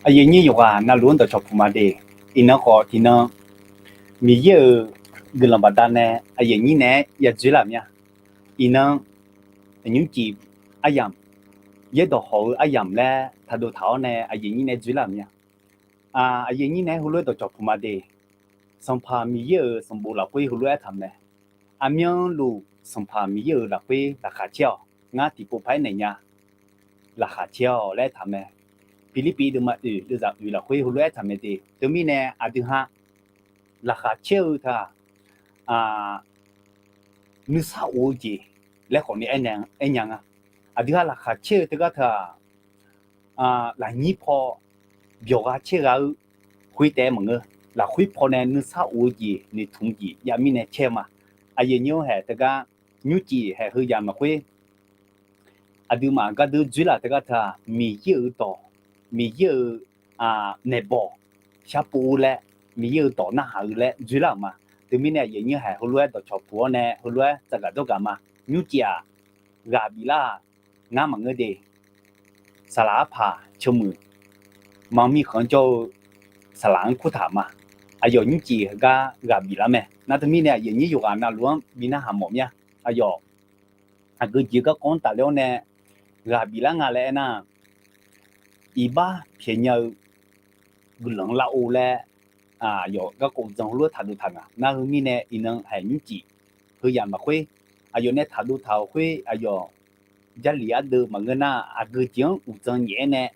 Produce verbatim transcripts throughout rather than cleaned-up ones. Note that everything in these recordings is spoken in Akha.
Aqyuif nyir yawqghaq navluf-anr dawqcawq puq ma de. Iqnan khawf tiqnan Miqyaer-euq guiqlanq baqdanae aqyuif nyir naeq-aer yadzoer laf mir-a. Iqnan nymrcif aryamq, yaerdawq hawq-eu aryamq laer taqdov taq-awr nae aqyuif nyir nae dzoer laf mir-a. Aqyuif nyir naeq-aer heulof-aer dawqcawq puq ma de. Sanqpaq Miqyaer-euq sanqbof lafkhoer heulof-aer taq mae. Aqmyanluf Sanqpaq Miqyaer-euq lafkhoer laqkhaq caer-awq. Ngar tiqpov paq-aer naeq nya, laqkhaq caer-awq laer taq mae. Pirlirpiv deuvma oeq deuvzaq oeq lafkhoer heulof-aer taq mae de. Teumirnae aqdui ha laqkhaq caer-eu teu-aq, nuisar of-eu jeq laer khawfni aer nya nga. Aqdui ha laqkhaq caer-eu teugar teu-aq, lafnyir paw byawq gha caer gha-eu khoer taef-aer maqngeur. Lafkhoer pawnae nuisar of-eu jeq noeqtmq jeq jav mirnae caer-eu ma. Aqyuif nyir-anr haeq teugar nymrcif haeq heu yamq lafkhoer aqduimaf gardeur dzoerlaf teugar teu-aq, Miqyaer-euq dawq, Miqyaer-euq maeqbawq sharpov-eu laer, Miqyaer-euq dawq narhaq-eu laer dzoerlar-euq ma. Teumirnae aqyuif nyir haeq heulof-aer dawqcawq puq-awr nae heulof-aer tsaqgaq dawrgaq ma. Nymrcif-aq, ghaq biflar-aq, ngar maqngeur de. Saqlaq arpaq ceumuiq, maqmir khanq-anr jawr-eu saqlaq-anr kurtaq ma. Aqyawf nymrcif heugar ghaq biflar mae. Nar teumirnae aqyuif nyir yawqghaq navluf-anr bi narhaq mawf mir-a. Aqyawf aqgeu jeq garkawv-anr tafler-awr nae ghaq biflar nga laer aernar, iqbax pyaeqnya-eu guiqlanq lar-or laer, aqyawf garkawv uqdzan heulof-aer taqdov taq nga. Nar heu mirnae iqnan haeq nymrcif heu yamq lafkhoer aqyawf nae taqdov taq-euq khoer aqyawf Jarlif ardeuv maqngeur nar, aqgeu jeq-anr uqdzan nyaef-aer nae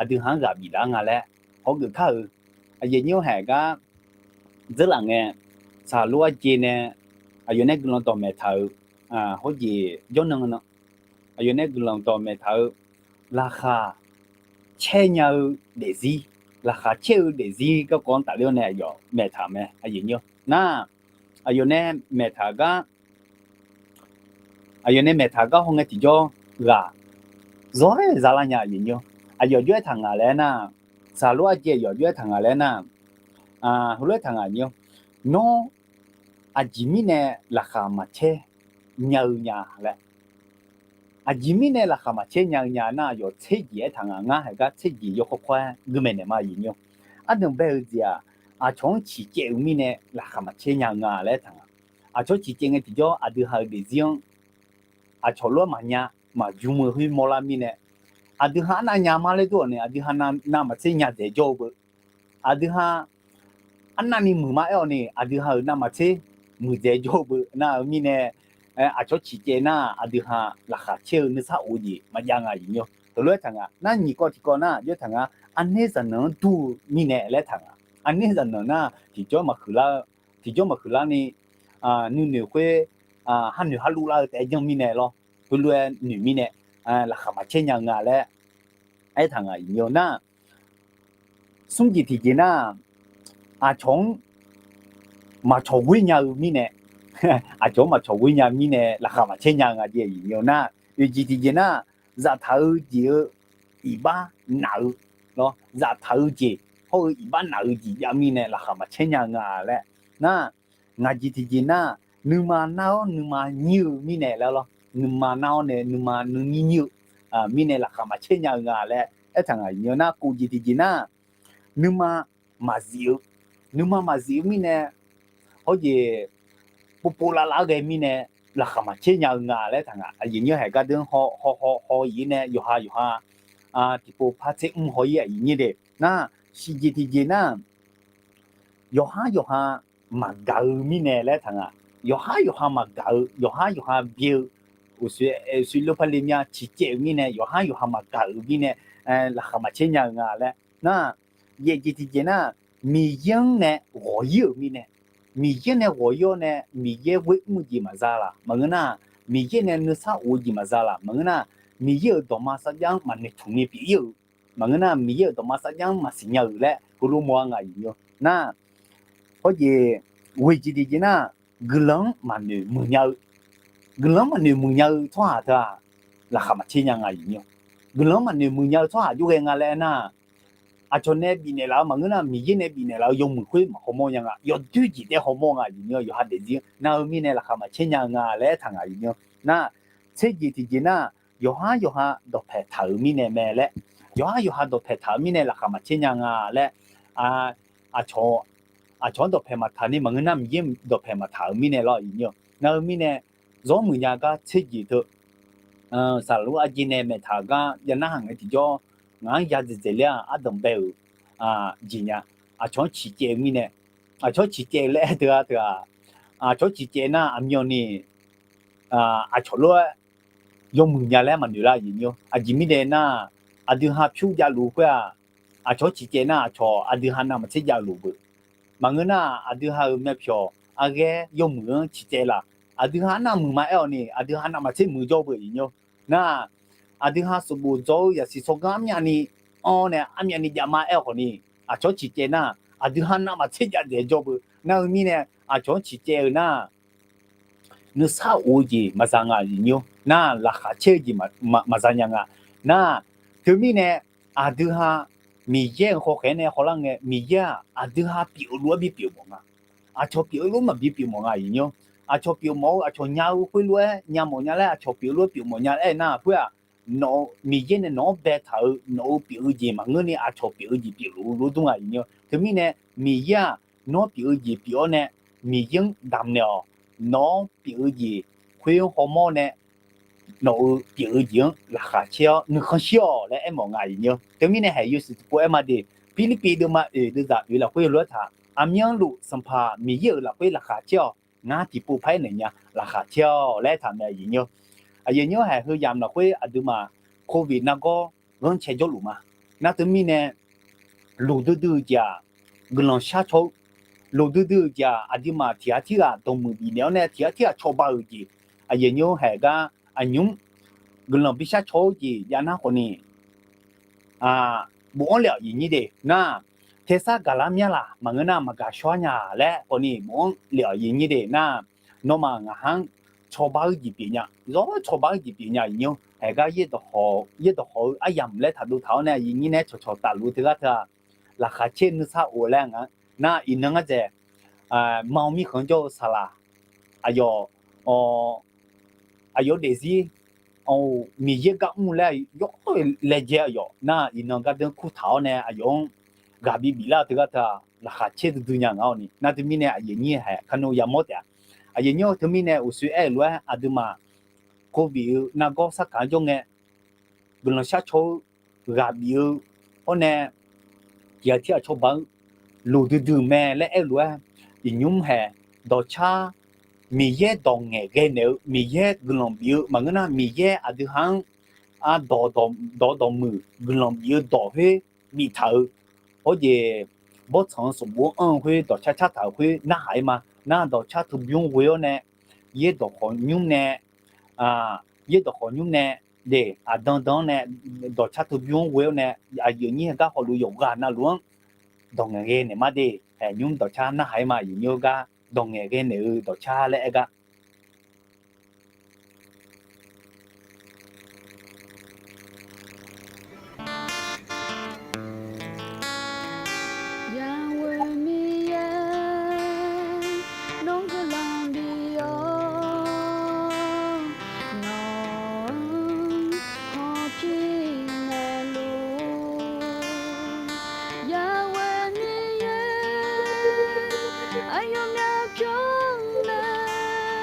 aqdui ha-anr ghaq biflar nga laer hawgeuf kar-euq. Aqyuif nyir-anr haeq gar dzeurlaf ngae, saqlor arjeq nae aqyawf nae guiqlanq dawqmaeq taq-euq, hawjeq jawrnan nan, aqyawf nae guiqlanq dawqmaeq taq-eu laqkhaq caer nya-eu daefzir, laqkhaq caer-eu daefzir garkawv-anr tafler-awr nae aqyawf maeq taq mae. Aqyuif nyir-anr nar, aqyawf nae maeq taq gar aqyawf nae maeq taq gar hawngae tiqjawr ghaq zawr-aer zalar nya. Aqyawf jawr-aer taq ngaq laer aernar, saqlor arjeq aqyawf jawr-aer taq ngaq laer aernar, heulof-aer taq ngaq nyir-anr, nawr aqjeq mirnae laqkhaq maqcaer nya-eu nya laer. Aqjeq mirnae laqkhaq maqcaer nya-eu nya nar, aqyawf tser jeq aertaq nga. Ngar haeq gar tser jeq yawkawr kawr-aer gui maeqnaeq ma. Aqyuif nyir-anr, ardanq bae-eu jeq-aq, aqcawq-anr ciqcaev-eu mirnae laqkhaq maqcaer nya-eu nga laer aertaq nga. Aqcawq-anr ciqcaev ngae tiqjawr aqdui ha-euq daefzir-anr aqcawq lof-aer maqnya, maqjm-eu khoer mawrlar mirnae, aqdui ha arnav nya ma laer dur-awq ni, aqdui ha navmaqtser nya dzaeq jawr-eu beu. Aqdui ha arnavni muiq ma aer-awq ni, aqdui ha-euq navmaqtser muiqdzaeq jawr-eu beu. Nar-eu mirnae, aqcawq-anr ciqcaev nar, aqdui ha laqkhaq caer-eu nuisar of-eu jeq maqjav nga. Aqyuif nyir-anr, heulof-aer taq nga. Nar nyiq kawv tiqkawv nar jawr taq nga, aqner zaqnanq-anr dur-eu mirnae laer taq nga. Aqner zaqnanq nar tiqjawr maqhuiqlar-eu, tiqjawr maqhuiqlar ni, nuinoeq khoer, hanoeq harluf lar-eu taef-aer janr mirnae lawr, heulof-aer noeq mirnae, laqkhaq maqcaer nya-eu nga laer aertaq nga. Aqyuif nyir-anr nar, smr jeq tiqjeq nar, aqcawq-anr maqcawq ghoer nya-eu mirnae, aqcawq-anr maqcawq ghoer nya mirnae laqkhaq maqcaer nya-eu nga jeq. Aqyuif nyir-anr nar, oeq jeq tiqjeq nar, zaftaq-eu jeq-eu iqbax naf-eu lawr, zaftaq-eu jeq hawr-eu iqbax naf-eu jeq jav mirnae laqkhaq maqcaer nya-eu nga laer nar, ngaq jeq tiqjeq nar, nuima nar-awr nuima nyir-eu mirnae laer lawr, nuima nar-awr nae nuima nuinyir nyir-eu mirnae laqkhaq maqcaer nya-eu nga laer aertaq nga. Aqyuif nyir-anr nar, kof jeq tiqjeq nar, nuima maqzif-eu, nuima maqzif-eu mirnae, hawjeq povpov lavlav-aer ghae mirnae, laqkhaq maqcaer nya-eu nga laer taq ngaq. Aqyuif nyir haeq gardeuv haw haw haw haw-ir nae yawqha yawqha tiqpov par tser mr haw-ir aqyuif nyir de. Nar, shiqjeq tiqjeq nar, yawqhar yawqha maqgaq-eu mirnae laer taq ngaq. Yawqhar yawqha maqgaq-eu, yawqhar yawqha byae-eu, uqshoe, uqshoe lof par le mya ciqcaev-eu mirnae yawqhar yawqha maqgaq-euq mirnae laqkhaq maqcaer nya-eu nga laer. Nar, yaeq jeq tiqjeq nar, Miqyaer-anr nae ghawq-ir-euq mirnae, Miqyaer nae ghawq-ir-awr nae Miqyaer ghoer mr-eu jeq maqza laq maqngeur nar, Miqyaer nae nuisar of-eu jeq maqza laq maqngeur nar, Miqyaer-euq dawqma sarjax-anr maqnoeq tmq ni pyeuf-ir-euq maqngeur nar, Miqyaer-euq dawqma sarjax-anr maqsiq nya-euq laer heulof mawr-a nga aqyuif nyir-or. Nar, hawjeq, ghoeq jeq tiqjeq nar, guiqlanq-anr maqnoeq muiq nya-eu, guiqlanq-anr maqnoeq muiq nya-eu tsawrhaq teu-aq, laqkhaq maqcaer nya nga aqyuif nyir-or. Guiqlanq-anr maqnoeq muiq nya-eu tsawrhaq jawrghae nga laer aernar, aqcawq nae bifnaeq laf-eu maqngeur nar, Miqyaer nae bifnaeq laf-eu yawmuiq khoer maqhaw mawr nya nga. Yawdoer jeq taef haw mawr nga aqyuif nyir-or. Yawqha daefzir nar-eu mirnae laqkhaq maqcaer nya-eu nga laer aertaq ngaq aqyuif nyir-or. Nar, tser jeq tiqjeq nar, yawqhar yawqha dawqpaeq taq-euq mirnae mae laer, yawqhar yawqha dawqpaeq taq-euq mirnae laqkhaq maqcaer nya nga laer, aqcawq, aqcawq-anr dawqpaeq maqtaq ni maqngeur nar, Miqyaer dawqpaeq maqtaq-euq mirnae lawr aqyuif nyir-or. Nar-eu mirnae, zawr muiq nya gar tser jeq teu, saqlaq-awr arjeq nae maeqtaq gar jav narhaq ngae tiqjawr, ngaq-anr ya dzaeqdzaeq ler-aq ardanq bae-euq jeq nya. Aqcawq-anr ciqcaev-eu mirnae, aqcawq-anr ciqcaev-eu laer aer teu-a teu-aq, aqcawq-anr ciqcaev nar aqmyanni aqcawq lof-aer yawmuiq nya laer maqnoeq lar aqyuif nyir-or. Aqjeq mirnae nar, aqdui ha pyur javluf khoer-aq, aqcawq-anr ciqcaev nar aqcawq aqdui ha navmaqtser javluf beu. Maqngeur nar, aqdui ha-euq myavpyawq arghaer yawmuiq-anr ciqcaev laf. Aqdui ha arnavmuiq ma aer-awq ni, aqdui ha navmaqtser muiq jawr beu aqyuif nyir-or. Nar, aqdui ha sanqbof dzaw-eu zaqsiq tsawrganr armyavni anr-awr nae armyavni jav ma aer-awq khawf ni, aqcawq-anr ciqcaev nar, aqdui ha navmaqtser jav daef jawr beu. Nar-eu mirnae, aqcawq-anr ciqcaev-eu nar, nuisar of-eu jeq maqza nga aqyuif nyir-or. Nar, laqkhaq caer-eu jeq maqza nya nga. Nar, teumirnae aqdui ha Miqyaer-euq hawkhaeq nae hawlar ngae, Miqyaer-aq aqdui ha pyeuf-eu lof-aer bipyeuf mawf nga. Aqcawq pyeuf-eu lof maqbi pyeuf mawf nga aqyuif nyir-or. Aqcawq pyeuf mawf-eu, aqcawq nya-eu khoerlof-aer nya mawf nya laer, aqcawq pyeuf-eu lof-aer pyeuf mawf nya laer aernar, khoer-aq, nawq-eu Miqyaer nae nawq-anr baetaq-eu nawq-euq pyeuf-eu jeq maqngeur ni aqcawq pyeuf-eu jeq pyeufluf-eu lof dur nga aqyuif nyir-or. Teumirnae Miqyaer-aq nawr pyeuf-eu jeq pyeuf-awr nae Miqyaer-anr damq naeq-awq. Nawr pyeuf-eu jeq khoer-anr hawmawr nae nawq-euq pyeuf-eu jeq-anr laqkhaq caer-awr nuikhanr shir-awq laer aermawf nga aqyuif nyir-or. Teumirnae haeq yawshuif tiqpov aer ma de, Pirlirpiv deuvma oeq deuvzaq oeq lafkhoer lof-aer taq, aqmyanluf Sanqpaq Miqyaer-euq lafkhoer laqkhaq caer-awq. Ngar tiqpov paraer naeq nya, laqkhaq caer-awq laer aertaq mae aqyuif nyir-or. Aqyuif nyir-or, haeq heuyamq lafkhoer aqduimaf covid nargawr ghanrcae jawrluf ma. Nar teumirnae, loqdui dui-euq jeq-aq, guiqlanq shar caw-eu, loqdui dui-euq jeq-aq, aqduimaf tiq ghaq tirghaq dawqmuiq bifnaeq-awr nae tiq ghaq tirghaq cawba-euq jeq, aqyuif nyir-or, haeq gar aqnymr guiqlanq bishar caw-eu jeq jav nar khawf ni, bofanr le-awq aqyuif nyir de nar, tersar gaqlar myanr laq maqngeur nar maqgaq shawr nya laer khawf ni bofanr le-awq aqyuif nyir de nar, nawmaf ngaq-anr cawba-eu jeq pyeuf nya, zawr cawba-eu jeq pyeuf nya aqyuif nyir-or. Haeq gar yaerdawq khawf, yaerdawq khawf-eu aryamq laer taqdov taq-awr nae aqyuif nyir nae cawqcawq tafluf teugar teu-aq, laqkhaq caer nuisar of laer nga. Nar iqnan ngar dzaeq, ma-eu mirkhanq jawr-eu saqlaq, aqyawf, aqyawf daefzir, Miqyaer gar mr laer yawr laejae aqyawf nar iqnan gardanr kurtaq-awr nae aqyawf-anr ghaq bi biflar-eu teugar teu-aq, laqkhaq caer duidui nya nga-awq ni. Nar teumirnae aqyuif nyir haeq kar nmr yamawr taef-a. Aqyuif nyir-or, teumirnae uqshoe aer-euq lof-aer aqduimaf covid-eu nargawr sarkaq-anr jawr ngae, guiqlanq shar caw-eu, ghaq bif-eu, hawr nae tiq ghaq tirghaq cawba-eu, loqdui dui-euq mae laer aer-eu lof-aer, iqnymr haeq dawqcar Miqyaer dawq ngaeq ghae naeq-eu, Miqyaer guiqlanq bif-eu maqngeur nar, Miqyaer aqdui ha-anr ardawq dawq dawqmuiq guiqlanq bif-eu dawq khoer biftaq-eu, hawjeq bawrtsanq-eu sanqbof-anr anr-eu khoer dawqcar cartaq-euq khoer narhaq-ir ma. Nar dawqcar teu bymr ghoe-awr nae, yaerdawq khawf nymr nae, yaerdawq khawf nymr nae, de, aqdan dan-anr nae dawqcar teu bymr-anr ghoe-awr nae, aqyuif nyir gar khawf luf yawqghaq navluf-anr dawq ngaeq ghae naeq ma de. Haeq nymr dawqcar narhaq-ir ma, aqyuif nyir-or, gar dawq ngaeq ghae naeq-eu dawqcar laer aer gar Yawghoe Miqyaer, nawr guiqlanq bif-awr, nawq-anr hawpir naeqluf. Yawghoe Miqyaer, aqyawfnyaf pyawr mae.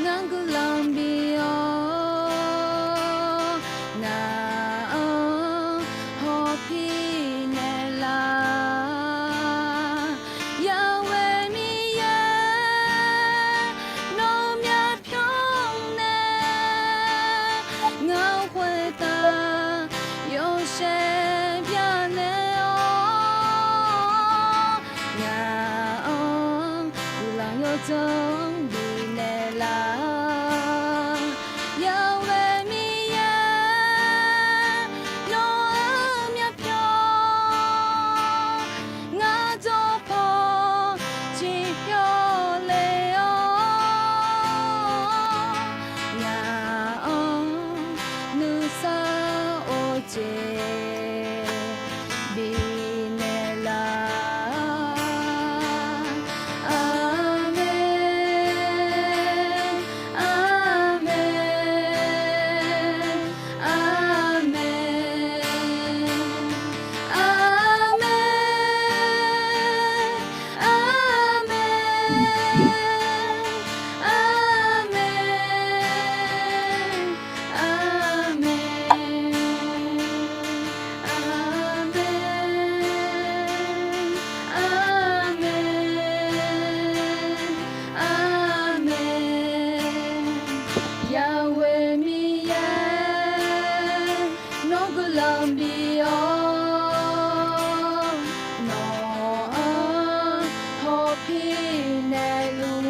Ngar guiqlanq bif-awr, ngaq-anr hawpir naeqlaf. Yahweh Miqyaer, nawr myavpyawr nae ngar khoertav yawshaef byanaeq-awr, ngaq-anr guiqlanq yawdzanr bifnaeq laf. Yahweh Miqyaer, nawr-eu myavpyawr ngar dawrpaw ciqpyawr le-awr, ngaq-anr nuisar-eu jeq bifnaeq laf. Aqmeq, aqmeq, aqmeq, aqmeq, aqmeq, aqmeq, aqmeq, aqmeq, aqmeq, aqmeq. Yahweh Miqyaer, nawr guiqlanq bif-awr, nawq-anr hawpir naeqluf.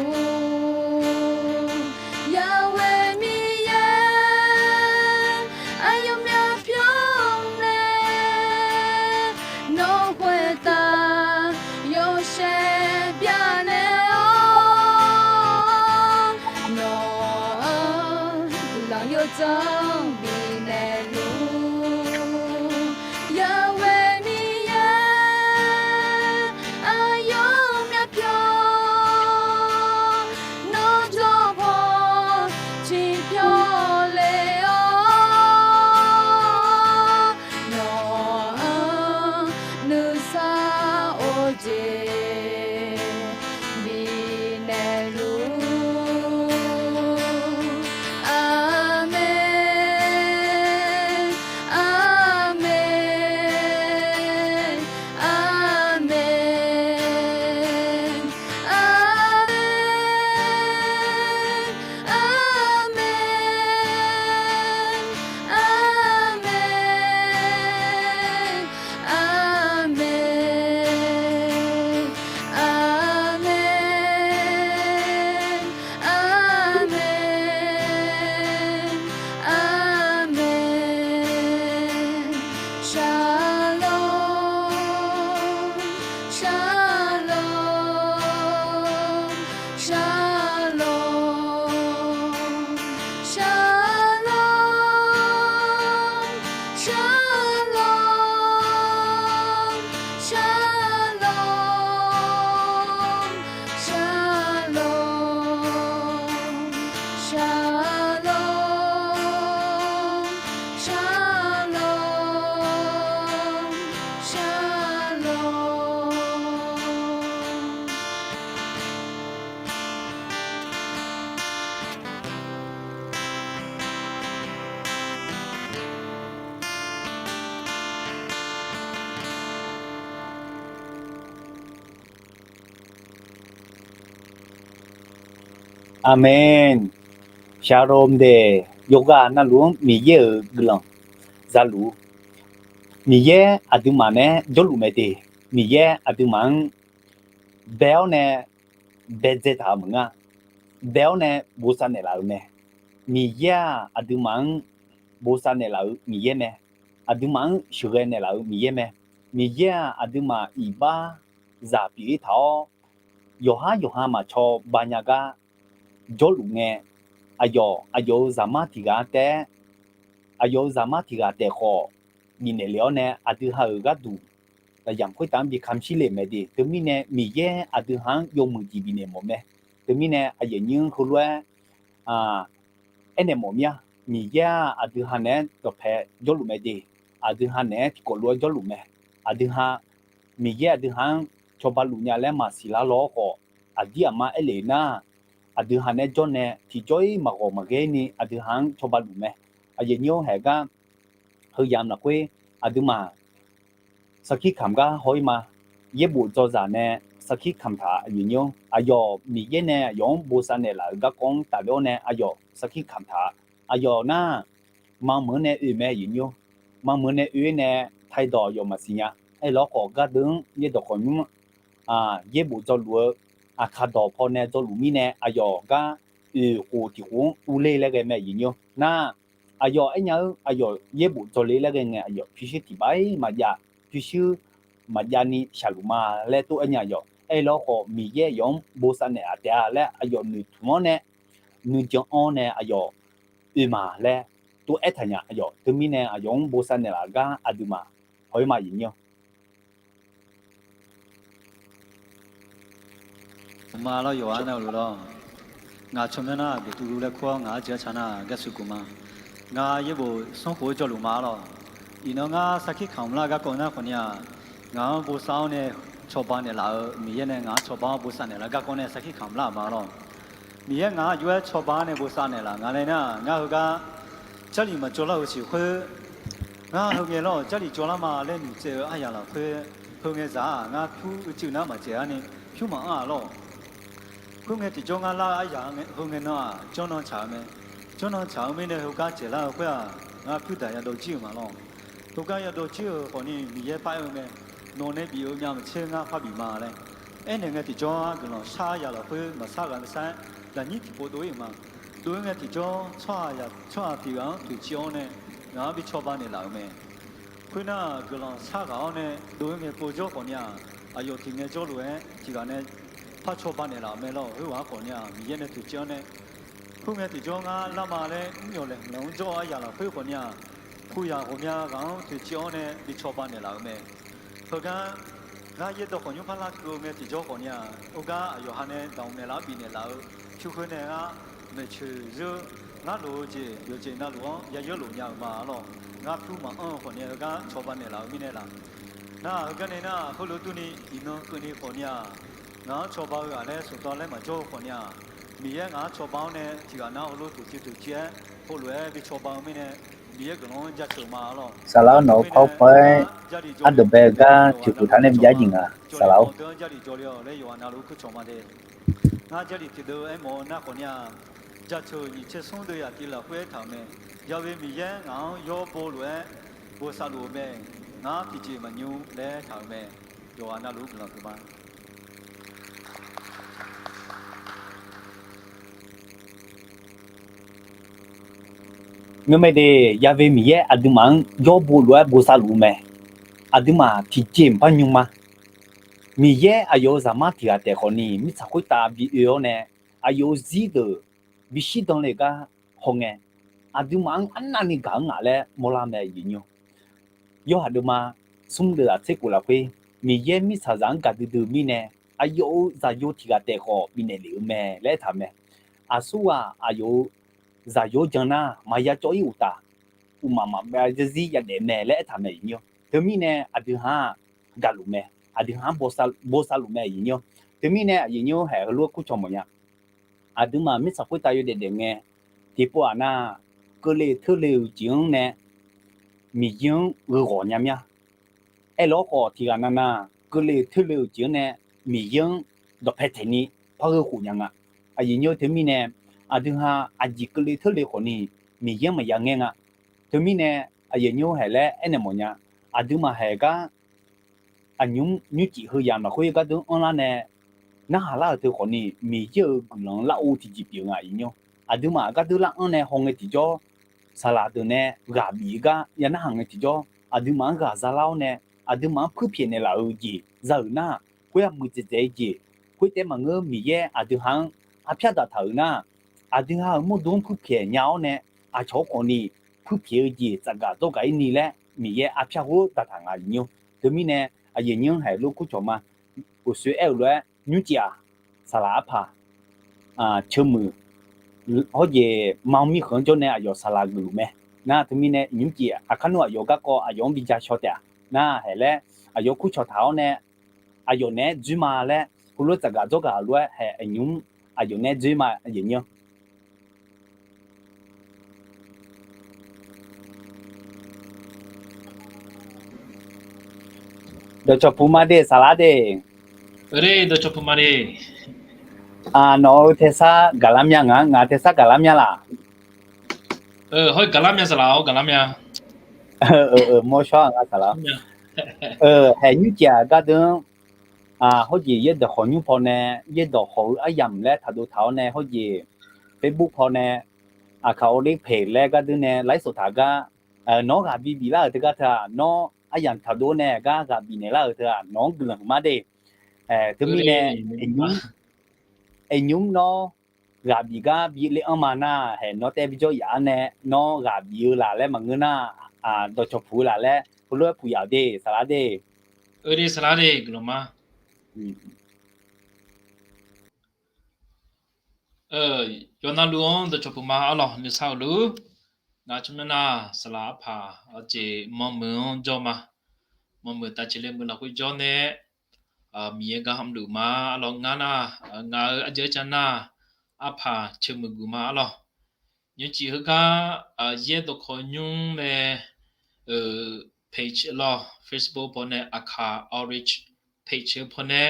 Yahweh Miqyaer, aqyawf myavpyawr nae nawq khoertav yawshaef byanaeq-awr, nawq-anr guiqlanq yawdzanr bifnaeq luf. Yahweh Miqyaer, aqyawf myavpyawr nawr dawrpaw ciqpyawr le-awr, nawq-anr nuisar-eu jeq bifnaeq luf. Aqmeq, aqmeq, aqmeq, aqmeq, aqmeq, aqmeq, aqmeq, aqmeq, aqmeq, aqmeq. Shalom, shalom, shalom, shalom, shalom, shalom, shalom, shalom, shalom, shalom. Aqmeq. Shalom de, yawqghaq navluf-anr Miqyaer-euq guiqlanq za luf-ur. Miqyaer aqduimaf nae jawrluf mae de. Miqyaer aqduimaf-anr bae-awr nae baedzae taq-euq maqngeur-a. Bae-awr nae bosav naeqlaf-euq mae. Miqyaer-aq, aqduimaf-anr bosav naeqlaf-euq Miqyaer mae. Aqduimaf-anr sheuqghae naeqlaf-euq Miqyaer mae. Miqyaer-aq, aqduimaf iqbax zaq pyeuf-ir taq-awr, yawqhar yawqha maqcaw ba nya gar jawrluf ngae, aqyawf, aqyawf-euq zaqmar tiq ghaq taef-aer, aqyawf-euq zaqmar tiq ghaq taef khawf bifnaeq lef-awr nae, aqdui ha-euq gharduq lafyamq khoertav-anr bi kamq shir le-euq mae de. Teumirnae Miqyaer aqdui ha-anr yawmuiq jeq bifnaeq mawf mae. Teumirnae aqyuif aqnyir-anr heulof-aer aernaeq mawf mir-a. Miqyaer-aq, aqdui ha naeq-aer dawqpae jawrluf mae de. Aqdui ha naeq-aer tiqkawv lof-aer jawrluf mae. Aqdui ha, Miqyaer aqdui ha-anr cawba luf nya laer maqsiq lar law-awr khawf, aqdir aqmar aerlef nar, aqdui ha nae jawr nae tiqjawr-ir maqghawq maqghae ni aqdui ha-anr cawba luf mae. Aqyuif nyir-or, haeq gar heuyamq lafkhoer aqduimaf sarkir kamq gar haw-ir ma. Yaerbof dzawzaq nae sarkir kamq taq-a. Aqyuif nyir-or, aqyawf Miqyaer nae aqyawf-anr bosav naeqlaf-euq garkawv-anr tafler-awr nae aqyawf sarkir kamq taq-a. Aqyawf nar, mameuq-anr nae oe mae. Aqyuif nyir-or, mameuq nae oe-aer nae taedawq aqyawf maqsiq nya. Aerlawkhawf gardeuv-anr yaerdawq khawqnymr yaerbof dzawluf-eu aqkaq dawq pawnae dzawluf mirnae aqyawf gar oeq khof tiq khof-anr urler laer ghae mae. Aqyuif nyir-or, nar, aqyawf aernya-eu aqyawf yaerbof dzawle laer ghae ngae aqyawf pyurshuir tiq bar-ir maqjav, pyurshuir maqjav ni shaqluf ma laer tov aernya yawq. Aerlawkhawf Miqyaer aqyawf-anr bosav naeqlaf taef-a laer aqyawf noeqtmq-anr nae nuijan-anr nae aqyawf oe ma laer tov aertaq nya. Aqyawf teumirnae aqyawf-anr bosav naeqlaf gar aqduimaf haw-ir ma. Aqyuif nyir-or, ma lawr, yawqha navluf lawr. Ngaq tsawrmyanr nar geqtuv lu laer kur-awr ngaq-anr jeq-aer ca nar gaershuif guf ma. Ngar yaerbof smrkhof-eu jawrluf ma lawr. Iqnan ngar sarkir kamq lar garkawv nar khawfni-aq, ngaq-anr bosav-awr nae cawba naeqlaf-eu Miqyaer nae ngaq-anr cawba-awr bosav naeqlaf garkawv nae sarkir kamq lar-euq ma lawr. Miqyaer ngaq-anr aqjox-aer cawba-awr nae bosav naeqlaf nga laer nar, ngar heugar Jarlif maqjawr lar-euq siq khoer, ngar heungae lawr Jarlif jawrlar ma laer noeqtsaev-eu aryaq lafkhoer, heungae zaq-aq ngar pyur uicuiv nar maqtsaev-ar ni pyur maqanr-aq lawr. Khoerngae tiqjawr ngar lar-eu aryaq heungae nan-aq jawrnan tsaq-eu mae. Jawrnan tsaq-eu mirnae heugar dzaeqlar-eu khoer-aq, ngar pyur daq yadawv jir-euq ma lawr. Heugar yadawv jir-euq khawfni Miqyaer par-aer-eu mae. Nawq nae bif-eu myavmaqtser ngar par bif ma laer aernaeq ngae tiqjawr-ar guiqlanq shar yaq lafkhoer maqsar ghaq nae sar-aer daqnyir tiqpov dov-ir-euq ma. Dov-ir ngae tiqjawr tsawrhaq tiq ghaq-anr toeqciv-awr nae ngaq-anr bi cawba naeqlaf-euq mae. Khoernar guiqlanq shar ghaq-awr nae dov-ir ngae povjawr khawfni-aq, aqyawf tiq ngae jawrluf-aer tiq ghaq nae par cawba naeqlaf-euq mae lawr. Khoerghaq-anr khawfni-aq Miqyaer nae toeqciv-awr nae khoerngae tiqjawr ngar lar ma laer mr yawq laeqhmq lanq-anr jawr-eu aryaq lafkhoer khawfni-aq, puq yaq ghawqmya ghaq-anr toeqciv-awr nae bi cawba naeqlaf-euq mae. Heugar ngar yaerdawq khawqnymr par larkeuv-eu ngae tiqjawr khawfni-aq, heugar aqyawf ha nae damq naeqlaf-anr bifnaeq laf-eu pyur khoer nae ngar maeqtsoeq zeur ngar loq-eu jeq yawqjeq navluf-anr yayeur lof nya-euq ma lawr. Ngar pyur maqanr-eu khawfni heugar cawba naeqlaf-eu mirnae laf. Nar heugar nae nar heulof durni iqnan keuvni khawfni-aq, ngaq-anr cawba-eu ghaq laer saqdawr laer maqjawr-eu khawfni-aq, Miqyaer ngaq-anr cawba-awr nae tiq ghaq nar heulof toeqciv toeqciv-aer heulof-aer bi cawba-eu mirnae Miqyaer guiqlanq-anr jaceuq ma lawr. Saqlaq-awr nawq-eu paw paw-aer ardeuq bae-eu gar toeqpuq taq nae bi jar jeq nga. Saqlaq-awr deuq-anr Jarlif jawrle-awq laer yawqha navluf-ur kur cawq ma de. Ngar Jarlif tiqdeuv aermawf-eu nar khawfni-aq, jaceuq nyiq tser smr deuv yaf tiv lafkhoer aertaq-euq mae. Ya've Miqyaer ngaq-anr yawr bo lof-aer bosav luf-eu mae. Ngar tiqjeq maqnymr laer aertaq-euq mae. Yawqha navluf-ur guiqlanq huiq ma. Ngeurmae de, Ya've Miqyaer aqduimaf-anr yawr bo lof-aer bosav luf-eu mae. Aqduimaf tiqjeq maqpar nymr ma. Miqyaer aqyawf-euq zaqmar tiq ghaq taef khawfni mirtsaq khoertav bi oe-awr nae aqyawf-euq zir deuq bi shirdan le gar hawngae, aqduimaf-anr arnavni gaq-anr ngaq laer mawrlar mae. Yawqha deuvma smr deuv-aq tser khof lafkhoer, Miqyaer mirtsaqzaq-anr gaqdui dui mirnae aqyawf-euq zaqyo tiq ghaq taef khawf bifnaeq lef-eu mae laer aertaq mae. Aqsurghaq aqyawf-euq zaqyo jan nar maqya cawv-ir uqtaf, uqmaf maqbav zarzir yadaef mae laer aertaq mae. Teumirnae aqdui ha-aq gaqluf mae, aqdui ha-anr bosav luf mae. Teumirnae aqyuif nymr haeq heulof-aer kur cawq mawf nya. Aqduimaf mirtsaq khoertav yawdaef daef ngae, tiqpov-aq nar, keuvle teurle-euq jeq-anr nae Miqyaer-anr gheu ghawq nya mya. Aerlawkhawf tiq ghaq navnav keuvle teurle-euq jeq-anr nae Miqyaer-anr dawqpae taeqni par gheu khof nya nga. Aqyuif nymr teumirnae aqdui ha aqjeq keuvle teurle khawfni Miqyaer-anr maqya ngaer nga. Teumirnae aqyuif nymr haeq laer aernaeq mawf nya. Aqduimaf haeq gar aqnymr nymrcif heu yamq lafkhoer gardeur anrlar nae narhaq lar-euq teu khawfni Miqyaer-euq guiqlanq lar-eu tiqjeq pyeuf nga. Aqyuif nymr aqduimaf gardeur lar anr nae hawngae tiqjawr saqlaq deuq nae ghaq bif-eu gar ya narhaq ngae tiqjawr aqduimaf-anr ghaq zalar-awr nae aqduimaf-anr puirpyaeq naeqlaf-euq jeq za-euq nar, khoer-aq muiqdzaeq dzaeq-eu jeq, khoertaef maqngeur Miqyaer aqdui ha-anr arpyar daqtaq-euq nar, aqdui ha-euq mawrdo-anr puirpyaeq nya-awr nae aqcawq-anr khawfni puirpyaeq-eu jeq tsafgaq dawrgaq-ir ni laer Miqyaer arpyar ghor daqtaq nga. Aqyuif nymr teumirnae aqyuif nymr haeq lof kur cawq ma. Uqshoe aer-euq lof-aer nymrcif-aq saqlaq arpaq ceuq muiq hawr jeq ma-eu mirkhanq-anr jawr nae aqyawf saqlaq geufluf mae. Nar teumirnae nymrcif aqkar nmr aqyawf garkawv aqyawf-anr bi ja shaw taef-a. Nar haeq laer aqyawf kur cawq taq-awr nae aqyawf naeq-aer dzoer ma laer heulof-aer tsafgaq dawrgaq-euq lof-aer haeq aqnymr aqyawf nae dzoer ma, aqyawf nymr. Dawqcawq puq ma de, saqlaq de. Nawq-eu tersar gaqlar mya nga, ngaq tersar gaqlar mya laf? Mawrshawr nga saqlaq. Haeq nymrcif-aq gardeuv-anr, hawjeq yaerdawq khawqnymr pawnae, yaerdawq khawq-eu aryamq laer taqdov taq-awr nae, hawjeq Facebook pawnae, Aqkaq Orange Page laer gardeuv nae ไลฟ์สด taq gar, nawr ghaq bi biflar-euq teugar teu-aq, nawr aryamq taqdov-awr nae gar ghaq bifnaeq lar-euq teu-aq, nawq-anr guiqlanq huiqma de. Teumirnae, aqnymr nawr ghaq bif gar bi ler-anr ma nar, haeq nawr taev bijawr yaf-anr nae nawr ghaq bif-eu laf laer maqngeur nar, dawqcawq puq-eu laf laer heulof-aer puq yaf-euq de, saqlaq de. Saqlaq de, guiqlanq ma. Yawqnavluf-anr dawqcawq puq ma arlawq, nuisar-euq luf. Ngaq tsawrmyanr nar saqlaq arpaq aqjeq manrmeuq-anr jawr ma. Manrmeuq taf ceqle meuq lafkhoer jawr nae, Miqyaer gar hmq luf ma arlawq. Ngar nar, ngaq-euq aqjeq-aer cav nar, arpaq ceuq meuq guq ma arlawq. Nymrcif heugar, yaerdawq khawqnymr nae page lawr, Facebook pawnae, Aqkaq Orange Page-eu pawnae,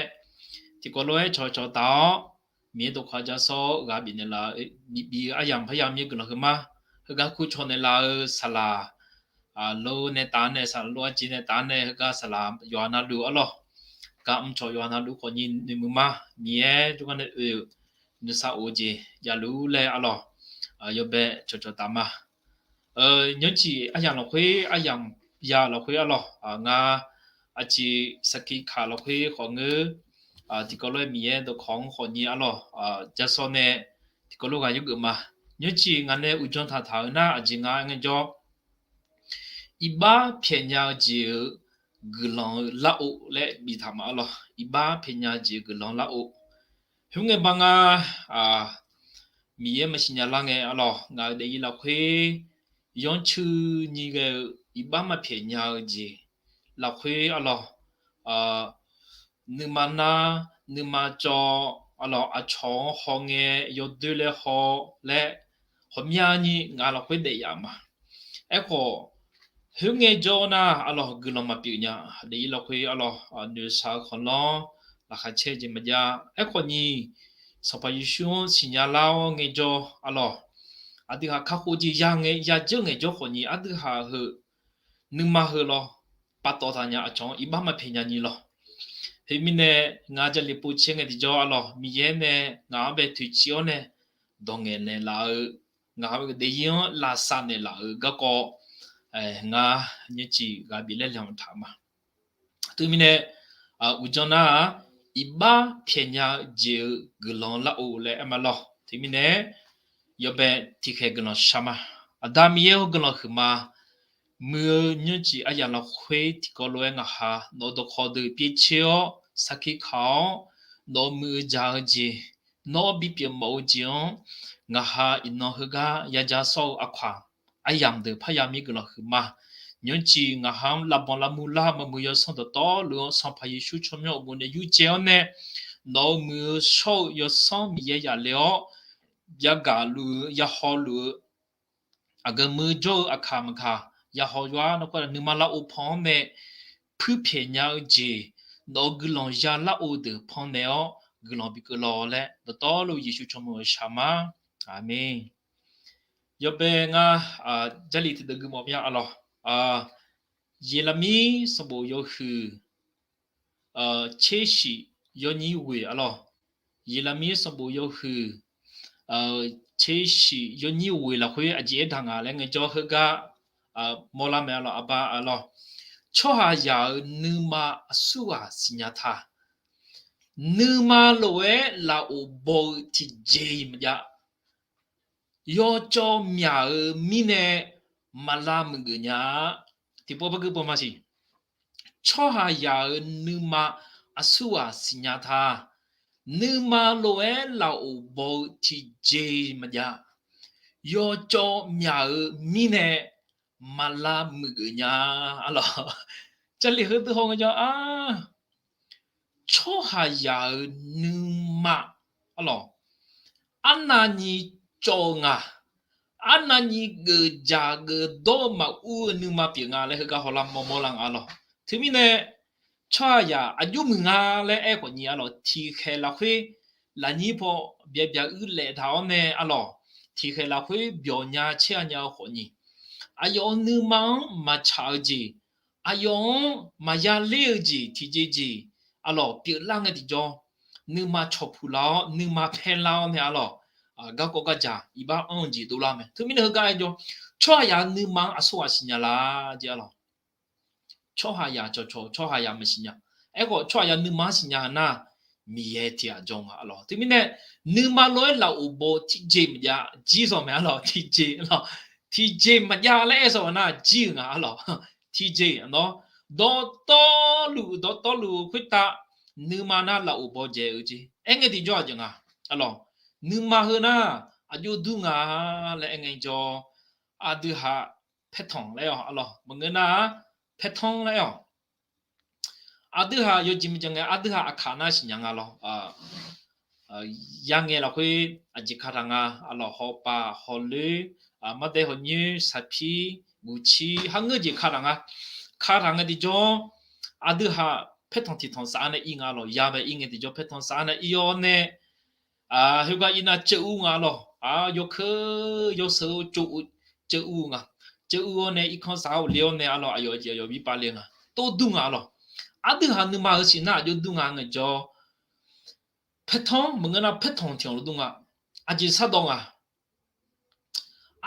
tiqkawv lof-aer cawqcawq taf-awr, Miqyaer dawqkawq-anr ja sawr-awr ghaq bifnaeq laf-eu, bif-eu aryamq parya mir guiqlanq huiqma. Heugar kur caw naeq laf-eu saqlaq, lo nae taf-anr nae, saqlaq lo arjeq nae taf-anr nae, heugar saqlaq yawqha navluf arlawq, gar mrcawq yawqha navluf khawfnyi noeqmuiq ma. Miqyaer jawrgar nae oe-euq nuisar of-eu jeq javluf laer arlawq, yawbae cawqcawq taf ma. Nymrcif aryamq lafkhoer, aryamq ya lafkhoer arlawq, ngar aqjeq saqkiq kaq lafkhoer khawf ngeur, tiqkawv lof-aer Miqyaer dawqkawq-anr khawfnyi arlawq, ja sawr nae tiqkawv lof ghaq yawgeuf ma. Nymrcif ngaq nae uqdzan taqtaq-eu nar, aqjeq ngar ngaejawr, iqbax pyaeqnya-eu jeq-euq guiqlanq-eu lar-of laer biftaq ma arlawq. Iqbax pyaeqnya-eu jeq-euq guiqlanq lar-of. Khoerngae ba nga, Miqyaer maqsiq nya lar ngae arlawq, ngaq-euq daefzir lafkhoer yanrcuini ghae-eu iqbax maqpyaeq nya-eu jeq lafkhoer arlawq, nuima nar, nuima cawv arlawq, aqcawq-anr hawngae yawdoer laer haw laer, ghawqmyani ngaq lafkhoer daef yaf ma. Aerkhawf, khoerngae jawr nar arlawq, guiqlanq maqpyeuf nya. Daefzir lafkhoer arlawq, noeqshaq-eu khanqlanr laqkhaq caer-eu jeq maqjav. Aerkhawfni, Sanqpaq Yeqsur-anr siqnya lar-awr ngaejawr arlawq, aqdui haq kakhof jeq ya ngae, yadzeur ngaejawr khawfni, aqdui haq heu nuima heu lawr, paftawf taqnya, aqcawq-anr iqbax maqpyaeq nyani lawr. Khoermirnae, ngar Jarlif pov caer ngae tiqjawr arlawq, Miqyaer nae ngaq-anr bae toeqciv-awr nae dawq ngaeqnaeq laf-eu, ngaq-euq daefzir-anr lavsav naeqlaf-euq garkawv, ngar nymrcif ghaq bif laer laeqhmq taq ma. Teumirnae, uqdzan nar-aq, iqbax pyaeqnya-eu jeq-euq guiqlanq lar-of laer aer ma lawr. Teumirnae, yawbae tiqkhaeq guiqlanq shar ma. Aqda Miqyaer-or, guiqlanq huiqma. Muiq-eu nymrcif aryamq lafkhoer tiqkawv lof-aer ngaqha nawq-eu dawqkawq deuq pyaev caer-awr sarkir kaq-awr, nawq-euq muiq-eu dzaq-eu jeq, nawr bipyeuf mawf-eu jeq-anr ngaqha iqnan heugar yaja sawr-eu aqkaq aryamq deuq parya mir guiqlanq huiqma. Nymrcif ngaqha-anr lavbanq lavmuiq lar maqmuiq yawsanr dawqtawvluf-anr Sanqpaq Yeqsur tsawrmyanr uqmov nae yurcaev-awr nae, nawq-euq muiq-eu shawr-eu yawsanr Miqyaer yaf le-awr, yagaq luf-eu, yahaw luf-eu, aqgeu muiq-eu jawr-eu aqkaq maqkaq, yahaw yawr-ar. Nawr kawr-a nuima lar-of pan-anr nae puirpyaeq nya-eu jeq, nawq-euq guiqlanq ya lar-of deuq pannaeq-awr guiqlanq bikeuv lawq laer, dawqtawvluf Yeqsur tsawrmyanr-eu shaq ma. Aqmeq. Yawbae ngar Jarlif tiqdeuv gui mawf mya arlawq. Yeqlaqmir sanqbof yawhuiq tsershiq yawnyir ghoeq arlawq. Yeqlaqmir sanqbof yawhuiq tsershiq yawnyir ghoeq lafkhoer aqjeq aerdaq nga laer ngaejawr heugar mawrlar mae arlawq, aqba arlawq. Tsawrhaqzaq-euq nuima aqsurghaq siqnya ta. Nuima lof-aer laf-of baw-eu tiqjeq-iq maqjav. Yawcawv myaq-euq mirnae maqlav muiqgeuf nya-a. Tiqpov par gui pov ma siq. Tsawrhaqzaq-euq nuima aqsurghaq siqnya ta. Nuima lof-aer laf-of baw-eu tiqjeq-iq maqjav. Yawcawv myaq-euq mirnae maqlav muiqgeuf nya arlawq. Jarlif heudeuq haw ngaejawr-a, tsawrhaqzaq-euq nuima arlawq, arnavni cawv-eu nga. Arnavni geuf dzaq geuf dawr-eu maqur-eu nuima pyeuf nga laer heugar hawlar mawrmawr lar nga arlawq. Teumirnae tsawrhaqzaq aqjox muiq nga laer aer khawfni arlawq, tiqkhaeq lafkhoer lafnyir paw byav byav uir laef taq-awr nae arlawq, tiqkhaeq lafkhoer byawq nya caer-a nya-eu khawfni, aqyawf-euq nuima-anr maqtsaq-eu jeq, aqyawf-anr maqya ler-eu jeq tiqjeq jeq arlawq pyeuflar ngae tiqjawr, nuima cawqpuq lar-awr nuima paer lar-awr nae arlawq, garkawv gardzaq iqbax anr-eu jeq dovlar mae. Teumirnae heugar aer jawr, tsawrhaqzaq-euq nuima-anr aqsurghaq siqnya la jeq arlawq. Tsawrhaqzaq cawqcawq tsawrhaqzaq maqsiqnya. Aerkhawf tsawrhaqzaq nuima-anr siqnya-eu nar, Miqyaer tiq ghaq jawr nga arlawq. Teumirnae nuima lof-aer lafov baw tiqjeq maqjav jir sawq mae arlawq, tiqjeq arlawq, tiqjeq maqjav laer aer sawq-eu nar jir-euq nga arlawq. Tiqjeq nawr dawqtawvluf dawqtawvluf khoertav nuima nar lafov baw dzaeq-eu jeq aer ngae tiqjawr aqjeq nga arlawq. Nuima heu nar aqjox dur nga laer aer ngae jawr, aqdui haq paertanq laer-awq arlawq, maqngeur nar-aq paertanq laer-awq. Aqdui haq yawjeq miqjan ngae aqdui haq aqkaq nar siqnya nga lawr. Yarngae lafkhoer aqjeq kataq nga arlawq, hawpav hawloer, mardae hawqnyoer saqpir guqcir har ngeur jeq kataq nga. Kataq ngae tiqjawr aqdui haq paertanq tiqtanq saf-awr nae ir nga lawq, ya bae ir ngae tiqjawr paertanq saf-awr nae ir-awr nae, khoergar ir nar ceuv ur nga lawq. Yawkeuv yawsheuq-eu ceuv ur nga. Ceuv ur-awr nae irkanr saf-awr le-awr nae arlawq, aqyawf jeq aqyawf bi pav le nga. Tov dur nga lawq. Aqdui haq nuima heu siq nar aqjox dur nga ngaejawr, paertanq maqngeur nar paertanq tiq anq lof dur nga. Aqjeq shardawv nga.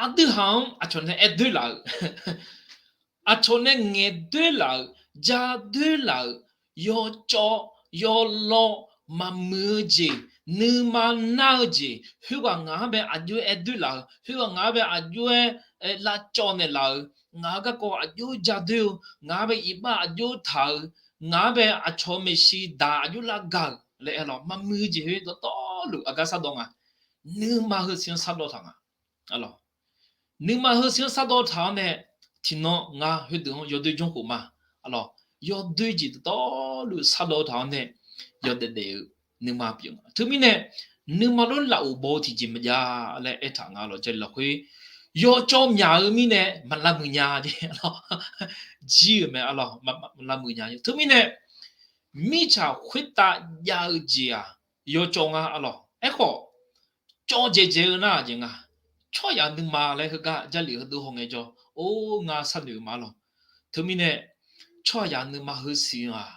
Aqdui haq-anr aqcawq nae aer doer laf-euq, aqcawq nae ngaeq doer laf-euq, ja doer laf-euq, yawcawv yawlaw, maqmuiq-eu jeq, nuima nar-eu jeq, khoerghaq ngaq-anr bae aqjox-aer aer doer laf-euq, khoerghaq ngaq-anr bae aqjox-aer lavcawv naeqlaf-euq, ngaq-euq garkawv aqjox-aer ja doer-eu, ngaq-anr bae iqbax aqjox taq-euq, ngaq-anr bae aqcawq-eu maeqshi daq aqjox lavgaq-euq laer aer lawq. Maqmuiq-eu jeq khoer dawqtawvluf aqgar shardawv nga. Nuima heu siq-anr shardawv taq nga. Nuima heu siq-anr shardawv taq-awr nae, tiqnan ngar heudeuq-anr yawdoer janrkhof ma. Arlawq, yawdoer jeq dawqtawvluf shardawv taq-awr nae yawdaef daef-eu nuima pyeuf nga. Teumirnae nuima lof-aer lafov baw-eu tiqjeq maqjav laer aertaq nga lawq. Jarlif lafkhoer yawcawv myaq-eu mirnae maq lavmuiq nya jeq arlawq, jir-euq mae arlawq, maq lavmuiq nya. Teumirnae mirtsaq khoertav jav-eu jeq-aq yawcawv nga arlawq. Aerkhawf cawv dzaeqdzaeq-eu nar aqjeq nga. Tsawrhaqzaq nuima laer heugar Jarlif heudeuq hawngae jawr, or ngar sharnoeq ma lawq. Teumirnae tsawrhaqzaq nuima heu siq-aq,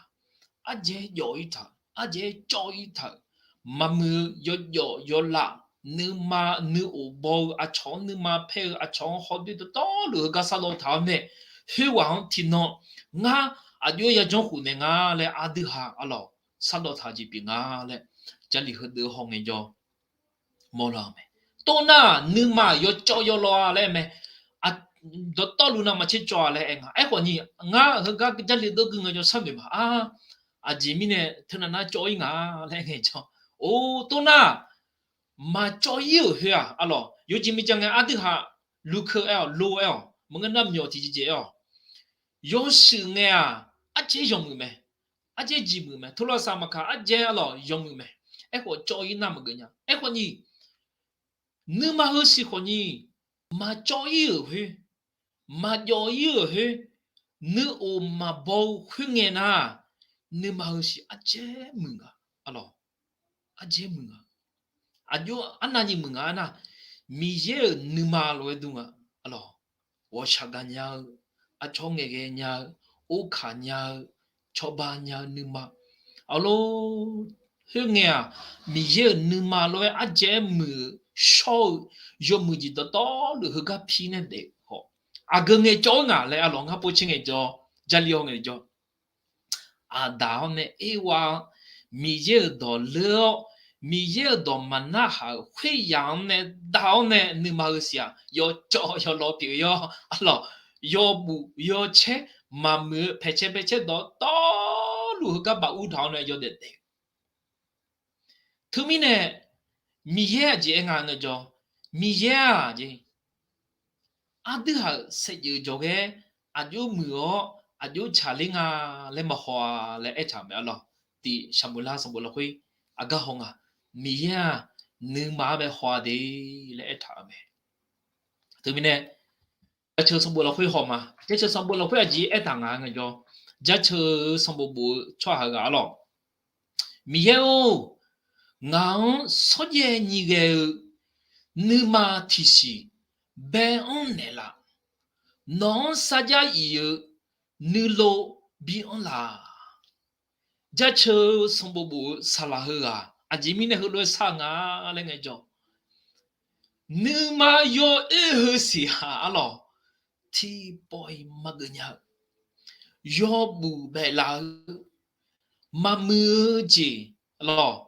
ardzaeq-aer jawv-ir taq-euq, ardzaeq-aer cawv-ir taq-euq, maqmuiq-eu yawjawf yawlaf, nuima nuiof baw-eu aqcawq-anr nuima paer-eu aqcawq-anr hawdoer dawqtawvluf heugar shardawv taq-awr nae, khoerghaq-anr tiqnan ngar aqjox-aer yajanr khofnaeq nga laer aqdui haq arlawq shardawv taq-eu jeq pyeuf nga laer Jarlif heudeuq hawngae jawr mawrlar-eu mae. Tov nar nuima yawcawv yawlaw-a laer mae. Dawqtawvluf navmaqtser cawv-a laer aer nga. Aerkhawfni ngar heugar Jarlif deuq gui ngae jawr sharnoeq ma. Aqjeq mirnae teunav nar cawv-ir nga laer aer ngae jawr, or tov nar maqcawv-ir-euq khoer-aq arlawq, yawjeq mirjav ngae aqdui haq lukeuv aer-awq, lo aer-awq, maqngeur nar myawq tiqjeqjeq aer-awq. Yawshuif ngae-aq, ardzaeq-aer yawmuiq mae. Ardzaeq-aer jeqmuiq mae. Tawlavsaq maqkaq ardzaeq-aer arlawq yawmuiq mae. Aerkhawf cawv-ir nar maqgeuf nya. Aerkhawfni nuima heu siq khawfni maqcawv-ir-euq khoer, maqjawv-ir-euq khoer, nuiof maqbaw-eu khoerngae nar, nuima heu siq ardzaeq-aer muiq nga. Arlawq, ardzaeq-aer muiq nga. Aqjox arnavni muiq nga aernar, Miqyaer-euq nuima lof-aer dur nga. Arlawq, ghawqshaq gaq nya-eu, aqcawq ngaeqghae nya-eu, orkaq nya-eu, cawba nya-eu nuima. Arlawq, khoerngae-aq, Miqyaer-euq nuima lof-aer ardzaeq-aer muiq-eu shawr-eu yawmuiq jeq dawqtawvluf heugar pir nae daef-eu khawf, aqgeu ngae cawv-ir nga laer arlawq ngar povtser ngae jawr, Jarlif hawngae jawr, Aqdaq-awr nae Erwa-anr Miqyaer-euq dawq leur-awr, Miqyaer-euq dawq maqnarhaq-euq khoeryaq-anr nae dav-awr nae nuima heu siq-aq yawcawv yawlaw pyeuf-eu yawr. Arlawq, yawbuf yawcaer maqmuiq-eu paeqcae paeqcaer dawqtawvluf heugar baf ur taq-awr nae yawdaef daef-eu. Teumirnae Miqyaer aqjeq aer nga ngaejawr, Miqyaer-aq jeq, aqdui haq-euq saevdzeuf jawrghae aqjox muiq-awr aqjox tsaqler nga laer maqhaw-a laer aertaq mae arlawq. Tiq Saqmoeqlar sanqbof lafkhoer aqgar haw nga. Miqyaer-aq nuima-anr bae haw-a de laer aertaq-euq mae. Teumirnae, jaceuq sanqbof lafkhoer haw ma. Jaceuq sanqbof lafkhoer aqjeq aertaq nga ngaejawr, jaceuq-eu sanqbof bof-eu tsawrhaq ghaq arlawq, Miqyaer-or, ngaq-anr shawrjaev nyi ghae-eu nuima tiqsiq bae-anr naeqlaf. Nawq-anr sarjax if-eu nuilov bi anr laf. Jaceuq sanqbof bof-eu saqlaq heughaq aqjeq mirnae heulof-aer shar-eu nga laer ngaejawr, nuima yawoer heu siq-aq arlawq, tiqpawf-iq maqgeuf nya-eu, yawbuf baeflaf-eu, maqmuiq-eu jeq arlawq,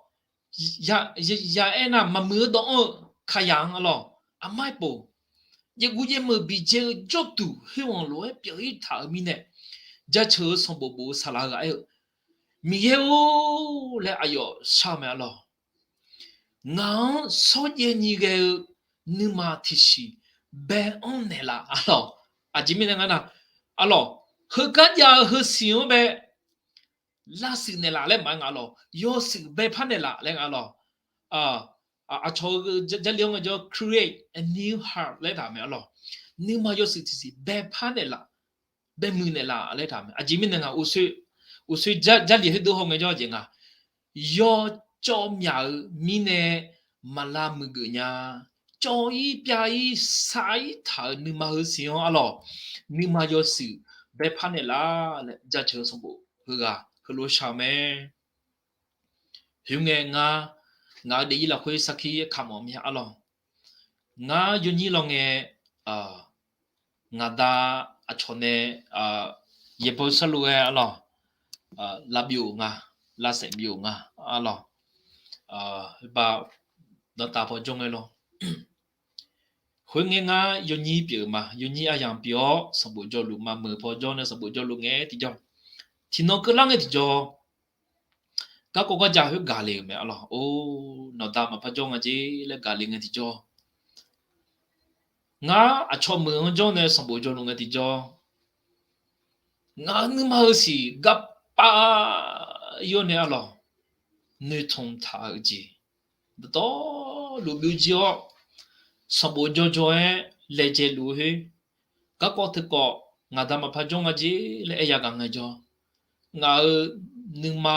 ya aer nar maqmuiq-eu dawv-anr-eu kayaq-anr arlawq, aqmar aerpof, jaeqguv jaeqmeuq biqdzae-eu jawrduq khoerghanq lof-aer pyeuf-ir taq-euq mirnae, jaceuq-eu sanqbof bof-eu saqlaq ghaq aer-eu, Miqyaer-or laer aqyawf shar-eu mae arlawq. Ngaq-anr shawrjaev nyi ghae-eu nuima tiqsiq bae-anr naeqlaf arlawq. Aqjeq mirnae nga nar, arlawq, heugar jav-eu heusiq-anr bae lavshuif naeqlaf laer maqaer nga arlawq, yawshuif baepar naeqlaf laer nga arlawq. Aqcawq-eu Jarlif-anr ngaejawr create a new heart laer taq mae arlawq. Nuima yawshuif tiqsiq baepar naeqlaf, baemuiq naeqlaf laer taq mae. Aqjeq mirnae nga, uqshoe Jarlif khoerdeuv haw ngaejawr jeq nga, yawcawv myaq-eu mirnae maqlav muiqgeuf nya, cawv-ir pyav-ir shar-ir taq-euq nuima heusiq-anr arlawq, nuima yawshuif baepar naeqlaf laer jaceuq-eu sanqbof heughaq heulof shar-eu mae. Khoerngae ngar, ngaq-euq daefzir lafkhoer sarkir kamq-eu mya arlawq. Ngar yawnyir lawngae, ngaqda aqcawq nae yaeqbawq sarlu-aer arlawq, lavbyov nga, lavsaef byov nga arlawq. Ba danqtaf paw jawr ngae lawr. Khoerngae ngar yawnyir pyeuf-euq ma, yawnyir aryamq pyeuf-awr sanqbof jawrluf ma, meuq paw jawr nae sanqbof jawrluf ngae tiqjawr, tiqnan keuvlar ngae tiqjawr, garkawv garja khoer gaq le-euq mae arlawq. Or, nawqda maqpar jawr nga jer laer gaq le ngae tiqjawr, ngar aqcawq meuq-anr jawr nae sanqbof jawrluf ngae tiqjawr, ngaq-euq nuima heusiq garpav yawr nae arlawq, noeqtmq taq-eu jeq dawqtawvluf byovjir-awr, sanqbof jawrjawr-aer laejae luf-eu khoer, garkawv teukawv ngaqda maqpar jawr nga jer laer aer yagaq ngaejawr, ngaq-euq nuima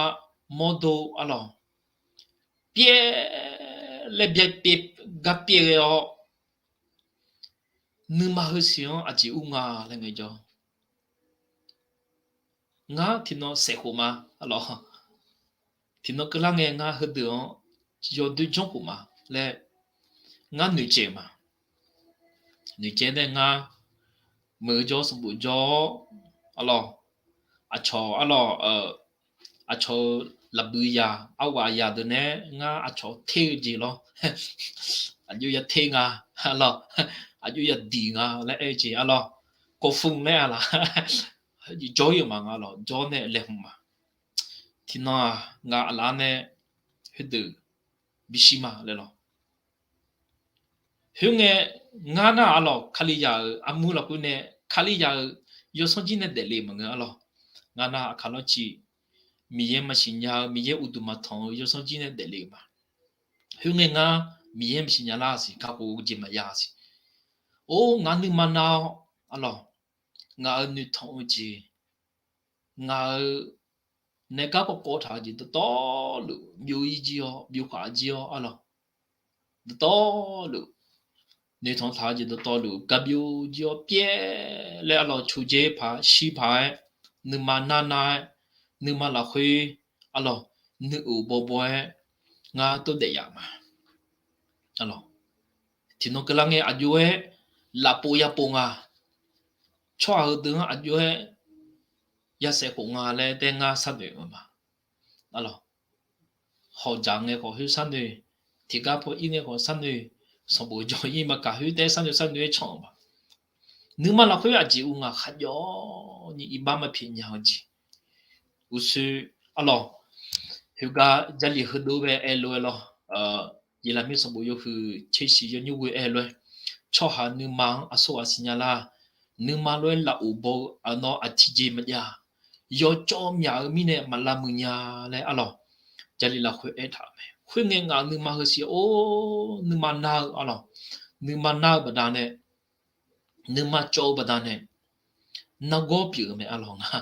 mawrdo arlawq, pyaev laer byaev pyaev gar pyaev ghae-awr, nuima heusiq-anr aqjeq ur nga laer ngaejawr, ngar tiqnan saef khof ma arlawq. Tiqnan keuvlar ngae ngar heudeuq-anr yawdoer janr khof ma laer ngar noeqcaev ma. Noeqcaev nae ngar meuq-eu jawr sanqbof jawr-awr arlawq, aqcawq arlawq, aqcawq-eu lafbui ya, arghaq ya deuq nae ngar aqcawq ter-eu jeq lawr, aqjox ya ter nga arlawq, aqjox ya diq nga laer aer-eu jeq arlawq, kawfu laer-a laq, jawr-ir-euq ma nga lawq, jawr nae laeqhmq ma. Tiqnan-aq ngaq aqlaf nae khoerdeuq bishir ma laer lawq. Khoerngae, ngar nar arlawq, Kalizaq-euq armur lafkhoer nae, Kalizaq-euq yawsanr jir nae daefle maqngeur arlawq. Ngar nar aqkaq lawrciq, Miqyaer maqsiq nya-eu, Miqyaer uqduq maqtanq-eu yawsanr jir nae daefle-euq ma. Khoerngae ngar Miqyaer maqsiq nya lar siq, kakhof-eu jeq maqya siq. Or, ngaq nuima nar-awr arlawq, ngaq-euq noeqtmq-eu jeq, ngaq-euq nae garkawv kawv taq-eu jeq dawqtawvluf byov-ir jir-awr, byov khaq jir-awr arlawq, dawqtawvluf noeqtmq taq-eu jeq dawqtawvluf gar byov jir-awr pyaev laer arlawq, coqdzae paq shir paq-aer, nuima nar nar-aer, nuima lafkhoer arlawq, nuioq bawbaw-aer ngar tov daef yaf ma. Tiqnan keuvlar ngae aqjox-aer lafpov yapov nga, tsawrhaq heudeuq-anr aqjox-aer yasaef khof nga laer taer ngar sharnoeq-eu ma. Arlawq, hawq dzaq ngae khawf khoer sharnoeq, tiqgar paw ir ngae khawf sharnoeq, sanqbof jawr-ir maqkaq khoer taer sharnoeq sharnoeq-aer can-euq ma. Nuima lafkhoer aqjeq uv ngaq kharjawv ni iqbax maqpyaeq nya-eu jeq. Uqshoe arlawq, khoergar Jarlif heudov bae aer lof-aer lawr, Yeqlaqmir sanqbof yawhuiq tsershiq yawnymr ghoe aer lof-aer, tsawrhaq nuima-anr aqsur ghaq siqnya lar, nuima lof-aer laf of baw-eu aqnawv aqtiqjeq maqjav, yawcawv myaq-eu mirnae maqlav muiq nya laer arlawq, Jarlif lafkhoer aertaq-euq mae. Khoerngae ngaq-euq nuima heusiq or, nuima nar-eu arlawq, nuima nar-eu baqdanae, nuima cawv-eu baqdanae, nargawr pyeuf-eu mae arlawq nga.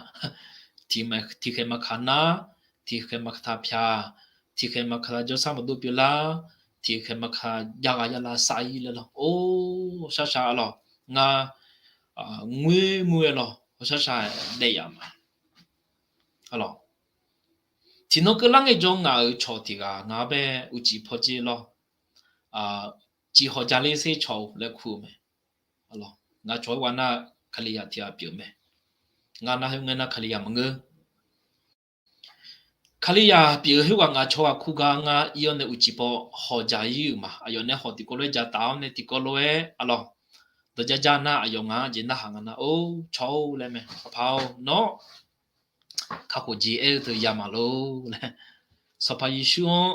Tiq ma, tiqkhaeq maqkaq nar, tiqkhaeq maqkaq taq pyaq, tiqkhaeq maqkaq taq jawrsar maqdov pyeuflar, tiqkhaeq maqkaq jav ghaq jav lar sar-ir laer lawr. Or, shar shar arlawq, ngar, ngoer ngoer-aer lawr, hawshar shar-aer daef yaf ma. Arlawq, tiqnan keuvlar ngaejawr ngaq-euq cawq tiq ghaq ngaq-anr bae uqcif pawdzer lawr, cif hawq ja ler ser cawq-eu laer kur-eu mae. Ngaq cawq-aer ghaq nar Kalizaq tiq ghaq pyeuf mae. Ngar nar khoerngae nar Kalizaq maqngeur. Kalizaq pyeuf-eu khoerghaq ngaq cawq ghaq kur gar ngar ir-awr nae uqcif paw hawq ja ir-euq ma. Aqyawf nae hawq tiqkawv lof-aer ja taf-awr nae tiqkawv lof-aer arlawq, dawq ja ja nar aqyawf ngaq-anr jeq narhaq nga nar, or cawq-or laer mae, Sanqpaq-or, nawr kakhof jeq aer-eu teu ya maqlor laer, Sanqpaq Yeqsur-anr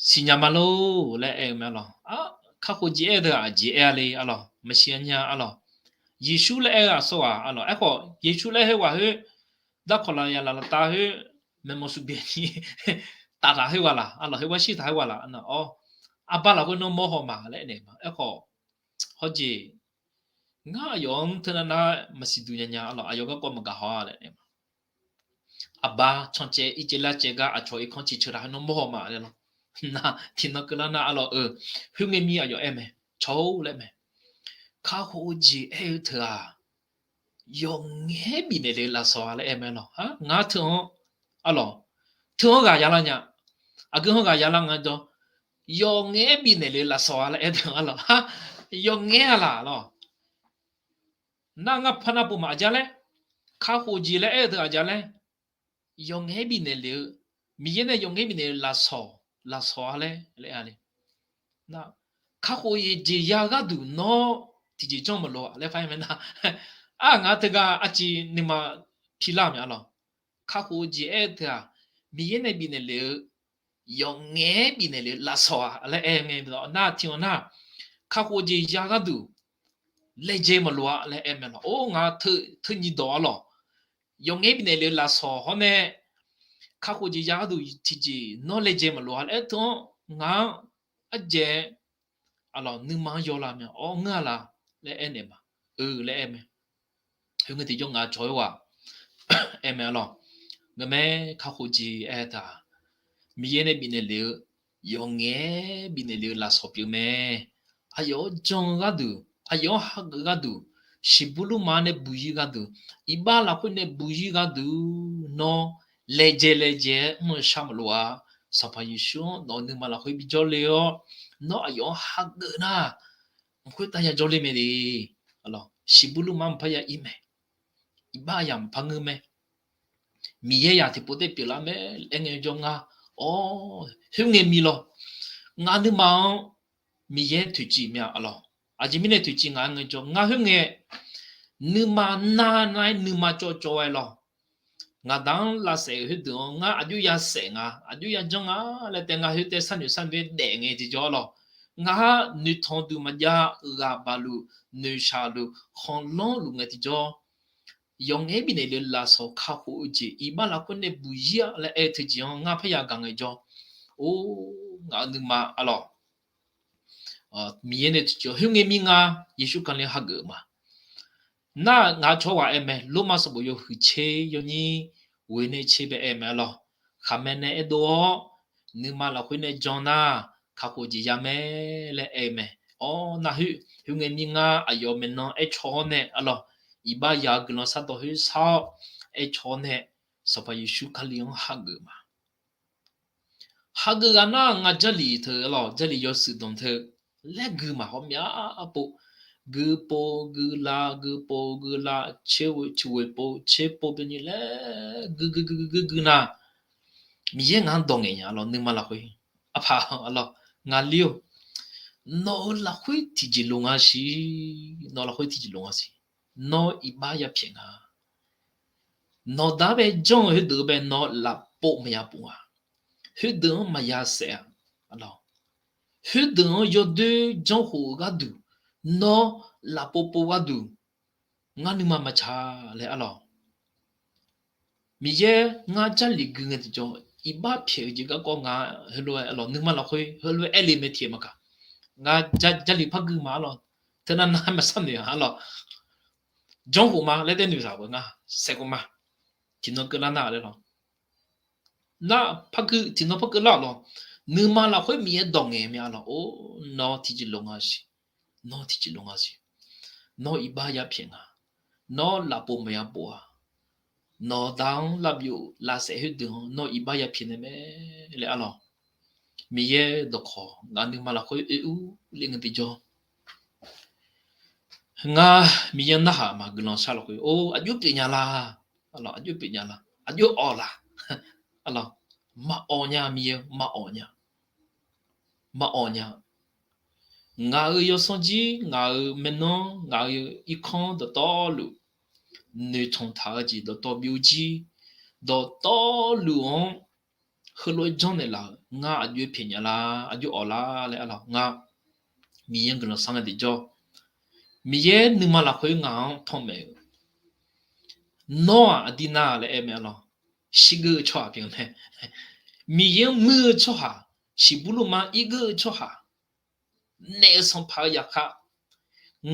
siqnya maqlor laer aer-eu mae arlawq. Kakhof jeq aer-eu teu aqjeq aer-a le arlawq, maqsiq nya arlawq. Yeqsur laer aer-eu aqsawr ghaq arlawq. Aerkhawf Yeqsur laer aer-eu ghaq khoer, darkawq lafyaq laf laftav khoer, maeqmawf suqbyaeq ni taf taq khoer ghaq laq arlawq, heugar shir taq khoer ghaq laq nar-awr, arbar lafkhoer nawr mawr haw ma laer aernaeq ma. Aerkhawf hawjeq, ngar aqyawf-anr teunav nar maqsiq duq nya nya arlawq, aqyawf garkawv maqgaq haw-a laer aer ma. Arbar cancaev ircaev larcaev gar aqcawq irkanr ciqceuq taq khoer nawr mawr haw ma laer lawr. Nar tiqnan keuvlar nar arlawq-eu, khoerngae mir aqyawf aer mae, cawq-or laer mae, kakhof-eu jeq aer-eu teu-aq, yawqngae-aer bifnaeq le-eu lafsawq-a laer aer mae arlawq. Ngar teu-anr arlawq, teu-anr ghaq ya lar nya, aqgeu-anr ghaq ya lar nga jawr, yawqngae-aer bifnaeq le-eu lafsawq-a laer aer teu arlawq. Yawqngae-a laq lawr. Nar ngar par nar pov ma aqja laer, kakhof jeq laer aer-eu teu aqja laer, yawqngae-aer bifnaeq le-eu, Miqyaer nae yawqngae-aer bifnaeq-eu lafsawq, lafsawq-a laer laer-a le. Nar kakhof jeq ya gharduq nawr tiqjeq janr maqloq-a laer par aer mae nar, ar ngaq teugar arciv nuima pilar mae arlawq. Kakhof-eu jeq aer-eu teu-aq, Miqyaer nae bifnaeq le-eu, yawqngae-aer bifnaeq le-eu lafsawq-a laer aer ngae nar tiq-anr nar, kakhof jeq ya gharduq laejae maqloq-a laer aer mae lawq. Or ngaq teu, teu nyiq dawq arlawq, yawqngae-aer bifnaeq le-eu lafsawq hawr nae, kakhof jeq ya gharduq tiqjeq nawr laejae maqloq-a laer aer teu-anr, ngaq-anr ardzaeq-aer arlawq nuima-anr yaw la mae, awr ngeur-a laq laer aernaeq ma. Eu laer aer mae. Khoerngae tiqjawr ngaq cawq-aer ghaq aer mae arlawq. Ngeurmae, kakhof jeq aer-eu teu-aq, Miqyaer nae bifnaeq le-eu, yawqngae-aer bifnaeq le-eu lafsawq pyeuf mae. Aqyawf-anr jan-eu gharduq, aqyawf-anr hageuf gharduq, shiqbur lurma nae buq-ir gharduq, iqbax lafkhoer nae buq-ir gharduq, nawr laejae laejae-aer mr-eu shar maqloq-a. Sanqpaq Yeqsur-anr nawq-euq nuima lafkhoer bijawr le-awr, nawr aqyawf-anr hageuf nar, mq khoertav ya jawrler mae le. Shiqbur lurma maqpar ya ir mae. Iqbax aqyawf maqpar ngeur mae. Miqyaer yaq tiqpov taef pyeuflar mae aer ngae jawr ngar, awr, khoerngae mir lawr, ngaq nuima-anr Miqyaer toeqciv mya arlawq. Aqjeq mirnae toeqciv ngaq-aer ngae jawr, ngar khoerngae nuima nar nar-aer nuima cawv cawv-aer lawr, ngaqda-anr lavsaef-euq khoerdeuq-anr ngar aqjox ya saef nga, aqjox ya janr nga laer taef, ngar khoertav sharnoeq sharnoeq-aer daef ngae tiqjawr lawr, ngar noeqtanq duq maqjav, ghaq baq luf, noeqshaq luf, khanqlanr luf ngae tiqjawr, yawqngae-aer bifnaeq le-eu lafsawq kakhof-eu jeq iqbax lafkhoer nae buq-ir-a laer aer-eu teujeq-anr ngar parya gaq ngae jawr, or, ngaq-euq nuima arlawq, Miqyaer nae tiqjawr khoerngae mir ngar Yeqsur Kali-anr hageuf-eu ma. Nar ngaq cawq ghaq aer mae, Lormav sanqbof yawhuiq tser yawnyir ghoe nae tser bae aer mae arlawq. Khaqmae nae aerdov-awr, nuima lafkhoer nae jan nar, kakhof jeq ya mae laer aer-eu mae. Awr, nar khoer, khoerngae mir ngar aqyawf maeqnan aercaw-awr nae arlawq, iqbax ya-eu guiqlanq shardawq khoer shar-awr, aercaw-awr nae Sanqpaq Yeqsur Kali-anr hageuf ma. Hageuf ghaq nar, ngar Jarlif teu arlawq, Jarlif yawshuif danq teu laer gui maq hawmya pov, gui pov gui la, gui pov gui la, tser ghoe tiq ghoe pov tser pov byanni laer gui gui gui gui gui gui nar, Miqyaer ngaq-anr dawq ngaeq nya lawr, nuima lafkhoer. Arpaq arlawq, ngaqli-or, nawq-euq lafkhoer tiqjeq loq nga siq, nawq-euq lafkhoer tiqjeq loq nga siq. Nawr iqbax yapyaeq nga. Nawqda bae janr-eu khoerdeuq bae nawr lafpov maqya pov nga. Khoerdeuq-anr maqya saef-a. Khoerdeuq-anr yawdoer janrkhof-eu gharduq, nawr lafpov pov gharduq, ngar nuima maqtsaq laer arlawq. Miqyaer ngar Jarlif gui ngae tiqjawr, iqbax pyaeq-eu jeq garkawv nga, heulof-aer arlawq, nuima lafkhoer heulof-aer aer le mae tiq-aer maqkaq. Ngar Jarlif par gui ma arlawq, teunav nav maqsar noeq-a arlawq. Janrkhof ma laer daef noeqzaq-eu ngar saeqkhof ma. Tiqnan keuvlar nar laer lawq. Nar par gui, tiqnan par keuvlar lawq. Nuima lafkhoer Miqyaer dawq ngaeq mae arlawq. Or, nawr tiqjeq lof nga siq. Nawr tiqjeq lof nga siq. Nawr iqbax yapyaeq nga. Nawr lafpov maqya pov-a. Nawqda-anr lavbyov lavsaef khoerdeuq-anr nawr iqbax yapyaeq naeq mae laer arlawq. Miqyaer dawqkawq ngaq nuima lafkhoer oe ur le ngae tiqjawr, ngar Miqyaer-anr narhaq maqguiq lanq shar lafkhoer, or, aqjox pyeuf nya la? Arlawq, aqjox pyeuf nya la? Aqjox awq la? Arlawq, maqawq nya, Miqyaer maqawq nya. Maqawq nya. Ngaq-euq yawsanr jir, ngaq-euq maeqnan, ngaq-euq irkanr dawqtawvluf, noeqtmq taq-eu jeq dawqtawv byov jir, dawqtawvluf-anr heulof-aer janrnaeq laf-euq ngar aqjox pyaeq nya la, aqjox awq la laer arlawq, ngar Miqyaer-anr guiqlanq shar ngae tiqjawr, Miqyaer nuima lafkhoer ngaq-anr panmaeq-euq, nawr-aq aqdir nar laer aer mae arlawq, shirgeur-eu tsawrhaq pyeuf mae. Miqyaer-anr muir-eu tsawrhaq, siqbur lorma irgeur-eu tsawrhaq, naef-eu sanqpaq-eu zaqkhav,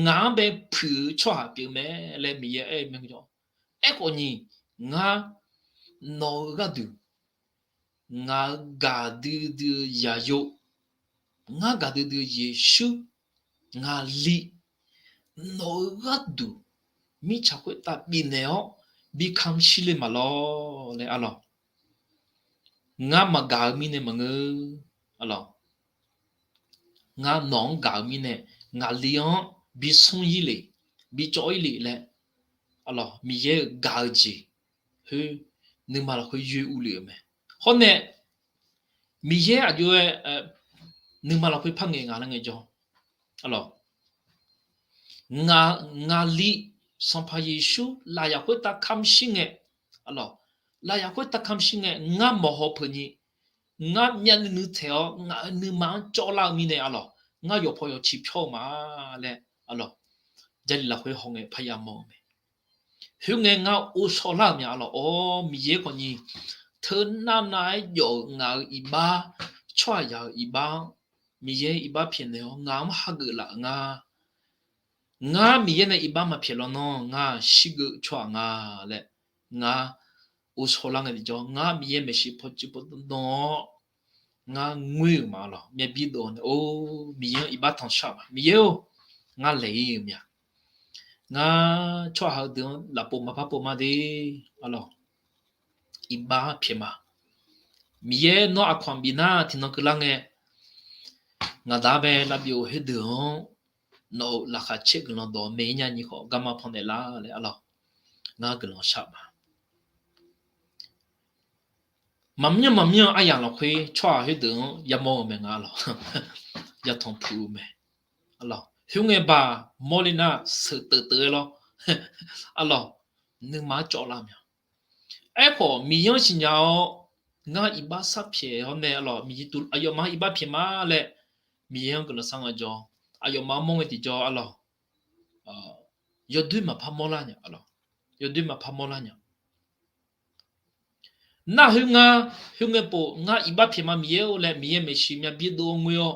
ngaq-anr bae puiq-eu tsawrhaq pyeuf mae laer Miqyaer aer-eu mae. Aerkhawf nyiq, ngar nawq-eu gharduq, ngaq-euq gaqdui dui-eu Zaqyo, ngar gaqdui dui-eu Yeqsur, ngaqli nawq-eu gharduq mirtsaq khoertav bifnaeq-awr bi kamq shir le maqlawr laer arlawq. Ngar maqgaq-eu mirnae maqngeur. Arlawq, ngar nawq-anr gaq-eu mirnae ngaqli-anr bi smr-ir le, bi cawv-ir le laer, arlawq, Miqyaer-euq gaq-eu jeq khoer nuima lafkhoer yoe urluf-eu mae. Hawr nae Miqyaer aqjox-aer nuima lafkhoer par ngaeq ngaq laer ngaejawr, arlawq, ngaqli Sanqpaq Yeqsur lafyaq khoertav kamq shir ngae, arlawq, lafyaq khoertav kamq shir ngae ngar mawq haw peuq ni, ngar myavnuiv nuiv taeq-awr ngaq-euq nuima-anr cawvlar-eu mirnae arlawq, ngar yawqpaw yawqciq pyawr-eu ma laer, arlawq, Jarlif lafkhoer hawngae parya mawr-eu mae. Khoerngae ngar ovshaw lar-euq mya arlawq. Awr, Miqyaer khawfni teunav nav-aer jawf-eu ngaq-euq iqbax, tsawrhaqzaq-euq iqbax-anr Miqyaer iqbax pyaeqnaeq-awr ngaq-anr hageuf laf-euq nga. Ngar Miqyaer nae iqbax maqpyaeq lawr nar, ngar shirgeuv tsawrhaq nga laer ngar ovshaw lar ngae tiqjawr, ngar Miqyaer maeqshi pawcuiv pawdan-awr ngar ngoer-euq ma arlawq. Myavbir dov-awr nae, or, Miqyaer-anr iqbax tanqshar ma, Miqyaer-or, ngar laeq-ir-euq mya. Ngar tsawrhaq heudeuq-anr lafpov maqpar pov ma de, arlawq, iqbax pyaeq ma. Miqyaer nawr aqkawq-anr bifnar tiqnan keuvlar ngae, ngaqda bae lavbyov-eu khoerdeuq-anr nawq-euq laqkhaq caer guiqlanq dawq maeq-ir nya nyi khawf garma pannaeq lar laer arlawq, ngar guiqlanq shar ma. Maqmyanr maqmyanr aryamq lafkhoer tsawrhaq khoerdeuq-anr yamawr-eu mae nga arlawq, yatanq puq-eu mae. Arlawq, khoerngae baq mawrle nar seuq teuf teuf-aer lawr, arlawq, nuima-anr cawvlar mya. Aerkhawf Miqyaer-anr siqnya-awr ngar iqbax sharpyaeq-awr nae arlawq, Miqyaer aqyawfmaf-anr iqbax pyaeq ma laer Miqyaer-anr guiqlanq shar ngaejawr, aqyawfmaf-anr mawr ngae tiqjawr arlawq, yawdoer maqpar mawrlar nya arlawq, yawdoer maqpar mawrlar nya. Nar khoer ngar, khoerngae pov ngar iqbax pyaeq ma Miqyaer-or laer Miqyaer maeqshi myavbir dov-awr ngoer-awr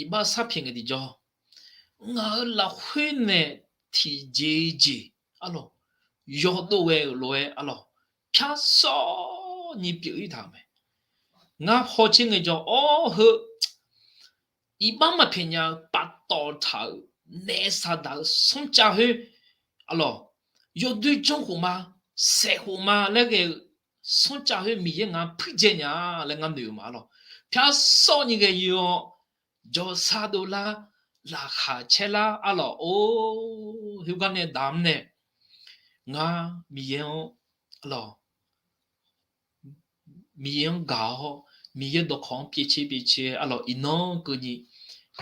iqbax sharpyaeq ngae tiqjawr, ngaq-euq lafkhoer nae tiqjeq jeq arlawq, yawdov ghae-euq lof-aer arlawq, pyar sawr ni pyeuf-ir taq-euq mae. Ngar hawtser ngaejawr, awr, heu iqbax maqpyaeq nya-eu paftawf taq-euq naef saqdaq-eu sanrcav khoer arlawq, yawdoer janrkhof ma, saeqkhof ma laer ghae-eu sanrcav khoer Miqyaer ngaq-anr puirdzae nya laer ngar noeq-eu ma arlawq. Pyar sawr ni ghae-ir-awr jawrsar dovlar, laqkhaq caerlar arlawq. Or, khoergar nae damq nae ngar Miqyaer-anr arlawq, Miqyaer-anr gaq-awr, Miqyaer dawqkawq-anr pyaevcer pyaevcer arlawq, iqnan keuvni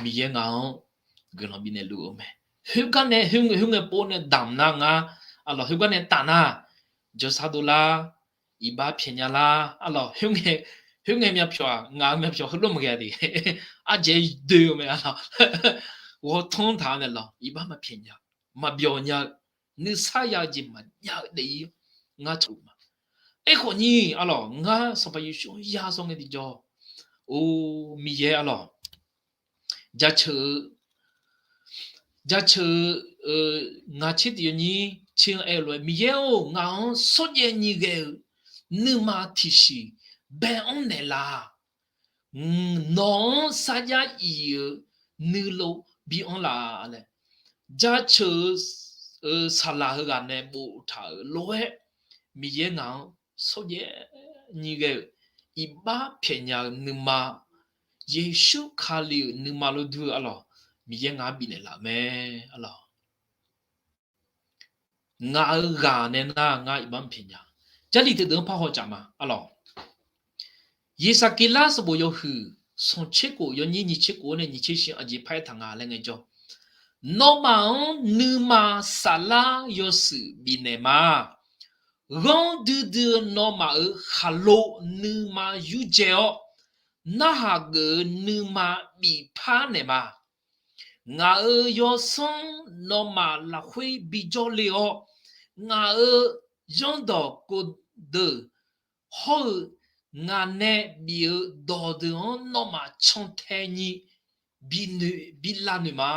Miqyaer ngaq-anr guiqlanq bifnaeq luf-eu mae. Khoergar nae khoerngae pov nae damq nar ngar arlawq, khoergar nae taf nar jawrsar dovlar, iqbax pyaeq nya lar arlawq, khoerngae myavpyawq-aq ngaq-euq myavpyawq heulof maqghae de, ardzaeq doe-eu mae arlawq, ghawrtanr taq-awr nae lawq, iqbax maqpyaeq nya, maqbyawq nya-eu, nuisar ya-eu jeq maqjav-eu daef-ir ngar tsaq-eu ma. Aerkhawf nyir, arlawq, ngar Sanqpaq Yeqsur-anr ya zawr ngae tiqjawr, or, Miqyaer, arlawq, jaceuq-eu, jaceuq-eu, ngaq tser tiq yawnyir tser-anr aer-eu lof-aer, Miqyaer-or, ngaq-anr shawrjaev nyi ghae-eu nuima tiqsiq bae-anr naeqlaf. Nawq-anr sarjax iq-euq nuilov bi anr laf laer, jaceuq-eu saqlaq heughaq nae boftaq-euq lof-aer, Miqyaer ngaq-anr shawrjaev nyi ghae-euq iqbax pyaeqnya-eu nuima, Yeqsur Kali-euq nuima lof dur-eu, arlawq, Miqyaer ngaq-anr bifnaeq laf-euq mae, arlawq. Ngaq-euq ghaq nae nar ngar iqbax pyaeqnya. Jarlif teudeuq-anr parhaw caf ma, arlawq. Yeqsaqkeqlar sanqbof yawhuiq sanqtser khof yawnyir nyiq tser khof-anr nae nyiq tser shif-anr aqjeq paraer taq nga laer ngaejawr, nawmaf-anr nuima saflar yawshuif bifnaeq ma. Ghanr duidui-eu nawmaf-euq khaqlo nuima yurdzae-awr, narhaq geuf-eu nuima bifpar naeq ma. Ngaq-euq yawsanr nawmaf lafkhoer bijawr le-awr, ngaq-euq zanrdawq kov deuq hawr-eu ngaq nae bif-eu dawqdeuq-anr nawmaf cantae nyi binoeq bilav noeq ma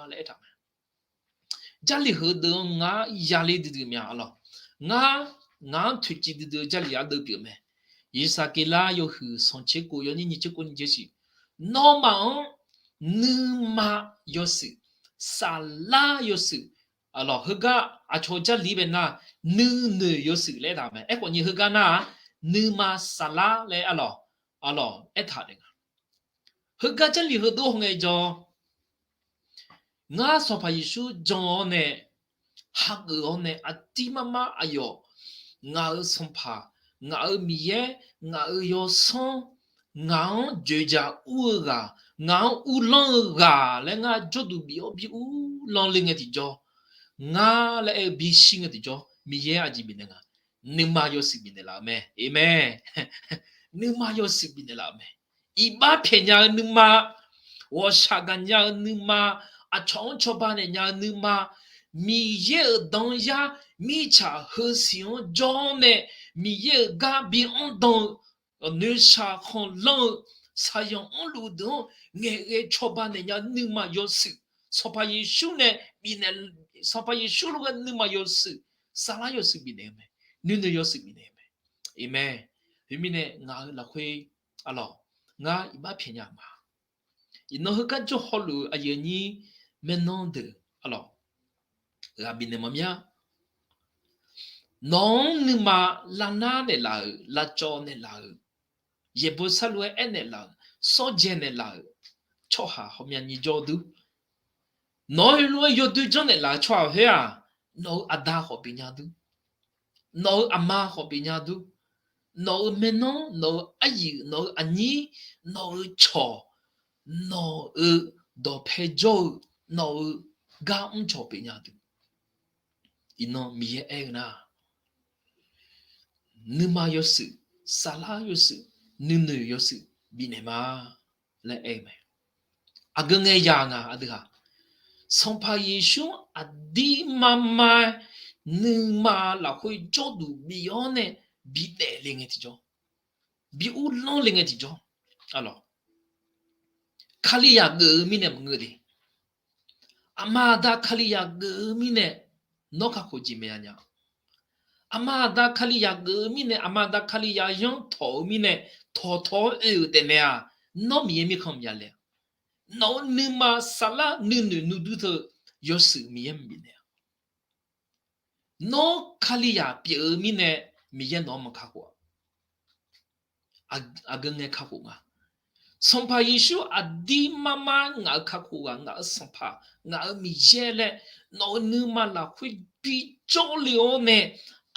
laer aertaq mae. Jarlif heudeuq-anr ngar yale duidui mya, arlawq. Ngar, ngaq-anr toeqciv duidui-eu jarlif ardeuv pyeuf mae. Yeqsaqkeqlar yawhuiq sanqtser khof yawnyir nyiq tser khof nyiq tser shif, nawmaf-anr nuima yawshuif, saflar yawshuif, arlawq, heugar aqcawq jarlif bae nar nuinoeq yawshuif laer aertaq mae. Aerkhawf nyir heugar nar-aq, nuima saflar laer, arlawq, arlawq, aertaq daef nga. Heugar jarlif heudeuq hawngae jawr, ngar Sanqpaq Yeqsur jan-awr nae, hageuf-awr nae aqdir marmar aqyawf, ngaq-euq Sanqpaq, ngaq-euq Miqyaer, ngaq-euq yawsanr, ngaq-anr dzoeqdzaq ur-eu ghaq, ngaq-anr uvlanr-eu ghaq laer ngar jawrduq bif-awr bi uvlanr le ngae tiqjawr, ngar laer aer-eu bishir ngae tiqjawr, Miqyaer aqjeq bifnaeq nga, nuima yawshuif bifnaeq laf-euq mae. Aqmeq. Nuima yawshuif bifnaeq laf-euq mae. Iqbax pyaeqnya-eu nuima, ghawqshaq gaqnya-eu nuima, aqcawq-anr cawba naeq nya-eu nuima, Miqyaer-euq danzar mirtsaq heusiq-anr jawr-awr nae, Miqyaer-euq gar bi anr dan-eu, noeqshaq khanqlanr-eu, shaqyanq anrluf deuq-anr ngaeqghae cawba naeq nya-eu nuima yawshuif, Sanqpaq Yeqsur nae bifnaeq, Sanqpaq Yeqsur lof-aer nuima yawshuif, saflar yawshuif bifnaeq-eu mae, nuinoeq yawshuif bifnaeq-eu mae. Aqmeq. Khoermirnae ngaq-euq lafkhoer, arlawq, ngar iqbax pyaeqnya ma. Iqnan heugar jawr hawluf-eu aqyuif aqnyir, maernmr deuq, arlawq, ghaq bifnaeq maqmya. Nawq-anr nuima lavnar naeqlaf-euq, lavcawv naeqlaf-euq, yaeqbawq sharlof-aer aernaeq laf-euq, shawrdzae naeqlaf-euq tsawrhaq ghawqmya nyir jawr dur. Nawq-euq heulof-aer yawdoer janr naeqlaf-eu tsawrhaq khoer-aq, nawq-euq aqda khawf bifnya dur. Nawq-euq aqma khawf bifnya dur. Nawq-euq maernmr, nawq-euq aryuif, nawq-euq aqnyir, nawq-euq cawq, nawq-euq dawqpae jawr-eu, nawq-euq gar mrcawq bifnya dur. Iqnan Miqyaer aer-eu nar, nuima yawshuif, saflar yawshuif, nuinoeq yawshuif bifnaeq ma laer aer-eu mae. Aqgeu ngae yaq nga aqdui-aq, Sanqpaq Yeqsur aqdir marmar-aer nuima lafkhoer jawrduq bif-awr nae bifnaeq le ngae tiqjawr, bi uvlanr le ngae tiqjawr, arlawq, Kalizaq geuf-eu mirnae maqngeur de. Aqma aqda Kalizaq geuf-eu mirnae nawr kakhof jeq maeq-a nya. Aqma aqda Kalizaq geuf-eu mirnae, aqma aqda Kalizaq yanr tawq-eu mirnae, tawqtawq-awr oe-euq taefmae-aq, nawr Miqyaer mirkhanq maqya le-a. Nawq-euq nuima saflar nuinoeq nuidur teu yawshuif Miqyaer maqbif naeq-a. Nawr Kalizaq pyeuf-eu mirnae Miqyaer nawq-anr maqkakhof-a. Aq, aqgeu ngae kakhof nga. Sanqpaq Yeqsur aqdir marmar ngaq-euq kakhof ghaq, ngaq-euq Sanqpaq, ngaq-euq Miqyaer laer nawq-euq nuima lafkhoer bijawr le-awr nae,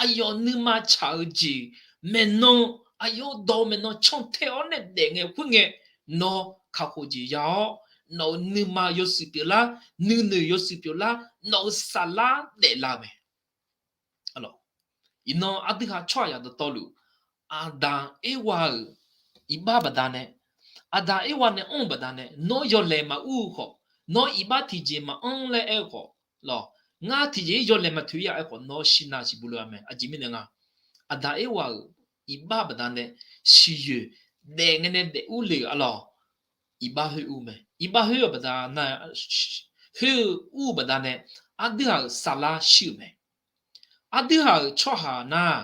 aqyawf nuima tsaq-eu jeq maeqnan, aqyawf dawq maeqnan cantae-awr nae daef ngae khoerngae, nawr kakhof jeq ya-awr, nawq-euq nuima yawshuif pyeuflar, nuinoeq yawshuif pyeuflar, nawq-euq saflar daeflar mae. Iqnan aqdui ha tsawrhaq yaq dawqtawvluf, Aqdaq Erwa-euq iqbax baqdanae, Aqdaq Erwa nae anr-eu baqdanae nawr yawlaeq maqur-eu khawf, nawr iqbax tiqjeq maqanr laer aer-eu khawf, lawq, ngar tiqjeq-ir yawlaeq maqtoeq-ir-a aer khawf, nawr shirnav siqbuq lof-a mae. Aqjeq mirnae nga, Aqdaq Erwa-euq iqbax baqdanae siqyoeq daef ngae nae daef ur le-euq arlawq. Iqbax khoer ur mae. Iqbax khoer-eu baqdanae, khoer-eu ur-eu baqdanae, aqdui haq-euq saflar shir-euq mae. Aqdui haq-euq tsawrhaq nar,